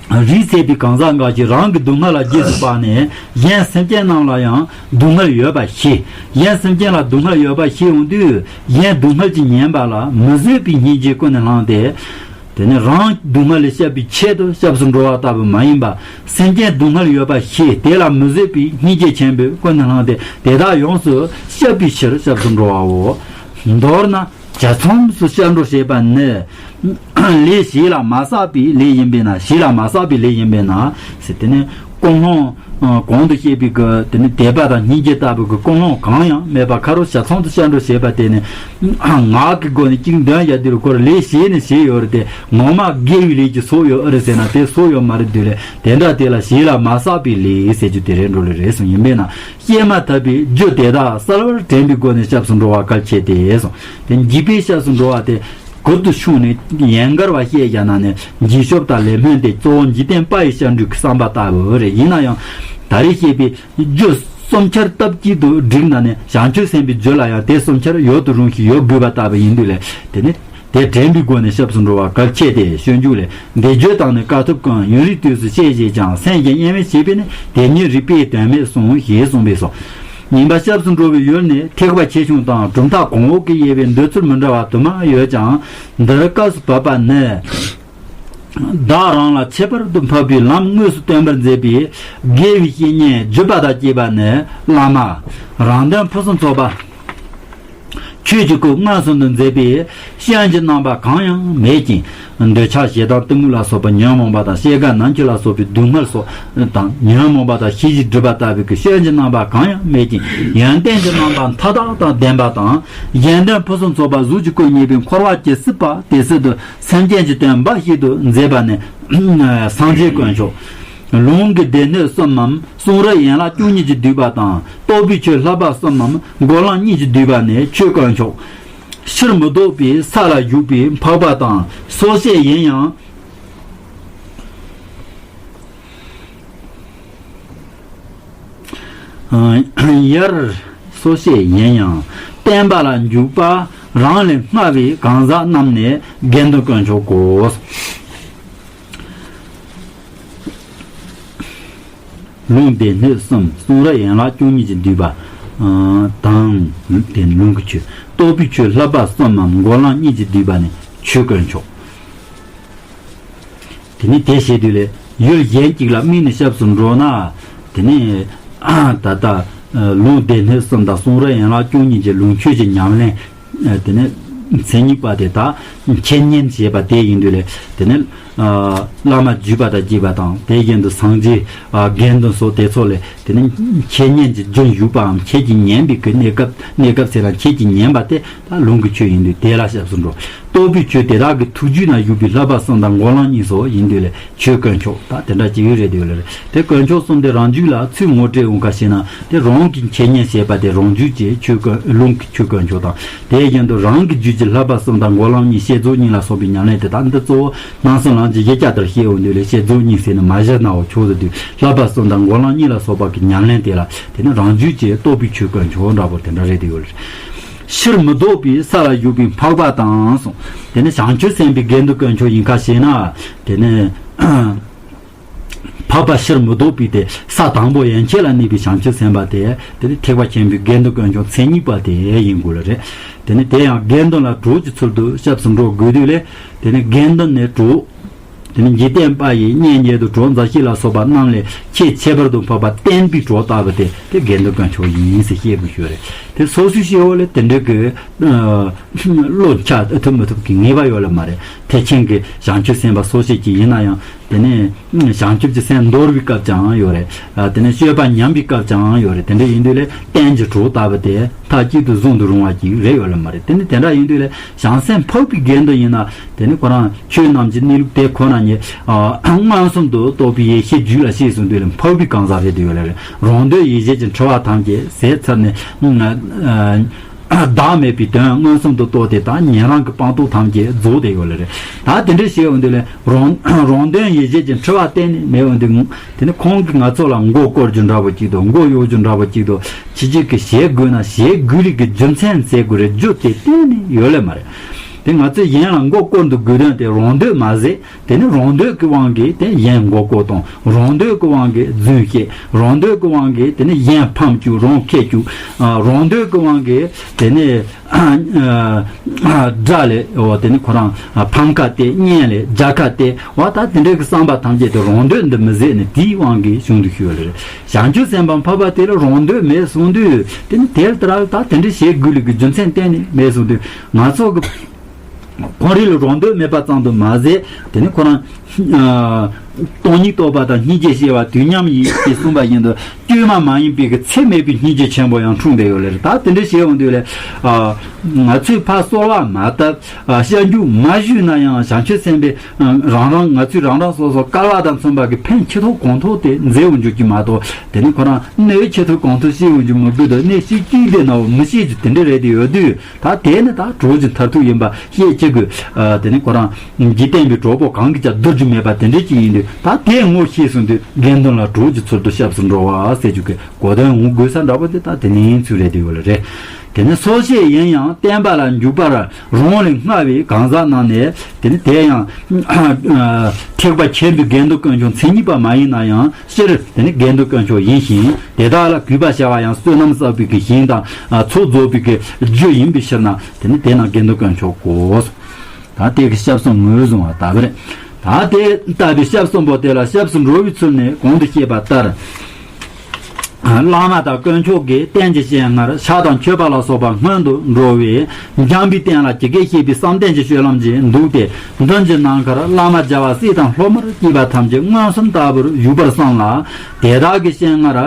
རིགས་སད་པའི་གང་ཟག་འགའ་ཞིག་རང་གི་སྡུག་བསྔལ་ལ་རྗེས་སུ་དཔག་ནས་གཞན་སེམས་ཅན་རྣམས་ལ་ཡང་སྡུག་བསྔལ་ཡོད་པ་ཤེས། གཞན་སེམས་ཅན་ལ་སྡུག་བསྔལ་ཡོད་པ་ཤེས་འོང་དུས། གཞན་སྡུག་བསྔལ་གྱིས་ཉེན་པ་ལ་མི་བཟོད་པའི་སྙིང་རྗེ་ཀུན་ནས་བསླངས་ཏེ། དེ་ནས་རང་སྡུག་བསྔལ་ལས་སྐྱབས་པའི་ཆེད་དུ་སྐྱབས་སུ་འགྲོ་བ་ལྟ་བུ་མ་ཡིན་པ། སེམས་ཅན་སྡུག་བསྔལ་ཡོད་པ་ཤེས། དེ་ལ་མི་བཟོད་པའི་སྙིང་རྗེ་ཆེན་པོས་ཀུན་ནས་བསླངས་ཏེ། དེ་དག་ཡོངས་སུ་བསྐྱབ་པའི་ཕྱིར་སྐྱབས་སུ་འགྲོ་བའོ། མདོར་ན། བྱ་ཚོམས་སུ་སྐྱབས་འགྲོ་བྱེད་པ་ནི། ལས་བྱས་ལ་མ་བསགས་པའི་ལས་ཡིན་པས་ན། བྱས་ལ་མ་བསགས་པའི་ལས་ཡིན་པས་ན། ཟེར་དེ་ནས་ཀུན་སློང་། གོང་དུ་བཤད་པའི་གི་དེ་ནི་དད་པ་དང་སྙིང་རྗེ་ལྟ་བུ་གི་ཀུན་སློང་གང་ཡང་མེད་པ་ཁ་རོ་བྱ་ཚོམས་སུ་སྐྱབས་འགྲོ་བྱེད་པ་དེ་ནི། ངག་གི་སྒོ་ནས་གཅིག་འདོན་ཡ་དེ་རུ་ཁོར་ལས་བྱས་ནས་བྱས་ཡོད་རེད་དེ། ངོ་མ་དགེ་བའི་ལས་ཀྱི་ཚོགས་ཡོད་ཨ་རེད་ཟེར་ན་དེ་ཚོགས་ཡོད་མ་རེད་དུས་ལས། དེ་འདྲ་དེ་ལ་བྱས་ལ་མ་བསགས་པའི་ལས་ཟེར་རྒྱུ་དེ་རེད་འགྲོ་ལེ་རེད་གསུངས། ཡིན་པས་ན། སྐྱེས་མ་ཐག་པའི་རྒྱུ་དེ་དག་གསལ་བར་དྲན་པའི་སྒོ་ནས་སྐྱབས་སུ་འགྲོ་བ་གལ་ཆེ་སྟེ་གསུངས། དེ་འཇིགས་པའི་སྐྱབས་སུ་འགྲོ་བ་དེ་གུར་དུ་ཕྱུང་ནས་ཡན་གར་བ་བཤད་བཞག་ན་ནི་འཇིགས་སྐྱོབ་དང་ལེགས་སྨོན་དེ་གཙོ་བོ་འཇིག་རྟེན་པ་ཡི་སྐྱབས་འགྲོའི་བསམ་པ་ལྟ་བུ་རེད། ཡིན་ན་ཡང་ད་རེས་བཤད་པའི་རྒྱུ་གསུམ་ཆར་སྟབས་གཅིག་ཏུ་བསྒྲིགས་ན་ནི་བྱང་ཆུབ་སེམས་དཔའི་རྒྱུད་ལ་ཡང་དེ་གསུམ་ཆར་ཡོད་དུ་རུང་ཞིང་ཡོད་དགོས་པ་ལྟ་བུ་ཡིན་དུས་ལས། དེ་ནི། དེ་དྲན་པའི་སྒོ་ནས་སྐྱབས་སུ་འགྲོ་བ་གལ་ཆེ་སྟེ། སྤྱོད་འཇུག་ལས། བཟླས་བརྗོད་དང་ནི་དཀའ་ཐུབ་ཀུན། ཡུན་རིང་དུས་སུ་སྤྱད་བྱས་ཀྱང་། སེམས་ཀྱི་དབྱེ་བས་ཕྱེ་བས་ནི། དེ་ཉིད་རིག་པའི་དོན་མེད་གསུངས། ཞེས་གསུངས་པས་སོ། ཉིན་པ་སྐྱབས་སུ་འགྲོ་བའི་ཡུལ་ནི་ཐེག་པ་ཆེ་ཆུང་དང་གྲུབ་མཐའ་གོང་འོག་གི་དབྱེ་བས་འདོད་ཚུལ་མི་འདྲ་བ་དུ་མ་ཡོད་ཀྱང་། འདིར་སྐབས་སུ་བབ་པ་ནི། བདག་རང་ལ་ཁྱད་པར་དུ་འཕགས་པའི་ལམ་དངོས་སུ་སྟོན་པར་མཛད་པའི་དགེ་བའི་བཤེས་གཉེན་བརྒྱུད་པ་དང་བཅས་པ་ནི་བླ་མ། རང་དོན་ཕུན་སུམ་ཚོགས་པ། ཆོས་ཀྱི་སྐུ་མངོན་སུམ་དུ་མཛད་པའི་སྐྱོན་གྱི་རྣམ་པ་གང་ཡང་མེད་ཅིང་། འདོད་ཆགས་ཞེ་སྡང་གཏི་མུག་ལ་སོགས་པ་ཉོན་མོངས་པ་དང་སྐྱེ་རྒ་ན་འཆི་ལ་སོགས་པའི་སྡུག་བསྔལ་སོགས་དང་། ཉོན་མོངས་པ་དང་ཤེས་བྱའི་སྒྲིབ་པ་ལྟ་བུའི་སྐྱོན་གྱི་རྣམ་པ་གང་ཡང་མེད་ཅིང་། ཡོན་ཏན་གྱི་རྣམ་པ་མཐའ་དག་དང་ལྡན་པ་དང་། གཞན་དོན་ཕུན་སུམ་ཚོགས་པ་གཟུགས་ཀྱི་སྐུ་བརྙེས་པའི་འཁོར་བ་ཇི་སྲིད་པ་དེ་སྲིད་དུ་སེམས་ཅན་གྱི་དོན་འབའ་ཞིག་ཏུ་མཛད་པ་ནི་སངས་རྒྱས་དཀོན་མཆོག། ལུང་གི་སྡེ་སྣོད་གསུམ་མམ་གསུང་རབ་ཡན་ལག་བཅུ་གཉིས་ཀྱི་བསྡུས་པ་དང་། རྟོགས་པའི་ཆོས་བསླབ་པ་གསུམ་མམ་སྒོམ་ལམ་གཉིས་ཀྱི་བསྡུས་པ་ནི་ཆོས་དཀོན་མཆོག། ཕྱིར་མི་ལྡོག་པའི་ས་ལ་བཞུགས་པའི་འཕགས་པ་དང་། སོ་སྐྱེ་ཡིན་ཡང་། ཡར། སོ་སྐྱེ་ཡིན་ཡང་བསྟན་པ་ལ་འཇུག་པ་རང་ལས་སྔ་བའི་གང་ཟག་རྣམས་ནི་དགེ་འདུན་དཀོན་མཆོག་གོ། ལུང་སྡེ་སྣོད་གསུམ། གསུང་རབ་ཡན་ལག་བཅུ་གཉིས་ཀྱི་བསྡུས་པ་དང་། དེ་ནི་ལུང་གི་ཆོས། རྟོགས་པའི་ཆོས་བསླབ་པ་གསུམ་མམ་སྒོམ་ལམ་གཉིས་ཀྱི་བསྡུས་པ་ནི་ཆོས་དཀོན་མཆོག། དེ་ནི་དེ་བྱེད་དུས་ལས་ཡུལ་གཞན་གཅིག་ལ་དམིགས་ནས་སྐྱབས་སུ་འགྲོ་ན། དེ་ནི་ད་ལྟ་ལུང་སྡེ་སྣོད་གསུམ་དང་གསུང་རབ་ཡན་ལག་བཅུ་གཉིས་ཀྱི་ལུང་ཆོས་ཀྱི་ཉམས་ལེན། དེ་ནས་མཚན་ཉིད་པ་དེ་དག་འཆད་ཉན་བྱེད་པ་དེ་ཡིན་དུས་ལས། དེ་ནས་བླ་མ་བརྒྱུད་པ་དང་བཅས་པ་དང་། དེ་བཞིན་དུ་སངས་རྒྱས་དགེ་འདུན་སོགས་དེ་ཚོ་ལས་དེ་ནས་འཆད་ཉན་གྱི་རྒྱུན་ཞུགས་པའམ་ཁྱེད་ཀྱིས་ཉན་པའི་གི་གནས་སྐབས། གནས་སྐབས་ཟེར་ན་ཁྱེད་ཀྱིས་ཉན་པ་དེ་དག་ལུང་གི་ཆོས་ཡིན་དུས་དེ་ལ་སྐྱབས་སུ་འགྲོ། རྟོགས་པའི་ཆོས་དེ་དག་གི་ཐུགས་རྒྱུད་ན་བཞུགས་པའི་བསླབ་པ་གསུམ་དང་སྒོམ་ལམ་གཉིས་སོགས་ཡིན་དུས་ལས་ཆོས་དཀོན་མཆོག་དག་དེ་འདྲ་ཅིག་རེད་དེ་ལ་རེད། དེ་དཀོན་མཆོག་གསུམ་དེ་རང་རྒྱུད་ལ་ཚུར་ངོ་སྤྲད་འོང་ཁ་ཤས་ན། དེ་རང་གིས་འཆད་ཉན་བྱེད་པ་དེ་རང་རྒྱུད་ཀྱི་ཆོས་དཀོན། ལུང་གི་ཆོས་དཀོན་མཆོག་དང་། དེ་བཞིན་དུ་རང་གི་རྒྱུད་ཀྱི་བསླབ་པ་གསུམ་དང་སྒོམ་ལམ་གཉིས། བསྐྱེད་རྫོགས་གཉིས་ལ་སོགས་པའི་ཉམས་ལེན་དེ་དག་འདི་གཙོ་བོ་སྣང་སེམས་ལ། ཀྱི་ཡིག་བརྒྱ་ལྟར་བཤད་འོང་དུས་ལས། བཤད་རྫོགས་གཉིས་ཟེར་ནས་མ་བཞག་ནའོ་ཆོག་ཏུ་དུས། བསླབ་པ་གསུམ་དང་མགོ་ལོག་གཉིས་ལ་སོགས་པ་གི་ཉམས་ལེན་དེ་ལ་དེ་ནི་རང་རྒྱུད་ཀྱི་རྟོགས་པའི་ཆོས་དཀོན་མཆོག་འདྲ་པོ་དེ་འདྲ་རེད་དེ་ཡོད་རེད། ཕྱིར་མི་ལྡོག་པའི་ས་ལ་བཞུགས་པའི་འཕགས་པ་དང་གསུངས། དེ་ནི་བྱང་ཆུབ་སེམས་དཔའི་དགེ་འདུན་དཀོན་མཆོག་ཡིན་ཁ་ཞེ་ན། དེ་ནི་འཕགས་པ་ཕྱིར་མི་ལྡོག་པའི་དེ་ས་དང་པོ་ཡན་ཆད་ལ་གནས་པའི་བྱང་ཆུབ་སེམས་དཔའ་དེ། དེ་ནི་ཐེག་པ་ཆེན་པོའི་དགེ་འདུན་དཀོན་མཆོག་མཚན་ཉིད་པ་དེ་ཡིན་དགོས་ལ་རེད། དེ་ནི་དེ་ཡང་དགེ་འདུན་ལ་གྲོགས་ཀྱི་ཚུལ་དུ་སྐྱབས་སུ་འགྲོ་དགོས་དུས་ལས། དེ་ནི་དགེ་འདུན་ནི་གྲོགས། དེ་ནི་འཇིག་རྟེན་པ་ཡི་གཉེན་ཉེ་དུ་གྲོགས་མཛའ་བཤེས་ལ་སོགས་པ་རྣམས་ལས་ཁྱད་ཁྱད་པར་དུ་འཕགས་པ་བསྟན་པའི་གྲོགས་ལྟ་བུ་དེ་དེ་དགེ་འདུན་དཀོན་མཆོག་ཡིན་ཟེར་བཤད་དགོས་ཤོས་རེད། དེ་སོ་སོའི་སྐྱེ་བོ་ལས་དེ་འདྲའི་གི་བློ་འཆར་ཐུབ་མི་ཐུབ་ཀྱི་ངེས་པ་ཡོད་ལ་མ་རེད། ཐེག་ཆེན་གྱི་བྱང་ཆུབ་སེམས་དཔའ་སོ་སྐྱེ་ཅིག་ཡིན་ན་ཡང་། དེ་ནས་བྱང་ཆུབ་ཀྱི་སེམས་འདོར་བའི་སྐབས་ཀྱང་ཡོད་རེད། ཨ། དེ་ནས་སྤྱོད་པ་ཉམས་པའི་སྐབས་ཀྱང་ཡོད་རེད། དེ་འདྲ་ཡིན་དུས་ལས་རྟེན་གྱི་གྲོགས་ལྟ་བུ་དེ་མཐའ་གཅིག་ཏུ་བཟུང་དུ་རུང་བ་ཅིག་རེད་ཡོད་ལ་མ་རེད། དེ་ནི་དེ་འདྲ་ཡིན་དུས་ལས་བྱང་སེམས་འཕགས་པའི་དགེ་འདུན་ཡིན་ན། དེ་ནི་ཁོ་རང་ཆོས་རྣམས་ཀྱི་གནས་ལུགས་དེ་ཁོ་ན་ཉིད། ཨ། མངོན་སུམ་དུ་རྟོགས་པའི་ཡེ་ཤེས་རྒྱུད་ལ་སྐྱེས་སོང་དུས་ལས་འཕགས་པའི་གང་ཟག་རེད་དུ་ཡོད་ལ་རེད། རང་འདོད་ཡིད་བྱེད་ཀྱི་འཁྲུལ་བ་ཐམས་ཅད་ཟད་ཚར་ནས། ཨ། བདག་མེད་པའི་དོན་མངོན་སུམ་དུ་རྟོགས་ཏེ། ད་ཉན་རང་གི་སྤངས་རྟོགས་ཐམས་ཅད་རྫོགས་ཏེ་ཡོད་ལ་རེད། ད་དེ་འདྲ་བྱས་འོང་དུས་ལས་རང་རང་དོན་ཡིད་བྱེད་ཀྱི་འཁྲུལ་བ་གཏན་ནས་མེད་འོང་དུས། དེ་ནི་ཁོང་གིས་ང་ཚོ་ལ་མགོ་སྐོར་རྒྱུ་འདྲ་པོ་གཅིག་དང་། མགོ་གཡོག་རྒྱུ་འདྲ་པོ་གཅིག་དང་། ཁྱེད་ཅག་གིས་བྱེད་དགོས་ན་བྱེད་དགོས་རིགས་ཀྱི་རྒྱུ་མཚན་ཟེར་དགོས་རེད། རྒྱུ་དེ་གཏན་ནས་ཡོད་ལེ་མ་རེད། དེ་ང་ཚོས་གཞན་ལ་མགོ་སྐོར་འདུག་དགོས་དོན་དེ་རང་འདོད་མ་ཟད། དེ་ནི་རང་འདོད་ཀྱི་དབང་གིས་དེ་གཞན་མགོ་སྐོར་དང་། རང་འདོད་ཀྱི་དབང་གིས་རྫུན་བཤད། རང་འདོད་ཀྱི་དབང་གིས་དེ་ནི་གཞན་ཕམ་བཅུག་རང་ཁེ་བཅུག་ཨ། རང་འདོད་ཀྱི་དབང་གིས་དེ་ནི་ཨ། དགྲ་ལས། འོ། དེ་ནི་ཁོ་རང་ཕམ་ཁ་སྟེར། གཉེན་ལས་རྒྱལ་ཁ་སྟེར། འོ། ད་དེ་འདྲའི་གི་བསམ་པ་ཐམས་ཅད་དེ་རང་འདོད་འདི་མི་ཟད་ནས་དེའི་དབང་གིས་བྱུང་དུ་ཤོད་ལེ་རེད། བྱང་ཆུབ་སེམས་དཔའ་འཕགས་པ་དེ་ལ་རང་འདོད་མེད་གསུངས་དུས། དེ་ནི་དེ་ལྟར་ད་དེ་འདྲ་བྱེད་དགོས་ལུགས་ཀྱི་རྒྱུ་མཚན་གཏན་ནས་མེད་གསུངས་དུས། ང་ཚོ་གི་ཁོང་རང་ལ་རང་འདོད་མེད་པ་ཙམ་དུ་མ་ཟད། དེ་ནི་ཁོ་རང་ཨ། སྟོང་ཉིད་རྟོགས་པ་དང་སྙིང་རྗེ་སྐྱེ་བ་དུས་མཉམ་ཡིན་ཞེས་གསུངས་པ་བཞིན་དུ། བཅོས་མ་མ་ཡིན་པའི་གི་ཚད་མེད་པའི་སྙིང་རྗེ་ཆེན་པོ་ཡང་འཁྲུངས་བསྡད་ཡོད་ལེ་རེད། ད་དེ་འདྲ་བྱས་འོང་དུས་ལས། ཨ། ང་ཚོས་ཕར་གསོལ་བ་མ་བཏབ། ཨ། སྐྱབས་འཇུག་མ་ཞུས་ན་ཡང་བྱང་ཆུབ་སེམས་དཔའི་རང་རང་། ང་ཚོས་རང་རང་སོ་སོ་སྐལ་བ་དང་མཚུངས་པ་གི་ཕན་ཆེ་ཐོག་གོང་ཐོག་དེ་མཛད་འོང་འཇུག་གི་མ་གཏོགས། དེ་ནི་ཁོ་རང་གནོད་ཆེ་ཐོག་གོང་ཐོག་ཤེས་འོང་འཇུག་མི་དགོས་དོ། གནོད་ཤེས་ཀྱི་དེ་ནའོ་མི་ཤེས་ཀྱི་དེ་འདྲ་རེད་དེ་ཡོད་དུས། ད་དེ་ནི་ད་གྲོགས་ཀྱི་མཐར་ཐུག་ཡིན་པ་ཤེས་ཅི་དགོས། ཨ། དེ་ནི་ཁོ་རང་འཇིག་རྟེན་པའི་གྲོགས་པོ་གང་གིས་ཀྱང་བསྡུར་རྒྱུ་མེད་པ་དེ་འདྲ་ཅིག་ཡིན་དུས། ད་དེ་ངོ་ཤེས་སོང་དུས་དགེ་འདུན་ལ་གྲོགས་ཀྱི་ཚུལ་དུ་སྐྱབས་སུ་འགྲོ་བ་ཟེར་རྒྱུ་གི་གོ་དོན་འོང་དགོས་ས་འདྲ་པོ་དེ་ད་དེ་ནི་ཚུལ་རེད་དེ་ཡོད་ལ་རེད། དེ་ནི་སོ་སྐྱེ་ཡིན་ཡང་བསྟན་པ་ལ་འཇུག་པར་རང་ལས་སྔ་བའི་གང་ཟག་རྣམས་ནས། དེ་ནི་དེ་ཡང་ཐེག་པ་ཆེན་པོའི་དགེ་འདུན་དཀོན་མཆོག་མཚན་ཉིད་པ་མ་ཡིན་ན་ཡང་། སྤྱིར་དེ་ནི་དགེ་འདུན་དཀོན་མཆོག་ཡིན་ཞིང་། དེ་དག་ལ་གུས་པ་བྱ་བ་ཡང་བསོད་ནམས་བསགས་པའི་གི་ཞིང་དང་། ཨ། ཚོགས་རྫོགས་པའི་གི་རྒྱུ་ཡིན་པའི་ཕྱིར་ན། དེ་ནི་དེ་རྣམས་དགེ་འདུན་དཀོན་མཆོག་གོ། ད་དེ་གི་སྐྱབས་སུ་ངོས་བཟུང་བ་ལྟ་བུ་རེད། ད་དེ་ལྟ་བུའི་སྐྱབས་གསུམ་པོ་དེ་ལ་སྐྱབས་སུ་འགྲོ་བའི་ཚུལ་ནི་གོང་དུ་བཤད་པ་ལྟར། བླ་མ་དང་དཀོན་མཆོག་གི་རྟེན་གྱི་སྤྱན་སྔར་ཕྱག་དང་མཆོད་པ་ལ་སོགས་པ་སྔོན་དུ་འགྲོ་བས། འཇམ་པའི་སྟེང་ལ་ཇི་སྐད་བཤད་པའི་བསམ་གཏན་གྱི་སྤྱོད་ལམ་གྱིས་འདུག་སྟེ། མདུན་གྱི་ནམ་མཁར་བླ་མ་རྒྱལ་བ་སྲས་དང་སློབ་མར་སྐྱེས་པ་ཐམས་ཅད་མངོན་སུམ་ལྟ་བུར་བཞུགས་པར་བསམ་ལ། དེ་དག་གི་སྤྱན་སྔར་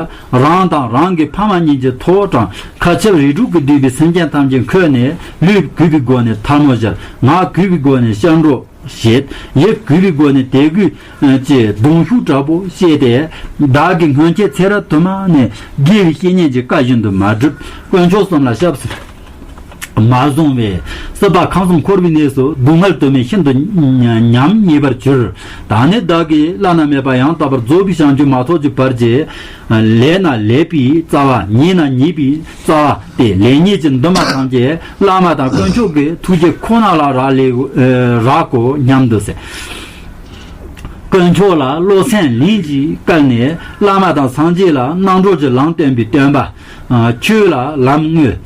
རང་དང་རང་གི་ཕ་མ་གཉིས་ཀྱི་ཐོག་དང་། མཁའ་ཁྱབ་རིགས་དྲུག་གིས་བསྡུས་པའི་སེམས་ཅན་ཐམས་ཅད་འཁོད་ནས། ལུས་གུས་པའི་སྒོ་ནས་ཐལ་མོ་སྦྱར། ངག་གུས་པའི་སྒོ་ནས་སྐྱབས་འགྲོ་བྱེད། ཡིད་གུས་པའི་སྒོ་ནས་དད་གུས་ཀྱི་གདུང་ཤུགས་དྲག་པོ་བསྐྱེད་དེ། བདག་གིས་སྔོན་ཆད་ཚེ་རབས་དུ་མ་ནས་དགེ་བའི་བཤེས་གཉེན་གྱི་བཀའ་བཞིན་དུ་མ་བསྒྲུབས་དཀོན་མཆོག་གསུམ་ལ་སྐྱབས་སུ་མ་བཟུང་བས། སྲིད་པ་ཁམས་གསུམ་འཁོར་བའི་གནས་སུ་སྡུག་བསྔལ་དུ་མས་ཤིན་ཏུ་ཉམས་ཉེས་པར་གྱུར། ད་ནི་བདག་གིས་བླ་ན་མེད་པ་ཡང་དག་པར་རྫོགས་པའི་བྱང་ཆུབ་མ་ཐོབ་ཀྱི་བར་གྱི་ལས་ན་ལེགས་པའི་རྩ་བ། ཉེས་ན་ཉེས་པའི་རྩ་བ་སྟེ། ལེགས་ཉེས་ཀྱི་འདུན་མ་ཐམས་ཅད་བླ་མ་དང་དཀོན་མཆོག་གི་ཐུགས་རྗེ་ཁོ་ན་ལ་རག་ལས། རག་གོ་སྙམ་དུ་ཟེར། དཀོན་མཆོག་ལ་བློ་སེམས་ལྷན་ཅིག་བཀལ་ནས། བླ་མ་དང་སངས་རྒྱས་ལ་རྣམ་གྲོལ་གྱི་ལམ་སྟོན་པའི་སྟོན་པ། ཆོས་ལ་ལམ་དངོས།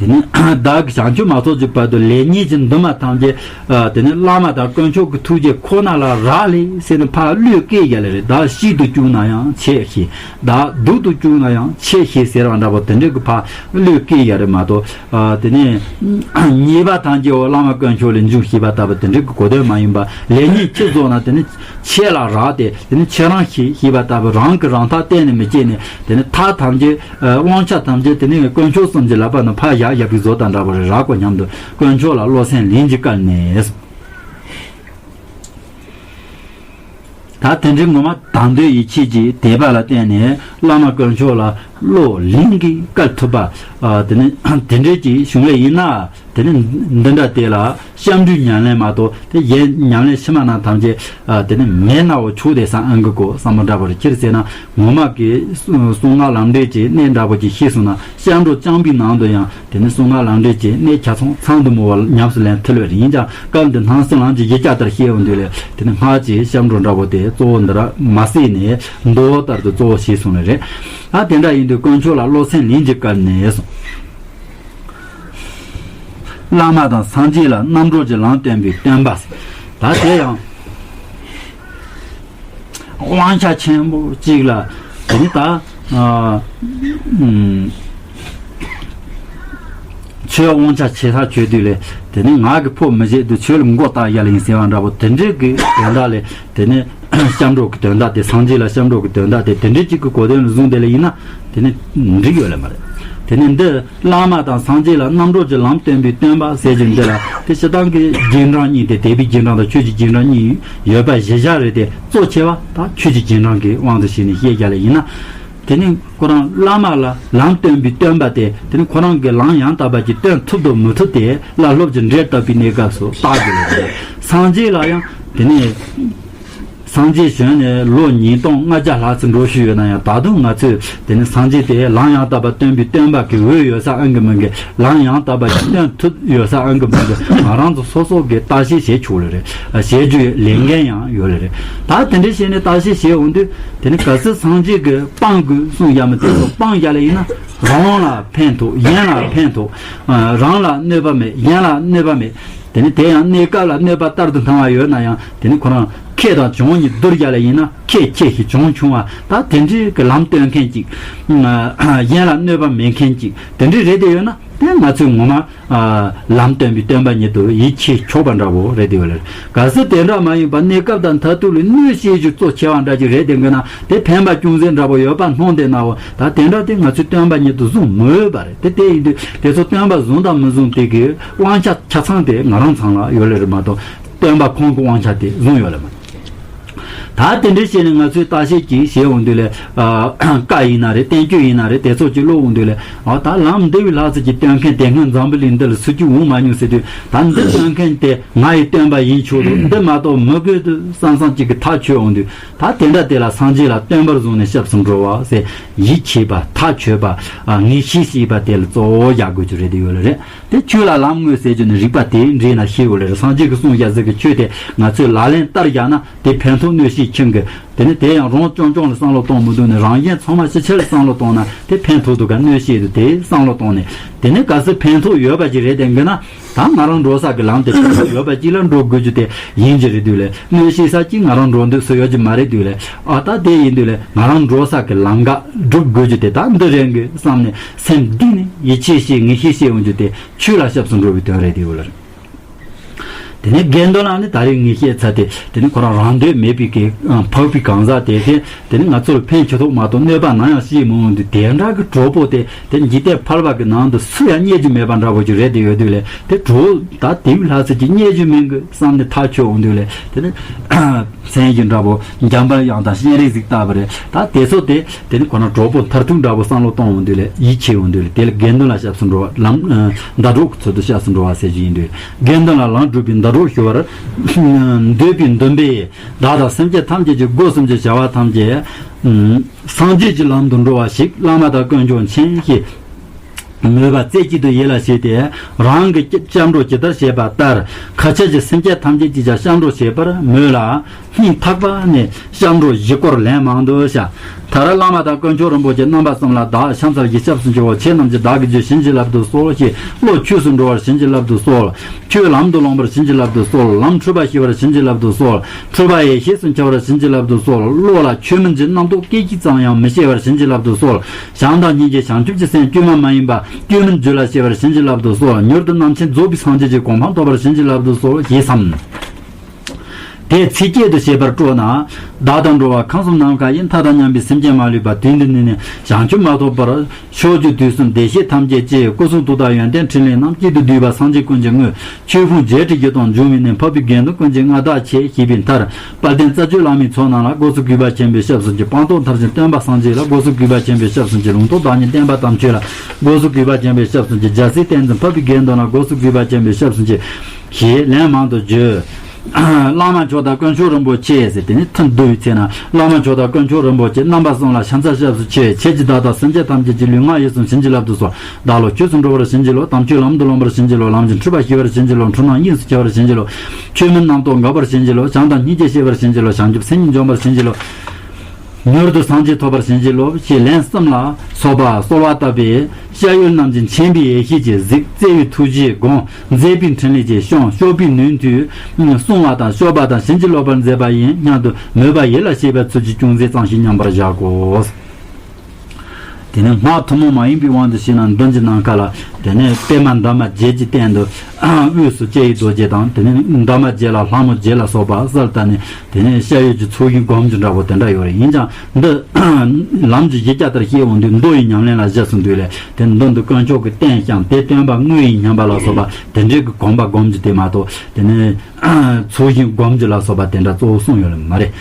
དེ་ནི་བདག་གིས་བྱང་ཆུབ་མ་ཐོབ་ཀྱི་བར་དུ་ལེགས་ཉེས་ཀྱི་འདུན་མ་ཐམས་ཅད། ཨ། དེ་ནི་བླ་མ་དང་དཀོན་མཆོག་གི་ཐུགས་རྗེ་ཁོ་ན་ལ་རག་ལས་ཟེར་ནས་ཕར་བློས་བཀལ་ཡ་ལེ་རེད། བདག་སྐྱིད་དུ་བཅུག་ན་ཡང་ཆེས་ཞེ། བདག་སྡུག་ཏུ་བཅུག་ན་ཡང་ཆེས་ཞེ་ཟེར་བ་འདྲ་པོ་དེ་འདྲའི་གི་ཕར་བློས་བཀལ་ཡ་རེད་མ་གཏོགས། ཨ། དེ་ནི་ཉེས་པ་ཐམས་ཅད་འོ་བླ་མ་དཀོན་མཆོག་ལས་འབྱུང་ཞེས་པ་ལྟ་བུ་དེ་འདྲའི་གི་གོ་དོན་མ་ཡིན་པ། ལེགས་ཉེས་ཆེས་བཟོ་ན་དེ་ནི་ཆེས་ལ་རག་སྟེ། དེ་ནི་ཁྱེད་རང་ཞེས་ཞེས་པ་ལྟ་བུ་རང་གི་རང་ཐག་གཏན་ནས་མི་བཅད་ནས། དེ་ནི་ཐག་ཐམས་ཅད། ཨ། དབང་ཆ་ཐམས་ཅད་དེ་ནི་དཀོན་མཆོག་གསུམ་གྱི་ལག་པ་ནས་ཕར་བཞག་བཞག་པའི་བཟོ་དང་འདྲ་བ་རེད། རག་གོ་སྙམ་དུ་དཀོན་མཆོག་ལ་བློ་སེམས་ལྷན་ཅིག་བཀལ་ནས། ད་དེ་འདྲའི་ངོ་མ་དང་འདོད་ཡིད་ཆེས་ཀྱི་དད་པ་ལ་བརྟེན་ནས་བླ་མ་དཀོན་མཆོག་ལ། བློ་ལིང་གིས་བཀལ་ཐུབ་པ། ཨ། དེ་ནི་དེ་འདྲའི་ཅིག་བྱུང་བས་ཡིན་ན། དེ་ནི་འདི་འདྲ་དེ་ལ་སྐྱབས་འགྲོའི་ཉམས་ལེན་མ་གཏོགས་དེ་གཞན་ཉམས་ལེན་ཕྱི་མ་རྣམས་ཐམས་ཅད། ཨ། དེ་ནི་མེད་ནའོ་ཆོག་དེ་བསམ་ཨང་གི་གོ་བསམ་པ་འདྲ་པོ་རེད། ཁྱེད་ཟེར་ན་ངོ་མ་གི་གསུང་ངག་ལམ་འབྲས་ཀྱི་གནད་འདྲ་པོ་ཅིག་ཤེས་སོང་ན། སྐྱབས་འགྲོ་རྐྱང་པའི་ནང་དུ་ཡང་དེ་ནི་གསུང་ངག་ལམ་འབྲས་ཀྱི་གནད་ཆ་ཚང་ཚང་དུ་མོ་བ་ཉམས་སུ་ལེན་ཐུབ་ལེ་རེད། ཡིན་ཀྱང་སྐབས་འདི་སྣང་སྲིད་ལམ་གྱི་གཞི་རྒྱ་ལྟར་བཤད་འོང་དུས་ལས། དེ་ནི་སྔར་གྱི་སྐྱབས་འགྲོ་འདྲ་པོ་དེ་གཙོ་བོ་འདི་ར་མ་བསྲེས་ནས་མདོ་ལྟར་དུ་གཙོ་བོ་བྱས་སོང་ལེ་རེད། ཨ། དེ་འདྲ་ཡིན་དུས་དཀོན་མཆོག་ལ་བློ་སེམས་ལིང་གིས་བཀལ་ནས་སོང་། བླ་མ་དང་སངས་རྒྱས་ལ་རྣམ་གྲོལ་གྱི་ལམ་སྟོན་པའི་སྟོན་པ། ད་དེ་ཡང་དབང་ཆ་ཆེན་པོ་གཅིག་ལ། དེ་ནི་ད། ཨ། ཨུམ། ཆོས་དབང་ཆ་ཆེ་ས་བྱོས་དུས་ལས། དེ་ནི་ང་གི་ཕོ་མི་བྱེད་དུ་ཆོས་ལ་མགོ་བཏགས་ཡ་ལ་ཡིན་ཟེར་བ་འདྲ་པོ་དེ་འདྲའི་གི་དོན་དག་ལས། དེ་ནི་སྐྱབས་འགྲོ་གི་དོན་དག་དེ། སངས་རྒྱས་ལ་སྐྱབས་འགྲོ་གི་དོན་དག་དེ་དེ་འདྲའི་གཅིག་གི་གོ་དོན་ལ་བཟུང་དེ་ལ་ཡིན་ན། དེ་ནི་འགྲིག་ཡོད་ལེ་མ་རེད། དེ་ནི་འདི་བླ་མ་དང་སངས་རྒྱས་ལ་རྣམ་གྲོལ་གྱི་ལམ་སྟོན་པའི་སྟོན་པ་ཟེར་གྱི་འདི་ལ། དེ་སྤྱིར་བཏང་གི་རྗེས་འབྲང་གཉིས་དེ། དད་པའི་རྗེས་འབྲང་དང་ཆོས་ཀྱི་རྗེས་འབྲང་གཉིས་ཡོད་པ་གཞི་བཞག་རེད་དེ། གཙོ་ཆེ་བ་ད་ཆོས་ཀྱི་རྗེས་འབྲང་གི་དབང་དུ་བྱས་ནས་བཤད་རྒྱ་ལ་ཡིན་ན། དེ་ནི་ཁོ་རང་བླ་མ་ལ་ལམ་སྟོན་པའི་སྟོན་པ་དེ། དེ་ནི་ཁོ་རང་གི་ལམ་ཡང་དག་པ་ཅིག་སྟོན་ཐུབ་དང་མི་ཐུབ་དེ་བླ་སློབ་ཀྱི་འབྲེལ་བཏབ་པའི་གནས་སྐབས་སུ་བརྟག་དགོས་ལེ་རེད། སངས་རྒྱས་ལ་ཡང་དེ་ནི། སངས་རྒྱས་བྱོན་ནས་ལོ་ཉིས་སྟོང་ལྔ་བརྒྱ་ལྷག་ཙམ་འགྲོ་བཞིན་ཡོད་ན་ཡང་། ད་དུང་ང་ཚོས་དེ་ནི་སངས་རྒྱས་དེ་ལམ་ཡང་དག་པ་སྟོན་པའི་སྟོན་པ་གི་འོས་ཡོད་ས་ཨང་གི་མིན་གི། ལམ་ཡང་དག་པ་སྟོན་ཐུབ་ཡོད་ས་ཨང་གི་མིན་གི། ང་རང་ཚོ་སོ་སོ་གི་བརྟག་དཔྱད་བྱེད་ཆོག་ལེ་རེད། བྱེད་རྒྱུའི་ལས་འགན་ཡང་ཡོད་ལེ་རེད། ད་དེ་འདྲ་བྱས་ནས་བརྟག་དཔྱད་བྱེད་འོང་དུས། དེ་ནི་གལ་སྲིད་སངས་རྒྱས་ཀྱིས་སྤང་དགོས་གསུངས་ཡ་མི་དེ་ཚོ་སྤང་ཡ་ལེ་ཡིན་ན། རང་ལ་ཕན་ཐོགས། གཞན་ལ་ཕན་ཐོགས། རང་ལ་གནོད་པ་མེད། གཞན་ལ་གནོད་པ་མེད། དེ་ནི་དེ་ཡང་གནས་སྐབས་ལ་གནོད་པ་ལྟར་དུ་སྣང་བ་ཡོད་ན་ཡང་། དེ་ནི་ཁོ་རང་ཁེ་དང་གྱོང་གཉིས་བསྡུར་རྒྱ་ལ་ཡིན་ན། ཁེ་ཆེ་ཞིང་གྱོང་ཆུང་བ། ད་དེ་འདྲའི་གི་ལམ་སྟོན་མཁན་ཅིག། གཞན་ལ་གནོད་པ་མེད་མཁན་ཅིག། དེ་འདྲའི་རེད་དེ་ཡོད་ན། དེ་ང་ཚོས་ངོ་མ་ལམ་སྟོན་པའི་སྟོན་པ་ཉིད་དུ་ཡིད་ཆེས་ཆོག་པ་འདྲ་བོ་རེད་དེ་ཡོད་ལེ། གལ་སྲིད་དེ་འདྲ་མ་ཡིན་པ། གནས་སྐབས་དང་མཐར་ཐུག་ལ་གནོད་བྱེད་རྒྱུ་གཙོ་ཆེ་བ་འདྲ་ཅིག་རེད་དེ་དགོས་ན། དེ་ཕན་པ་ཅུང་ཟད་འདྲ་བོ་ཡོད་པ་མཐོང་དེ་ནའོ། ད་དེ་འདྲ་དེ་ང་ཚོས་སྟོན་པ་ཉིད་དུ་བཟུང་མི་འོས་པ་རེད། དེ་དེ་ཡིན་དུས་དེ་ཚོ་སྟོན་པ་བཟུང་དང་མི་བཟུང་དེ་གི་དབང་ཆ་ཆ་ཚང་དེ་ང་རང་ཚང་ལ་ཡོད་ལེ་རེད་མ་གཏོགས། སྟོན་པ་ཁོང་གི་དབང་ཆ་དེ་བཟུང་ཡོད་ལེ་མ། ད་དེ་འདྲའི་བྱས་ནས་ང་ཚོས་བརྟག་དཔྱད་ཅིག་བྱེད་འོང་དུས་ལ། ཨ། བཀའ་ཡིན་ན་རེད། བསྟན་བཅོས་ཡིན་ན་རེད། དེ་ཚོ་ཅིག་ཀློག་འོང་དུས་ལ། ཨ། ད་ལམ་འདི་བའི་ལྷ་ཚིག་གི་སྟོན་མཁན་དེ་སྔོན་འཛམ་བུ་གླིང་འདི་ལ་སུ་གཅིག་འོང་མ་མྱོང་ཟེར་དུས། ད་འདི་སྟོན་མཁན་དེ་ང་ཡི་སྟོན་པ་ཡིན་ཆོག་འདུག། འདི་མ་གཏོགས་མི་དགོས་འདུག་བསམ་བསམ་ཅིག་གི་ཐག་ཆོད་འོང་དུས། ད་དེ་འདྲ་དེ་ལ་སངས་རྒྱས་ལ་སྟོན་པར་བཟུང་ནས་སྐྱབས་སུ་འགྲོ་བ་ཟེར། ཡིད་ཆེས་པ། ཐག་ཆོད་པ། ཨ། ངེས་ཤེས་ཞེས་པ་དེ་ལ་གཙོ་བོ་བཞག་དགོས་ཀྱི་རེད་དེ་ཡོད་ལེ་རེད། དེ་ཆོས་ལ་ལམ་དངོས་ཟེར་རྒྱུ་ནི་རིགས་པ་དེའི་འགྲེལ་ན་ཤེས་ཡོད་ལེ་རེད། སངས་རྒྱས་ཀྱིས་གསུངས་བཞག་ཟེར་གྱི་ཆོས་དེ་ང་ཚོས་ལག་ལེན་བསྟར་བཞག་ན། དེ་ཕན་ཐོགས་གནོད་བྱེད་ཁྱིམ་གྱི། དེ་ནི་དེ་ཡང་རང་རྐྱང་རྐྱང་ལ་བསམ་བློ་གཏོང་མི་འདུག་ནས། རང་གཞན་ཚང་མ་ཕྱི་ཕྱིར་བསམ་བློ་གཏོང་ན། དེ་ཕན་ཐོགས་འདུག་ག་གནོད་བྱེད་འདུག། དེ་བསམ་བློ་གཏོང་ནས། དེ་ནི་གལ་སྲིད་ཕན་ཐོགས་ཡོད་པ་ཅིག་རེད་དེ་འགི་ན། ད་ང་རང་འགྲོ་ས་གི་ལམ་དེ་ཕན་ཐོགས་ཡོད་པ་ཅིག་ལ་འགྲོ་དགོས་རྒྱུ་དེ་ཡིན་གྱི་རེད་འདུག་ལེ། གནོད་བྱེད་ས་ཅིག་ང་རང་འགྲོ་འདོད་སུ་ཡོད་ཀྱི་མ་རེད་འདུག་ལེ། ཨ། ད་དེ་ཡིན་དུས་ལེ། ང་རང་འགྲོ་ས་གི་ལམ་ཀ་སྒྲུབ་དགོས་རྒྱུ་དེ་ད་འདི་རེད་འགི་བསམ་ནས། སེམས་གཏིང་ནས་ཡིད་ཆེས་བྱས། ངེས་ཤེས་བྱས་འོང་རྒྱུ་དེ་ཆོས་ལ་སྐྱབས་སུ་འགྲོ་བའི་དོན་རེད་འདུག་ལེ། དེ་ནས་དགེ་འདུན་ལ་ནི་ད་རེས་ངས་བཤད་ཚར་ཏེ། དེ་ནི་ཁོ་རང་རང་འདོད་མེད་པའི་གི་འཕགས་པའི་གང་ཟག་དེ་དེ། དེ་ནི་ང་ཚོར་ཕན་ཆེ་ཐོག་མ་གཏོགས་གནོད་པ་ནམ་ཡང་བྱེད་མི་འོང་དུས། དེ་འདྲ་གི་གྲོགས་པོ་དེ་དེ་འཇིག་རྟེན་ཕལ་པ་གི་ནང་དུ་སུ་ཡང་རྙེད་རྒྱུ་མེད་པ་འདྲ་བོ་ཅིག་རེད་དེ་ཡོད་དུས་ལས། དེ་གྲོགས་ད་དེ་བས་ལྷག་ཙམ་ཅིག་རྙེད་རྒྱུ་མེད་གི་བསམ་ནས་ཐག་ཆོད་འོང་དུས་ལས། དེ་ནི་མཚན་གཞི་འདྲ་བོ་འཇམ་པའི་དབྱངས་དང་སྤྱན་རས་གཟིགས་ལྟ་བུ་རེད། ད་དེ་ཚོ་དེ་དེ་ནི་ཁོ་རང་གྲོགས་པོ་མཐར་ཐུག་འདྲ་བོ་བསམ་བློ་གཏོང་འོང་དུས་ལས། ཡིད་ཆེས་འོང་དུས་ལས། དེ་ལ་དགེ་འདུན་ལ་སྐྱབས་སུ་འགྲོ་བ། ལམ་ཟླ་གྲོགས་ཀྱི་ཚུལ་དུ་སྐྱབས་སུ་འགྲོ་བ་ཟེར་རྒྱུ་ཡིན་དུས། དགེ་འདུན་ལ་ལམ་སྒྲུབ་པའི་ཟླ་གྲོགས་ཞུ་བར་འདོད་པའི་འདུན་པས། བདག་དང་སེམས་ཅན་ཐམས་ཅད་ཀྱི། སྒོ་གསུམ་གྱི་བྱ་བ་ཐམས་ཅད་སངས་རྒྱས་ཀྱི་ལམ་དུ་འགྲོ་བར་ཤིག། བླ་མ་དང་དཀོན་མཆོག་མཁྱེན་ཞེས་མོས་པ་རྩེ་གཅིག་ཏུ་ཡིད་ལ་བྱས་ཏེ། རང་གིས་སྐྱབས་འགྲོ་ཇི་ལྟར་བྱེད་པ་ལྟར། ཁ་ཆེ་གི་སེམས་ཅན་ཐམས་ཅད་ཀྱིས་ཀྱང་སྐྱབས་འགྲོ་བྱེད་པར་མོས་ལ། སྙིང་ཐག་པ་ནས་སྐྱབས་འགྲོ་བཞི་སྐོར་ལན་མང་དུ་བྱ། མཐར་བླ་མ་དང་དཀོན་མཆོག་རིན་པོ་ཆེ་རྣམ་པ་གསུམ་ལ། བདག་ཕྱག་འཚལ་ཞིང་སྐྱབས་སུ་མཆིའོ། ཁྱེད་རྣམས་ཀྱིས་བདག་གི་རྒྱུད་བྱིན་གྱིས་བརླབ་ཏུ་གསོལ་ཞེས། བློ་ཆོས་སུ་འགྲོ་བར་བྱིན་གྱིས་བརླབ་ཏུ་གསོལ། ཆོས་ལམ་དུ་བླང་བར་བྱིན་གྱིས་བརླབ་ཏུ་གསོལ། ལམ་འཁྲུལ་པ་ཞི་བར་བྱིན་གྱིས་བརླབ་ཏུ་གསོལ། འཁྲུལ་པ་ཡེ་ཤེས་སུ་འཆར་བར་བྱིན་གྱིས་བརླབ་ཏུ་གསོལ། བློ་ལ་ཆོས་མིན་གྱི་རྣམ་རྟོག་སྐད་ཅིག་ཙམ་ཡང་མི་སྐྱེ་བར་བྱིན་གྱིས་བརླབ་ཏུ་གསོལ། བྱམས་དང་སྙིང་རྗེ་བྱང་ཆུབ་ཀྱི་སེམས་བཅོས་མ་མ་ཡིན་པ་བཅོས་མིན་རྒྱུད་ལ་སྐྱེ་བར་བྱིན་གྱིས་བརླབ་ཏུ་གསོལ། མྱུར་དུ་རྣམ་མཁྱེན་རྫོགས་པའི་སངས་རྒྱས་ཀྱི་གོ་འཕང་ཐོབ་པར་བྱིན་གྱིས་བརླབ་ཏུ་གསོལ་ཞེས་སམ། དེ་ཚིག་བཅད་དུ་བྱས་པར་སྤྲོ་ན། བདག་དང་འགྲོ་བ་ཁམས་གསུམ་ནམ་མཁའ་ཡི། མཐའ་དང་མཉམ་པའི་སེམས་ཅན་མ་ལུས་པ། དུས་འདི་ནས་ནི་བྱང་ཆུབ་མ་ཐོབ་བར། ཕྱོགས་བཅུའི་དུས་གསུམ་བདེ་གཤེགས་ཐམས་ཅད་ཀྱི། སྐུ་གསུང་ཐུགས་དང་ཡོན་ཏན་ཕྲིན་ལས་རྣམས། གཅིག་ཏུ་བསྡུས་པ་སངས་རྒྱས་ཀུན་གྱི་དངོས། ཆོས་ཕུང་བརྒྱད་ཁྲི་བཞི་སྟོང་འབྱུང་བའི་གནས། འཕགས་པའི་དགེ་འདུན་ཀུན་གྱི་མངའ་བདག་ཆེ། ཞེས་པའི་མཐར། དཔལ་ལྡན་རྩ་བརྒྱུད་བླ་མའི་ཚོགས་རྣམས་ལ། སྒོ་གསུམ་གུས་པ་ཆེན་པོས་སྐྱབས་སུ་མཆི། སྤངས་རྟོགས་མཐར་ཕྱིན་སྟོན་པ་སངས་རྒྱས་ལ། སྒོ་གསུམ་གུས་པ་ཆེན་པོས་སྐྱབས་སུ་མཆི། ལུང་རྟོགས་བདག་ཉིད་བསྟན་པ་དམ་ཆོས་ལ། སྒོ་གསུམ་གུས་པ་ཆེན་པོས་སྐྱབས་སུ་མཆི། རྒྱལ་སྲས་བསྟན་འཛིན་འཕགས་པའི་དགེ་འདུན་ལ། སྒོ་གསུམ་གུས་པ་ཆེན་པོས་སྐྱབས་སུ་མཆི། ཞེས་ལན་མང་དུ་བརྗོད། བླ་མ་མཆོག་དང་དཀོན་མཆོག་རིན་པོ་ཆེ་ཟེར། དེ་ནི་ཐུན་བསྡུ་བའི་ཚེ་ན། བླ་མ་མཆོག་དང་དཀོན་མཆོག་རིན་པོ་ཆེ། རྣམ་པ་གསུམ་ལ་ཕྱག་འཚལ་སྐྱབས་སུ་མཆི། ཁྱེད་ཀྱིས་བདག་དང་སེམས་ཅན་ཐམས་ཅད་ཀྱི་ལུས་ངག་ཡིད་གསུམ་བྱིན་གྱིས་བརླབ་ཏུ་གསོལ། བདག་བློ་ཆོས་སུ་འགྲོ་བར་བྱིན་གྱིས་རློབས། དམ་ཆོས་ལམ་དུ་ལོངས་པར་བྱིན་གྱིས་རློབས། ལམ་གྱི་འཁྲུལ་པ་ཞི་བར་བྱིན་གྱིས་རློབས། འཁྲུལ་སྣང་དབྱིངས་སུ་སྐྱེ་བར་བྱིན་གྱིས་རློབས། ཆོས་མིན་རྣམ་རྟོག་འགག་པར་བྱིན་གྱིས་རློབས། བྱམས་དང་སྙིང་རྗེ་སྐྱེ་བར་བྱིན་གྱིས་རློབས། བྱང་ཆུབ་སེམས་ཉིད་འབྱོངས་པར་བྱིན་གྱིས་རློབས། མྱུར་དུ་སངས་རྒྱས་ཐོབ་པར་བྱིན་གྱིས་རློབས། ཞེས་ལན་གསུམ་ལ་སོགས་པ་གསོལ་བ་བཏབ་པས། བཤད་ཡུལ་རྣམས་ཀྱི་མཁྱེན་པའི་ཡེ་ཤེས་ཀྱིས་གཟིགས། བརྩེ་བའི་ཐུགས་རྗེས་དགོངས། མཛད་པའི་འཕྲིན་ལས་ཀྱིས་སྐྱོང་། སྤྱོད་པའི་ནུས་མཐུས་གསུང་བ་དང་། སྤྱོད་པ་དང་བྱིན་གྱིས་རློབ་པར་མཛད་པ་ཡིན་སྙམ་དུ་མོས་པ་ཡིད་ལ་བྱེད་པའི་ཚུལ་གྱིས་ཅུང་ཟད་ཙམ་ཞིག་མཉམ་པར་བཞག་གོ། དེ་ནས་སྔགས་ཐུན་མོང་མ་ཡིན་པའི་དབང་དུ་བྱས་ན། མདུན་གྱི་ནམ་མཁའ་ལ་དེ་ནས་པདྨ་འདབ་མ་བརྒྱད་ཀྱི་སྟེང་དུ་དབུས་སུ་ལྕེ་ཡི་རྡོ་རྗེ་དང་། དེ་ནས་འདབ་མ་བརྒྱད་ལ་ལྷ་མོ་བརྒྱད་ལ་སོགས་པ་གསལ་བཏབ་ནས། དེ་ནས་བཤད་ཡུལ་གྱི་ཚོགས་ཞིང་སྒོམ་རྒྱུ་འདྲ་པོ་དེ་འདྲ་ཡོད་རེད། ཡིན་ཀྱང་འདི་ལམ་གྱི་གཞི་རྒྱ་ལྟར་བཤད་འོང་དུས། མདོ་ཡི་ཉམས་ལེན་ལ་གཞི་བཟུང་དུས་ལས། དེ་མདོ་འདི་དཀོན་མཆོག་གིས་བསྟན་ཀྱང་། དེ་སྟོན་པ་དངོས་ཡིན་སྙམ་པ་ལ་སོགས་པ་དེ་འདྲའི་གི་གོམས་པ་སྒོམ་རྒྱུ་དེ་མ་གཏོགས། དེ་ནས་ཚོགས་ཞིང་སྒོམ་རྒྱུ་ལ་སོགས་པ་དེ་འདྲ་གཙོ་བོ་གསུངས་ཡོད་ལ་མ་རེད།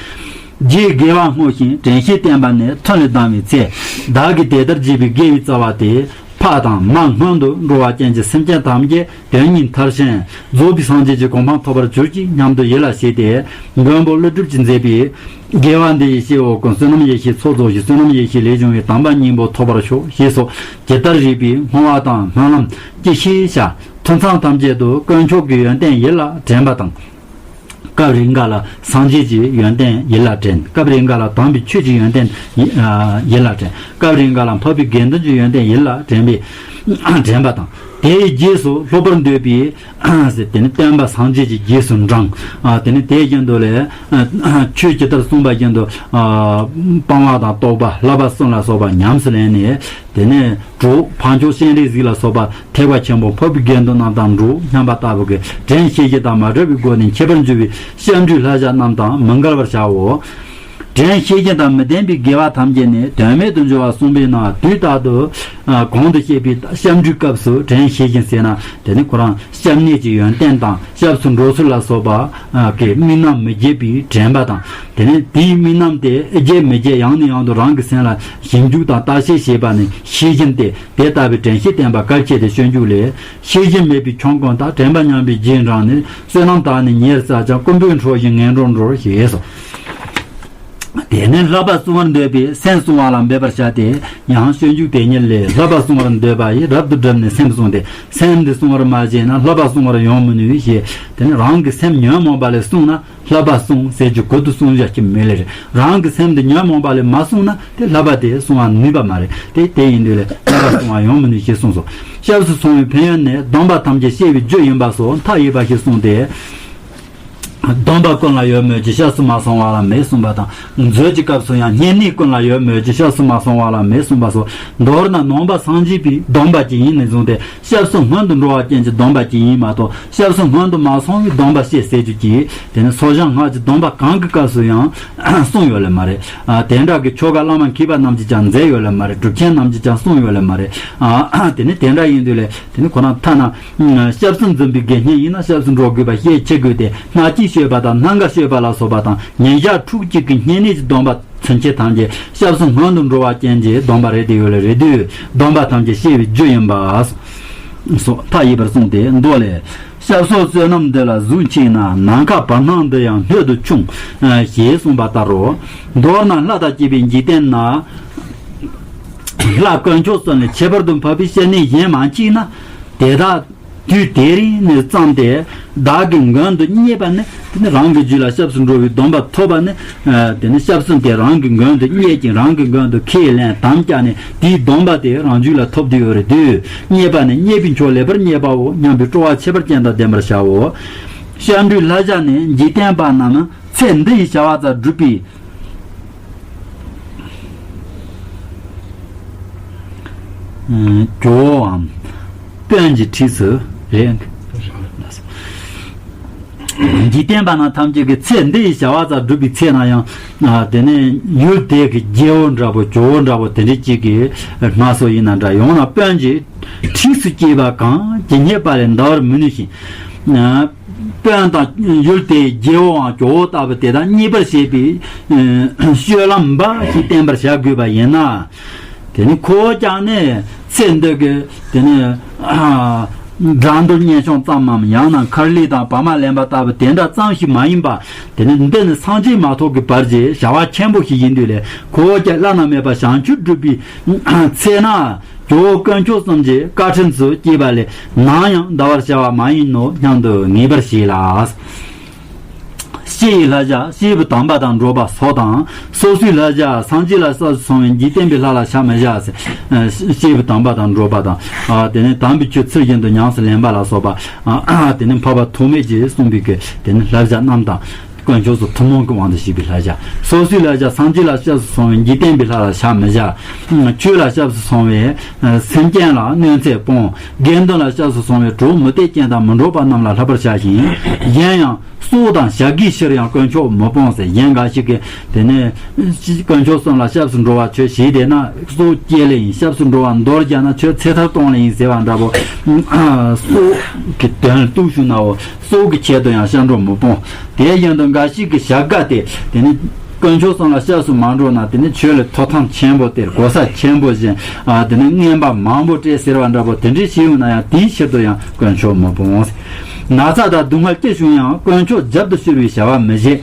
རྗེས་དགེ་བ་བསྔོ་ཞིང་དྲན་ཤེས་བསྟེན་པ་ནི། ཐུན་ལས་ལྡང་བའི་ཚེ། བདག་གིས་དེ་ལྟར་བགྱིས་པའི་དགེ་བའི་རྩ་བ་དེ། ཕ་དང་མ་སྔོན་དུ་འགྲོ་བ་ཅན་གྱི་སེམས་ཅན་ཐམས་ཅད་དོན་གཉིས་མཐར་ཕྱིན་རྫོགས་པའི་སངས་རྒྱས་ཀྱི་གོ་འཕང་ཐོབ་པར་གྱུར་ཅིག་སྙམ་དུ་ཡིད་ལ་བྱས་ཏེ། མགོན་པོ་ཀླུ་སྒྲུབ་ཀྱིས་མཛད་པའི་དགེ་བ་འདི་ཡི་སྤྱི་བོ་ཀུན། བསོད་ནམས་ཡེ་ཤེས་ཚོགས་རྫོགས་ཤིང་། བསོད་ནམས་ཡེ་ཤེས་ལས་བྱུང་བའི་དམ་པ་སྙིང་པོ་ཐོབ་པར་ཤོག་ཞེས་སོགས་ཇི་ལྟར་རིགས་པའི་བསྔོ་བ་དང་སྨོན་ལམ་ཅི་ཤེས་བྱ། ཐུན་མཚམས་ཐམས་ཅད་དུ་དཀོན་མཆོག་གི་ཡོན་ཏན་ཡིད་ལ་དྲན་པ་དང་། སྐབས་རེ་འགའ་ལ་སངས་རྒྱས་ཀྱི་ཡོན་ཏན་ཡིད་ལ་དྲན། སྐབས་རེ་འགའ་ལ་དམ་པའི་ཆོས་ཀྱི་ཡོན་ཏན་ཡི་ཡིད་ལ་དྲན། སྐབས་རེ་འགའ་ལ་འཕགས་པའི་དགེ་འདུན་གྱི་ཡོན་ཏན་ཡིད་ལ་དྲན་པའི་དྲན་པ་དང་། དེ་ཡི་རྗེས་སུ་སློབ་པར་འདོད་པའི་ཟེར། དེ་ནི་སྟོན་པ་སངས་རྒྱས་ཀྱི་རྗེས་སུ་འབྲང་། དེ་ནི་དེ་བཞིན་དུ་ལས་ཆོས་ཇི་ལྟར་གསུངས་པ་བཞིན་དུ་སྤང་བ་དང་རྟོགས་པ་བསླབ་པ་གསུམ་ལ་སོགས་པ་ཉམས་སུ་ལེན་ནས། དེ་ནས་གྲོགས་ཕ་མཆོག་སྤྱན་རས་གཟིགས་ལ་སོགས་པ་ཐེག་པ་ཆེན་པོ་འཕགས་པའི་དགེ་འདུན་རྣམས་དང་འགྲོགས་སྙམ་པ་ལྟ་བུ་གི་དྲན་ཤེས་བཞིན་དང་མ་བྲལ་བའི་སྒོ་ནས་མཁྱེན་པར་འགྱུར་བའི་སྐྱབས་འགྲོའི་བསླབ་བྱ་རྣམས་དང་མི་འགལ་བར་བྱའོ། དྲན་ཤེས་བཞིན་དང་མི་ལྡན་པའི་དགེ་བ་ཐམས་ཅད་ནི་དོན་མེད་དུ་འགྱུར་བར་གསུངས་པས་ན། དུས་རྟག་ཏུ་གོང་དུ་བཤད་པའི་སྐྱབས་འགྲོའི་སྐབས་སུ་དྲན་ཤེས་བཞིན་ཟེར་ན། དེ་ནི་ཁོ་རང་སྐྱབས་གནས་ཀྱི་ཡོན་ཏན་དང་། སྐྱབས་སུ་འགྲོ་ཚུལ་ལ་སོགས་པ་གི་དམིགས་རྣམ་མི་བརྗེད་པའི་དྲན་པ་དང་། དེ་ནས་དེའི་དམིགས་རྣམ་དེ་བརྗེད་མི་བརྗེད་ཡང་ནས་ཡང་དུ་རང་གི་སེམས་ལ་ཞིབ་འཇུག་དང་བརྟག་དཔྱད་བྱེད་པ་ནི་ཤེས་བཞིན་ཏེ། དེ་ལྟ་བུའི་དྲན་ཤེས་བསྟེན་པ་གལ་ཆེ་སྟེ། སྤྱོད་འཇུག་ལས། ཤེས་བཞིན་མེད་པའི་ཆོམ་རྐུན་དག་དྲན་པ་ཉམས་པའི་རྗེས་འབྲངས་ནས། བསོད་ནམས་དག་ནི་ཉེར་བསགས་ཀྱང་། རྐུན་པོའི་འཕྲོ་བཞིན་ངན་འགྲོར་འགྲོ། ཞེས་སོ། དེ་ནས་བསླབ་པ་བསྲུང་བར་འདོད་པས་སེམས་བསྲུང་བ་ལ་འབད་པར་བྱ་སྟེ། ཡང་སྤྱོད་འཇུག་དེ་ཉིད་ལས། བསླབ་པ་བསྲུང་བར་འདོད་པ་ཡིས། རབ་ཏུ་བསྒྲིམས་ནས་སེམས་བསྲུང་སྟེ། སེམས་འདི་བསྲུང་བར་མ་བྱས་ན། བསླབ་པ་བསྲུང་བར་ཡོང་མི་ནུས་ཞེས། དེ་ནི་རང་གི་སེམས་ཉོན་མོངས་པ་ལས་བསྲུང་ན། བསླབ་པ་བསྲུང་ཟེར་རྒྱུ་གོ་དུ་བསྲུང་བྱ་གི་མེད་ལེ་རེད། རང་གི་སེམས་འདི་ཉོན་མོངས་པ་ལས་མ་བསྲུངས་ན། དེ་བསླབ་པ་དེ་བསྲུང་བ་ནུས་པ་མ་རེད། དེ་དེ་ཡིན་དུས་ལས་བསླབ་པ་བསྲུང་བ་ཡོང་མི་ནུས་ཞེས་གསུངས་སོ། སྐྱབས་སུ་སོང་བའི་ཕན་ཡོན་ནི། སྡོམ་པ་ཐམས་ཅད་སྤྱོད་པའི་རྒྱུ་ཡིན་པ་སོགས་མཐའ་ཡས་པ་ཞིག་གསུངས་ཏེ། སྡོམ་པ་ཀུན་ལ་ཡོད་མོད་ཀྱི། སྐྱབས་སུ་མ་སོང་བ་ལ་མེད་གསུངས་པ་དང་། མཛོད་ཀྱི་སྐབས་སུ་ཡང་། བསྙེན་གནས་ཀུན་ལ་ཡོད་མོད་ཀྱི། སྐྱབས་སུ་མ་སོང་བ་ལ་མེད་གསུངས་པ་སོགས། མདོར་ན་ནང་པ་སངས་རྒྱས་པའི་སྡོམ་པ་ཅིག་ཡིན་ནས་བཟུང་སྟེ། སྐྱབས་སུ་སྔོན་དུ་འགྲོ་བ་ཅན་གྱི་སྡོམ་པ་ཅིག་ཡིན་མ་གཏོགས། སྐྱབས་སུ་སྔོན་དུ་མ་སོང་བའི་སྡོམ་པ་བཤད་ཟེར་རྒྱུ་ཅིག་དེ་ནི་ཚོགས་ཞིང་སྔགས་ཀྱི་སྡོམ་པ་གང་གི་སྐབས་སུ་ཡང་གསུངས་ཡོད་ལེ་མ་རེད། ཨ། དེ་འདྲ་གི་ཆོ་ག་བླ་མ་མཁས་པ་རྣམས་ཀྱིས་ཀྱང་མཛད་ཡོད་ལེ་མ་རེད། གྲུབ་ཆེན་རྣམས་ཀྱིས་ཀྱང་གསུངས་ཡོད་ལེ་མ་རེད། ཨ། དེ་ནི་དེ་འདྲ་ཡིན་དུས་ལས། དེ་ནི་ཁོ་རང་ཐ་ན། སྐྱབས་སུ་འཛིན་པའི་དགེ་བསྙེན་ཡིན་ན་སྐྱབས་སུ་འགྲོ་དགོས་པ་ཤེས་ཆེ་དགོས་ཏེ། སྔ་ཕྱི་ཤོད་པ་དང་སྔ་འགག་ཤོད་པ་ལ་སོགས་པ་དང་། ཉིན་ཞག་ཕྲུགས་གཅིག་གི་བསྙེན་གནས་ཀྱི་སྡོམ་པ་ཚུན་ཆད་ཐམས་ཅད་སྐྱབས་སུ་སྔོན་དུ་འགྲོ་བ་ཅན་གྱི་སྡོམ་པ་རེད་དེ་ཡོད་ལེ་རེད་དུས། སྡོམ་པ་ཐམས་ཅད་སྤྱོད་པའི་རྒྱུ་ཡིན་པ་སོགས་མཐའ་ཡས་པར་གསུངས་ཏེ། མདོ་ལས། སྐྱབས་སོགས་བསོད་ནམས་འདི་ལ་གཟུགས་ཆེ་ན། ནམ་མཁའ་བར་སྣང་འདི་ཡང་སྣོད་དུ་ཆུང་། ཞེས་གསུངས་པ་ལྟར་རོ། མདོར་ན་ལྷ་དང་བཅས་པའི་འཇིག་རྟེན་ན། ལྷ་དཀོན་མཆོག་གསུམ་ལས་ཁྱད་པར་དུ་འཕགས་པའི་སྐྱབས་གནས་གཞན་མ་མཆིས་ན། དེ་དག་དུས་དེ་རིང་ནས་བརྩམས་ཏེ་བདག་གི་མགོན་དུ་བསྙེན་པ་ནི། དེ་ནི་རང་གི་རྒྱུད་ལ་སྐྱབས་སུ་འགྲོ་བའི་སྡོམ་པ་ཐོབ་པ་ནི། ཨ། དེ་ནི་སྐྱབས་སུ་དེ་རང་གི་མགོན་དུ་བསྙེན་ཅིང་། རང་གི་མགོན་དུ་ཁས་ལེན་དམ་བཅའ་ནས། དེའི་སྡོམ་པ་དེ་རང་རྒྱུད་ལ་ཐོབ་སྟེ་ཡོད་རེད་དུས། བསྙེན་པ་ནི་བསྙེན་པའི་མཆོག་ལེགས་པར་བསྙེན་པའོ་སྙམ་པའི་སྤྲོ་བ་ཁྱད་པར་ཅན་དང་ལྡན་པར་བྱའོ། སྐྱབས་འགྲོའི་བསླབ་བྱ་ནི། འཇིག་རྟེན་པ་རྣམས་ཚེ་འདི་ཡི་བྱ་བ་དག་བསྒྲུབ་པའི། ཨ། ཇོ་བོའམ་དཔོན་གྱི་འཁྲིས་སུ་རེད། འཇིག་རྟེན་པ་རྣམས་ཐམས་ཅད་ཀྱི་ཚེ་འདི་ཡི་བྱ་བ་ཙམ་བསྒྲུབས་པའི་ཚེ་ན་ཡང་། ཨ། དེ་ནས་ཡུལ་དེ་གི་རྒྱལ་པོ་འདྲ་པོ་ཇོ་བོ་འདྲ་པོ་དེ་འདྲ་གཅིག་གི་སྔགས་སོ་ཡིན་ན་འདྲ། ཡང་ན་དཔོན་གྱི་འཁྲིས་སུ་སྐྱེས་པ་གང་། ཇི་སྙེད་པ་ལས་འདའ་བར་མི་ནུས་ཤིང་། ཨ། དཔོན་དང་ཡུལ་དེའི་རྒྱལ་པོའམ་ཇོ་བོ་ལྟ་བུ་དེ་དག་མཉེས་པར་བྱེད་པའི་སྤྱོད་ལམ་འབའ་ཞིག་བསྟན་པར་བྱ་དགོས་པ་ཡིན་ན། དེ་ནི་ཁོ་ཀྱང་ནི་ཚེ་འདི་གི་དེ་ནི་དགྲ་འདུལ་གཉེན་སྐྱོང་ཙམ་མམ། ཡང་ན་མཁར་ལས་དང་བ་མ་ལེན་པ་ལྟ་བུ་དེ་འདྲ་ཙམ་ཞིག་མ་ཡིན་པ། དེ་ནི་འདི་ནི་སངས་རྒྱས་མ་ཐོབ་ཀྱི་བར་གྱི་བྱ་བ་ཆེན་པོ་ཞིག་ཡིན་དུས་ལས། ཁོ་ཀྱང་བླ་ན་མེད་པ་བྱང་ཆུབ་སྒྲུབ་པའི་ཚེ་ན། ཇོ་བོ་དཀོན་མཆོག་གསུམ་གྱི་བཀའ་དྲིན་དུ་སྐྱེས་པ་ལས་ནམ་ཡང་འདའ་བར་བྱ་བ་མ་ཡིན་ནོ་སྙམ་དུ་ངེས་པར་བྱས་ལ། སྤྱི་ཡི་བསླབ་བྱ་སྐྱེས་བུ་དམ་པ་དང་འགྲོགས་པ་སོགས་དང་། སོ་སོའི་བསླབ་བྱ་སངས་རྒྱས་ལ་སྐྱབས་སུ་སོང་བའི་འཇིག་རྟེན་པའི་ལྷ་ལ་ཕྱག་མི་བྱ་ཟེར། སྐྱེས་བུ་དམ་པ་དང་འགྲོགས་པ་དང་། ཨ། དེ་ནས་དམ་པའི་ཆོས་ཚུལ་བཞིན་དུ་ཉམས་སུ་ལེན་པ་ལ་སོགས་པ། ཨ། དེ་ནས་འཕགས་པ་ཐོགས་མེད་ཀྱིས་གསུངས་པའི་གི་དེ་ནས་བསླབ་བྱ་རྣམས་དང་། དཀོན་མཆོག་གསུམ་ཐུན་མོང་གི་དབང་དུ་བྱས་པའི་བསླབ་བྱ། སོ་སོའི་བསླབ་བྱ་སངས་རྒྱས་ལ་སྐྱབས་སུ་སོང་བའི་འཇིག་རྟེན་པའི་ལྷ་ལ་ཕྱག་མི་བྱ། ཆོས་ལ་སྐྱབས་སུ་སོང་བའི་སེམས་ཅན་ལ་གནོད་འཚེ་སྤོང་། དགེ་འདུན་ལ་སྐྱབས་སུ་སོང་བའི་གྲོགས་མུ་སྟེགས་ཅན་དང་མི་འགྲོགས་པ་རྣམས་ལ་བསླབ་པར་བྱ་ཞིང་། གཞན་ཡང་སྲོག་དང་བྱ་དགའི་ཕྱིར་ཡང་དཀོན་མཆོག་མི་སྤོང་ཟེར། གཞན་འགའ་ཞིག་གིས་དེ་ནས་དཀོན་མཆོག་གསུམ་ལ་སྐྱབས་སུ་འགྲོ་བ་ཁྱོད་བྱས་བསྡད་ན་སྲོག་བཅད་ལེ་ཡིན། སྐྱབས་སུ་འགྲོ་བ་འདོར་བརྒྱབ་ན་ཁྱོད་ཚེ་ཐར་གཏོང་ལེ་ཡིན་ཟེར་བ་འདྲ་པོ། སྲོག་གི་དོན་གཏུགས་ཞུ་ནའོ། སྲོག་གི་ཆེད་དུ་ཡང་སྐྱབས་འགྲོ་མི་སྤོང་། དེ་བཞིན་དུ་འགའ་ཞིག་གིས་བྱ་དགའ་སྟེ་དེ་ནི་དཀོན་མཆོག་གསུམ་ལ་སྐྱབས་སུ་མ་འགྲོ་ན་དེ་ནི་ཁྱོད་ལ་ཐོབ་ཐང་ཆེན་པོ་སྟེར། གོ་ས་ཆེན་པོ་བྱིན། ཨ། དེ་ནི་རྔན་པ་མང་པོ་སྤྲད་ཟེར་བ་འདྲ་པོ་དེ་འདྲའི་ཞིག་ཡོང་ན་ཡང་དེའི་ཕྱིར་དུ་ཡང་དཀོན་མཆོག་མི་སྤོང་། ན་ཚ་དང་སྡུག་བསྔལ་ཅི་བྱུང་ཡང་དཀོན་མཆོག་རྒྱབ་ཏུ་བསྐྱུར་བའི་བྱ་བ་མི་བྱེད།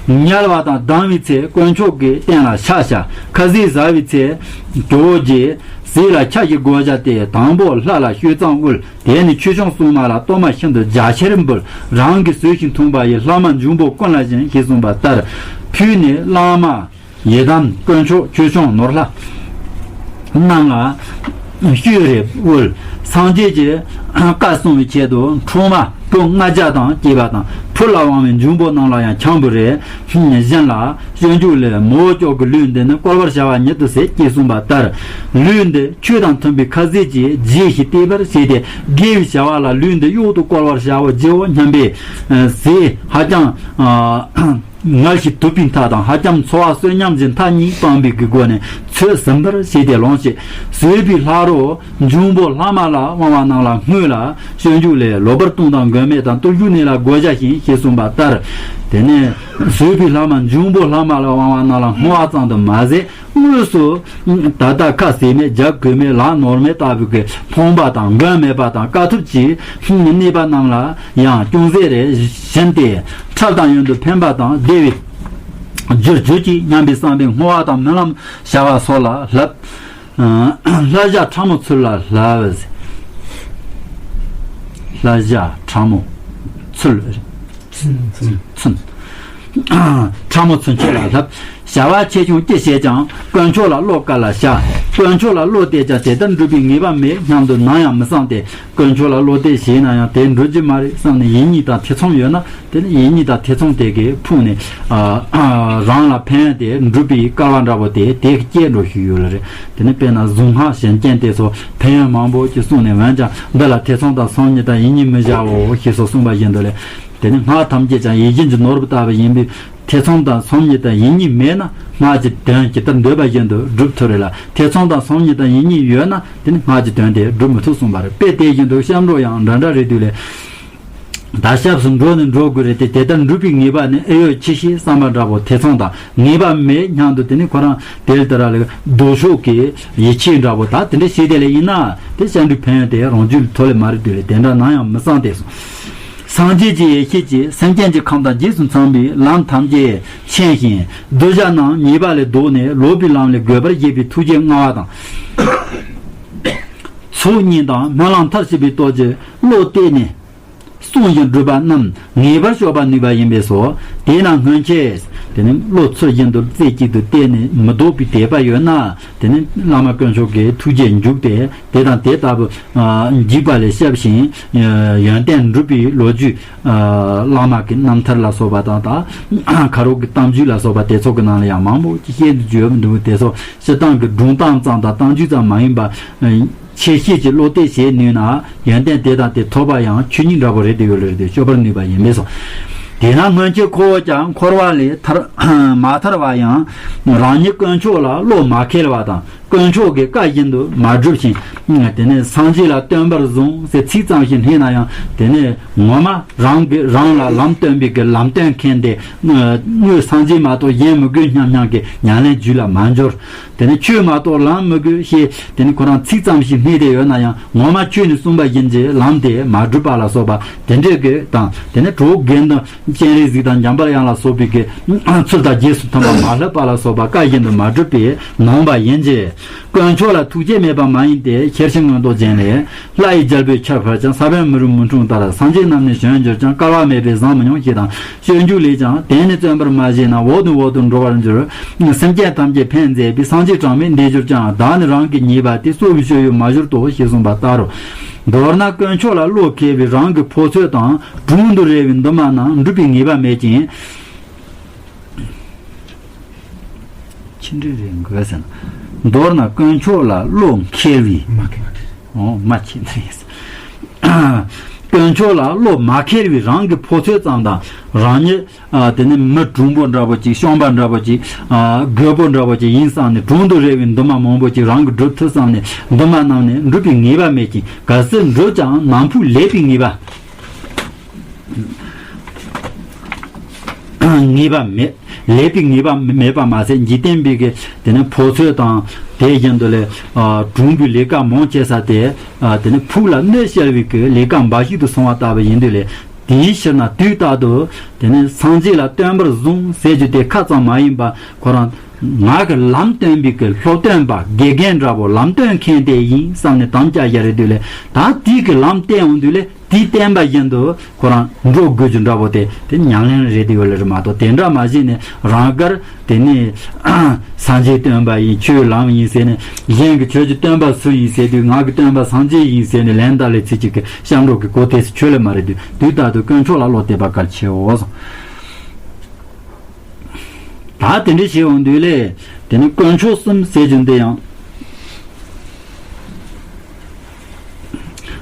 དམྱལ་བ་དང་སྡང་བའི་ཚེ་དཀོན་མཆོག་གི་རྟེན་ལ་ཕྱག་བྱ། ཁ་ཟས་ཟ་བའི་ཚེ་ཇོ་བོ་རྗེ། ཟས་ལ་ཆ་ཞིག་དགོས་བྱ་སྟེ། དང་པོ་ལྷ་ལ་བཤོས་གཙང་དབུལ། དེ་ནས་ཆོས་སྐྱོང་སྲུང་མ་ལ་གཏོར་མ་ཤིན་ཏུ་རྒྱ་ཆེར་འབུལ། རང་གི་ཟས་ཤིང་འཐུངས་པ་ཡིས། ལྷག་མ་འབྱུང་པོ་ཀུན་ལ་བྱིན། ཞེས་གསུངས་པ་ལྟར། ཕུལ་ནས་བླ་མ་ཡི་དམ་དཀོན་མཆོག་ཆོས་སྐྱོང་ནོར་ལྷ་རྣམས་ལ་བཤོས་རེ་དབུལ། སངས་རྒྱས་ཀྱི་བཀའ་སྲུང་བའི་ཆེད་དུ་འཕྲོག་མ་བུ་ལྔ་བརྒྱ་དང་བཅས་པ་དང་། ཕུལ་ལ་དབང་བའི་འབྱུང་པོ་རྣམས་ལ་ཡང་ཆང་བུ་རེ་བྱིན་ལ། སྤྱོད་འཇུག་ལས། མོའུ་ཅོག་གི་ལུས་འདི་ནི་བསྐོལ་བར་བྱ་བ་ཉིད་དུ་ཟད། ཅེས་གསུངས་པ་ལྟར། ལུས་འདི་ཆོས་དང་མཐུན་པའི་ཁ་ཟས་ཀྱིས་རྒྱས་ཤིང་བརྟས་པར་བྱས་ཏེ། དགེ་བའི་བྱ་བ་ལ་ལུས་འདི་གཡོག་ཏུ་བསྐོལ་བར་བྱའོ་སྙམ་པའི་ཟས་ཧ་ཅང་ངལ་ཞིང་དུབ་པའི་མཐའ་དང་། ཧ་ཅང་འཚོ་བ་གསོན་ཉམས་ཀྱི་མཐའ་གཉིས་སྤངས་པའི་གི་སྒོ་ནས་ཚོད་ཟིན་པར་བྱས་ཏེ་ལོངས་སྤྱད། བཟོད་པའི་ལྷ་རོ་འབྱུང་པོ་ལྷག་མ་ལ་དབང་བ་རྣམས་ལ་བསྔོས་ལ། སྤྱོད་འཇུག་ལས། ལོ་པར་བཏུང་དང་མགོན་མེད་དང་བརྟུལ་ཞུགས་ནི་ལ་དགོས་བྱ་ཞིང་། ཞེས་གསུངས་པ་ལྟར། དེ་ནས་བཟོད་པའི་ལྷག་མ་འབྱུང་པོ་ལྷག་མ་ལ་དབང་བ་རྣམས་ལ་བསྔོ་བ་ཙམ་དུ་མ་ཟད། དངོས་སུ་ད་ལྟ་ཁ་ཟས་མེད་རྒྱགས་གོས་མེད་ལག་ནོར་མེད་ལྟ་བུའི་གི་ཕོངས་པ་དང་མགོན་མེད་པ་དང་དཀའ་ཐུབ་ཀྱི་གནས་པ་རྣམས་ལ་ཡང་ཅུང་ཟད་རེ་བྱིན་ཏེ། འཁྲབ་དང་ཡོན་དུ་ཕན་པ་དང་བདེ་བའི་རྒྱུར་གྱུར་ཅིག་སྙམ་པའི་བསམ་པའི་བསྔོ་བ་དང་སྨོན་ལམ་བྱ་བ་སོགས་ལ་བསླབ། ལྷ་བྱ་ཕྲ་མོ་ཚུལ་ལ་བསླབ། ལྷ་བྱ་ཕྲ་མོ་ཚུལ། ཚུལ། ཕྲ་མོ་ཚུན་ཆད་ལ་བསླབ། བྱ་བ་ཆེ་ཆུང་ཅི་བྱེད་ཀྱང་དཀོན་མཆོག་ལ་བློ་གཏད་ལ་བྱ། དཀོན་མཆོག་ལ་བློ་གཏད་ཀྱང་དེ་ལྟར་འགྲུབ་པའི་ངེས་པ་མེད་སྙམ་དུ་ནམ་ཡང་མི་བསམ་སྟེ། དཀོན་མཆོག་ལ་བློ་གཏད་བྱས་ན་ཡང་དེ་འགྲུབ་ཀྱི་མ་རེད་བསམ་ནས་ཡིད་གཉིས་དང་ཐེ་ཚོམ་ཡོད་ན། དེ་ནི་ཡིད་གཉིས་དང་ཐེ་ཚོམ་དེ་གིས་ཕུག་ནས། ཨ། ཨ། རང་ལ་ཕན་ཡོན་དེ་འགྲུབ་པའི་སྐལ་བ་འདྲ་པོ་དེ་དེ་སྐྱེས་འགྲོ་བཞིན་ཡོད་ལ་རེད། དེ་ནི་དཔེར་ན་གཟུངས་སྔགས་གཞན་རྐྱང་དེ་ཚོ་ཕན་ཡོན་མང་པོ་ཅིག་གསུངས་ནས། འོན་ཀྱང་འདི་ལ་ཐེ་ཚོམ་དང་སོམ་ཉི་དང་ཡིད་གཉིས་མི་བྱའོ་ཞེས་སོགས་གསུངས་པ་བཞིན་དུ་ལས། དེ་ནི་སྔགས་ཐམས་ཅད་ཀྱང་ཡིད་བཞིན་གྱི་ནོར་བུ་ལྟ་བུ་ཡིན་པས། ཐེ་ཚོམ་དང་སོམ་ཉི་དང་ཡིད་གཉིས་མེད་ན་སྔགས་ཀྱི་དོན་ཇི་ལྟར་འདོད་པ་བཞིན་དུ་སྒྲུབ་ཐུབ་རེད་ལ། ཐེ་ཚོམ་དང་སོམ་ཉི་དང་ཡིད་གཉིས་ཡོད་ན་དེ་ནི་སྔགས་ཀྱི་དོན་དེ་སྒྲུབ་མི་ཐུབ་གསུངས་པ་རེད། དཔེ་དེ་བཞིན་དུ་སྐྱབས་འགྲོ་ཡང་འདྲ་འདྲ་རེད་དུས་ལས། ད་སྐྱབས་སུ་འགྲོ་ནི་འགྲོ་དགོས་རེད་དེ། དེ་ལྟར་འགྲུབ་པའི་ངེས་པ་ནི་ཨེ་ཡོད་ཅི་ཤེས་བསམ་པ་འདྲ་པོ་ཐེ་ཚོམ་དང་ངེས་པ་མེད་སྙམ་དུ། དེ་ནི་ཁོ་རང་དེ་ལྟར་ལ་ལྡོག་ཕྱོགས་ཀྱི་ཡིད་ཆེས་འདྲ་པོ་ད་དེ་འདྲ་བྱས་དེ་ལས་ཡིན་ན་དེ་སྐྱབས་འགྲོའི་ཕན་ཡོན་དེ་རང་རྒྱུད་ལ་ཐོབ་ལེ་མ་རེད་དུས་ལས། དེ་འདྲ་ནམ་ཡང་མི་བསམ་སྟེ་སོ། སངས་རྒྱས་ཀྱི་ཡེ་ཤེས་ཀྱིས་སེམས་ཅན་གྱི་ཁམས་དང་རྗེས་སུ་འཚམས་པའི་ལམ་ཐམས་ཅད་མཁྱེན་ཞིང་། གདུལ་བྱ་རྣམས་ཉེས་པ་ལས་ལྡོག་ནས་ལོག་པའི་ལམ་ལས་གོས་པར་བྱེད་པའི་ཐུགས་རྗེ་མངའ་བ་དང་། ཚོགས་གཉིས་དང་སྨོན་ལམ་མཐར་ཕྱིན་པའི་སྟོབས་ཀྱིས་བློ་གཏད་ནས་གསུངས་ཤིང་བསྒྲུབས་པ་རྣམས་ངེས་པར་གཅོད་པར་ནུས་པ་ཡིན་པས་སོ། དེས་ན་སྔོན་ཆད་དེ་ནི་བློ་ཚུལ་བཞིན་དུ་རྩེ་གཅིག་ཏུ་གཏད་ནས་མི་ལྡོག་པའི་དད་པ་ཡོད་ན། དེ་ནི་བླ་མ་དཀོན་མཆོག་གི་ཐུགས་རྗེས་འཇུག་སྟེ། དེ་དང་དེ་ལྟ་བུ་འཇིགས་པ་ལས་སྐྱབས་ཤིང་ཡོན་ཏན་འགྲུབ་པའི་ལོ་རྒྱུས། བླ་མ་གི་རྣམ་ཐར་ལ་སོགས་པ་དང་། ད་ཁ་རོག་གི་གཏམ་རྒྱུད་ལ་སོགས་པ་དེ་ཚོ་གི་ནང་ལ་ཡང་མང་པོ་ཅིག་བཤད་འདུག་དེ་ཚོ་སྤྱིར་བཏང་གི་སྒྲུང་གཏམ་ཙམ་དང་གཏམ་རྒྱུད་ཙམ་མ་ཡིན་པ། ཆེ་ཤེས་ཀྱི་བློ་གཏད་བྱེད་ནུས་ན་ཡོན་ཏན་དེ་དང་དེ་ཐོབ་པ་ཡང་ཆོས་ཉིད་འདྲ་པོ་རེད་དེ་ཡོད་ལ་རེད་དེ་གཅོད་པར་ནུས་པ་ཡིན་པས་སོ། དེས་ན་སྔོན་ཆད་ཁོ་བོ་ཀྱང་འཁོར་བ་ལས་ཐར་མ་ཐར་བ་ཡང་རང་ཉིད་དཀོན་མཆོག་ལ་བློ་མ་ཁེལ་བ་དང་། དཀོན་མཆོག་གི་བཀའ་བཞིན་དུ་མ་བསྒྲུབས་ཤིང་། དེ་ནས་སངས་རྒྱས་ལ་སྟོན་པར་བཟུང་ཟེར་ཚིག་ཙམ་ཞིག་བསྣན་ན་ཡང་། དེ་ནས་ངོ་མ་རང་གི་རང་ལ་ལམ་སྟོན་པའི་གི་ལམ་སྟོན་མཁན་དེ་དངོས་སངས་རྒྱས་མ་གཏོགས་གཞན་མི་དགོས་སྙམ་སྙམ་གྱི་ཉམས་ལེན་རྒྱུད་ལ་མ་འབྱོར། དེ་ནས་ཆོས་མ་གཏོགས་ལམ་མི་དགོས་ཞེས་དེ་ནས་ཁོ་རང་ཚིག་ཙམ་ཞིག་བསྣན་ཏེ་ཡོད་ན་ཡང་། ངོ་མ་ཆོས་ནས་གསུངས་པ་བཞིན་གྱི་ལམ་དེ་མ་བསྒྲུབས་པ་ལ་སོགས་པ་དེ་འདྲའི་གི་དང་། དེ་ནས་གྲོགས་རྒན་དང་། སྤྱན་རས་གཟིགས་དང་འཇམ་དཔལ་དབྱངས་ལ་སོགས་པའི་གི་ཚུལ་དང་རྗེས་སུ་མཐུན་པ་མ་བསླབས་པ་ལ་སོགས་པ་བཀའ་བཞིན་དུ་མ་བསྒྲུབས་པས་ནོངས་པ་ཡིན་གྱི། དཀོན་མཆོག་ལ་ཐུགས་བསྐྱེད་མེད་པ་མ་ཡིན་ཏེ། ཤེར་ཕྱིན་མངོན་རྟོགས་ཅན་ལས། ལྷ་ཡི་རྒྱལ་པོས་ཁྱབ་འཕེལ་ཀྱང་། ས་བོན་མི་རུལ་མི་འཁྲུངས་ལྟར། སངས་རྒྱས་རྣམས་ནི་བྱོན་གྱུར་ཀྱང་། སྐལ་བ་མེད་པས་བཟང་མི་མྱོང་ཞེས་དང་། སྤྱོད་འཇུག་ལས་ཀྱང་། དེང་ནས་བརྩོན་པར་མ་བྱས་ན། འོག་ཏུ་འོག་ཏུ་འགྲོ་བར་འགྱུར། སེམས་ཅན་ཐམས་ཅད་ཕན་མཛད་པའི། སངས་རྒྱས་གྲངས་མེད་འདས་གྱུར་ཀྱང་། བདག་ནི་རང་གི་ཉེས་པ་དེ། གསོ་བའི་སྤྱོད་ཡུལ་མ་གྱུར་ཏོ། ཞེས་གསུངས་པ་ལྟར་རོ། མདོར་ན་དཀོན་མཆོག་ལ་བློ་ཁེལ་བའི་རང་གི་ཕོ་ཚོད་དང་། དྲུང་དུ་རེ་བའི་འདུན་མ་རྣམས་འགྲུབ་པའི་ངེས་པ་མེད་ཅིང་། ཆི་འདྲ་རེད་དགོས་ཟེར་ན། མདོར་ན་དཀོན་མཆོག་ལ་བློ་མཁས་པའི། མ་མཁས་པ་རེད། ཨོ་མ་ཁྱེད་འདྲ་ཡིན། དཀོན་མཆོག་ལ་བློ་མ་ཁེལ་བའི་རང་གི་ཕོ་ཚོད་ཙམ་དང་། རང་ཉིད་ཨ་དེ་ནི་མི་གྲུང་པོ་འདྲ་པོ་ཅིག། གཤོམ་པ་འདྲ་པོ་ཅིག། ཨ་རྒོད་པོ་འདྲ་པོ་ཅིག་ཡིན་བསམ་ནས། དྲུང་དུ་རེ་བའི་འདུན་མ་མང་པོ་ཅིག་རང་གིས་སྒྲུབ་ཐུབ་བསམ་ནས་འདུན་མ་གནང་ནས་འགྲུབ་པའི་ངེས་པ་མེད་ཅིང་། གལ་སྲིད་འགྲུབ་ཀྱང་ནང་ཕུགས་ལེགས་པའི་ངེས་པ། ངེས་པ་མེད། ལེགས་པའི་ངེས་པ་མེད་པ་མ་ཟད། འཇིག་རྟེན་པའི་གི་དེ་ནི་ཕོ་ཚོད་དང་། དེ་བཞིན་དུ་ལས་ཨ་གྲུང་པོའི་ལས་ཀ་མང་ཆེ་ས་དེ་ཨ་དེ་ནི་ཕུགས་ལ་གནོད་སྐྱེལ་བའི་གི་ལས་ཀ་འབའ་ཞིག་ཏུ་སོང་བ་ལྟ་བུ་ཡིན་དུས་ལས། དེའི་ཕྱིར་ན་དུས་རྟག་ཏུ་དེ་ནི་སངས་རྒྱས་ལ་སྟོན་པར་བཟུང་ཟེར་རྒྱུ་དེ་ཁ་ཙམ་མ་ཡིན་པ། ཁོ་རང་ང་གི་ལམ་སྟོན་པའི་གི་སློབ་སྟོན་པ་དགེ་རྒན་འདྲ་པོ། ལམ་སྟོན་མཁན་དེ་ཡིན་བསམ་ནས་དམ་བཅའ་བཞག་རེད་དུས་ལས། ད་དེའི་གི་ལམ་བསྟན་འོང་དུས་ལས། དེའི་བསྟན་པ་བཞིན་དུ་ཁོ་རང་འགྲོ་དགོས་རྒྱུ་འདྲ་པོ་དེ་དེ་ཉམས་ལེན་རེད་དེ་ཡོད་ལེ་རེད་མ་གཏོགས། དེ་འདྲ་མ་བྱས་ནས་རང་དགར་དེ་ནི་སངས་རྒྱས་སྟོན་པ་ཡིན། ཆོས་ལམ་ཡིན་ཟེར་ནས། གཞན་གྱི་ཁྱོད་ཀྱི་སྟོན་པ་སུ་ཡིན་ཟེར་དུས། ང་གི་སྟོན་པ་སངས་རྒྱས་ཡིན་ཟེར་ནས་ལན་བཏབ་ལེ་ཚིག་གཅིག་གི་སྐྱབས་འགྲོ་གི་གོ་དེ་སུ་ཆོད་ལེ་མ་རེད་དུས། དུས་རྟག་ཏུ་དཀོན་མཆོག་ལ་བློ་གཏད་པ་གལ་ཆེའོ། ད་དེ་འདྲ་བྱས་འོང་དུས་ལས། དེ་ནི་དཀོན་མཆོག་གསུམ་ཟེར་རྒྱུ་འདི་ཡང་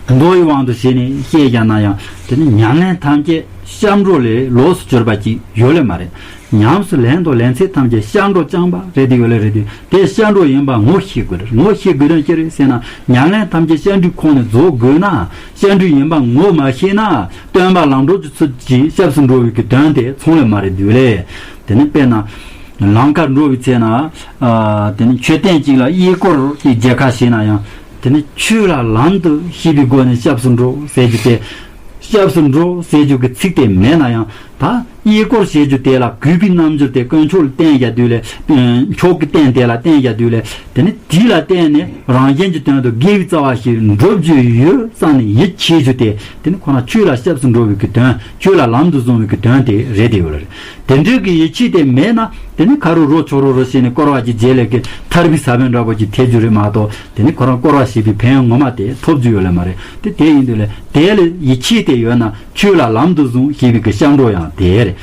མདོ་ཡི་དབང་དུ་བྱས་ནས་བཤད་བཞག་ན་ཡང་། དེ་ནི་ཉམས་ལེན་ཐམས་ཅད་སྐྱབས་འགྲོ་ལས་ལོགས་སུ་གྱུར་པ་ཅིག་ཡོད་ལེ་མ་རེད། ཉམས་སུ་ལེན་དང་ལེན་ཚད་ཐམས་ཅད་སྐྱབས་འགྲོ་རྐྱང་པ་རེད་དེ་ཡོད་ལེ་རེད་དུས། དེ་སྐྱབས་འགྲོ་ཡིན་པ་ངོ་ཤེས་དགོས་རེད། ངོ་ཤེས་དགོས་དོན་ཅི་རེད་ཟེར་ན། ཉམས་ལེན་ཐམས་ཅད་སྐྱབས་འགྲོའི་ཁོངས་ནས་རྫོགས་དགོས་ན། སྐྱབས་འགྲོ་ཡིན་པ་ངོ་མ་ཤེས་ན། སྟོན་པ་ལམ་གྲོགས་ཀྱི་ཚུལ་གྱིས་སྐྱབས་སུ་འགྲོ་བའི་གི་དོན་དེ་ཚང་ལེ་མ་རེད་དུས་ལས། དེ་ནི་དཔེར་ན། ལམ་ཁར་འགྲོ་བའི་ཚེ་ན། ཨ་དེ་ནི་མཆོད་རྟེན་གཅིག་ལ་གཡས་སྐོར་གྱི་མཇལ་ཁ་བྱས་ན་ཡང་། དེ་ནི་ཆོས་ལ་ལམ་དུ་ཤེས་པའི་སྒོ་ནས་སྐྱབས་སུ་འགྲོ་ཟེར་རྒྱུ་དེ། སྐྱབས་སུ་འགྲོ་ཟེར་རྒྱུ་གི་ཚིག་དེ་མེད་ན་ཡང་། ད་གཡས་སྐོར་བྱེད་རྒྱུ་དེ་ལ་གུས་པའི་རྣམ་འགྱུར་དེ་དཀོན་མཆོག་ལ་བསྟན་བཞག་དུས་ལས། མཆོག་གི་རྟེན་དེ་ལ་བསྟན་བཞག་དུས་ལས། དེ་ནི་དེ་ལ་བརྟེན་ནས་རང་གཞན་གྱི་དོན་དུ་དགེ་བའི་རྩ་བ་ཞིག་འགྲུབ་རྒྱུ་ཡོད་བསམ་ནས་ཡིད་ཆེས་རྒྱུ་དེ། དེ་ནི་ཁོ་ན་ཆོས་ལ་སྐྱབས་སུ་འགྲོ་བའི་གི་དོན། ཆོས་ལ་ལམ་དུ་བཟུང་བའི་གི་དོན་དེ་རེད་དེ་ཡོད་ལེ་རེད། དེ་འདྲའི་གི་ཡིད་ཆེས་དེ་མེད་ན། དེ་ནི་ཁ་རུ་རོ་ཆོ་རོ་རོ་བྱས་ནས་སྐོར་བ་ཅིག་བྱས་ལེ་གི་ཐར་པའི་ས་བོན་འདྲ་པོ་ཅིག་ཐེབས་རྒྱུ་རེད་མ་གཏོགས། དེ་ནི་ཁོ་རང་སྐོར་བ་བྱས་པའི་ཕན་ཡོན་ངོ་མ་དེ་ཐོབ་རྒྱུ་ཡོད་ལེ་མ་རེད། དེ་དེ་ཡིན་དུས་ལས། དེ་ལ་ཡིད་ཆེས་དེ་ཡོད་ན། ཆོས་ལ་ལམ་དུ་བཟུང་ཞེས་པའི་གི་སྐྱབས་འགྲོ་ཡང་དེ་རེད།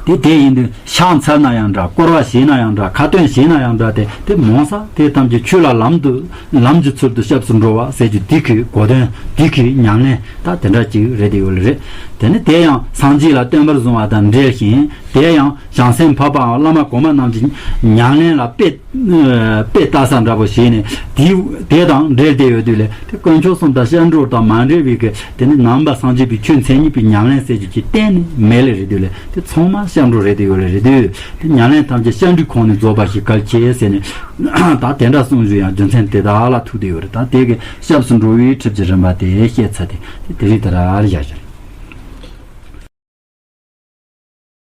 དེ་དེ་ཡིན་དུས་ཕྱག་འཚལ་ན་ཡང་འདྲ། སྐོར་བ་བྱས་ན་ཡང་འདྲ། ཁ་ཏོན་བྱས་ན་ཡང་འདྲ། དེ་དེ་མང་ས་དེ་ཐམས་ཅད་ཆོས་ལ་ལམ་དུ་ལམ་གྱི་ཚུལ་དུ་སྐྱབས་སུ་འགྲོ་བ་ཟེར་རྒྱུ་དེ་གི་གོ་དོན། དེ་གི་ཉམས་ལེན་ད་དེ་འདྲ་ཅིག་རེད་དེ་ཡོད་ལེ་རེད། དེ་ནི་དེ་ཡང་སངས་རྒྱས་ལ་སྟོན་པར་བཟུང་བ་དང་འབྲེལ་ཞིང་། དེ་ཡང་བྱང་སེམས་འཕགས་པའམ་བླ་མ་གོང་མ་རྣམས་ཀྱི་ཉམས་ལེན་ལ་དཔེ་དཔེ་ལྟ་ས་འདྲ་པོ་བྱས་ནས། དེ་དེ་དང་འབྲེལ་ཏེ་ཡོད་དུས་ལས། དེ་དཀོན་མཆོག་གསུམ་དང་སྐྱབས་འགྲོ་དང་མ་འབྲེལ་བའི་གི། དེ་ནི་ནང་པ་སངས་རྒྱས་པའི་ཆོས་མཚན་ཉིད་པའི་ཉམས་ལེན་ཟེར་རྒྱུ་ཅིག་གཏན་ནས་མེད་ལེ་རེད་དུས་ལས། དེ་ཚང་མ་སྐྱབས་འགྲོ་རེད་དེ་ཡོད་ལེ་རེད་དུས། དེ་ཉམས་ལེན་ཐམས་ཅད་སྐྱབས་འགྲོའི་ཁོངས་ནས་རྫོགས་པ་ཞིག་གལ་ཆེ་ཟེར་ནས། ད་དེ་འདྲ་གསུངས་རྒྱུ་ཡང་རྒྱུ་མཚན་དེ་དག་ལ་ཐུག་དེ་ཡོད་རེད། ད་དེ་གི་སྐྱབས་སུ་འགྲོ་བའི་ཁྲིད་ཀྱི་རིམ་པ་དེ་བཤད་ཚར་ཏེ། དེ་དེ་རིང་དེ་ར་རེད་བཞག་བཞག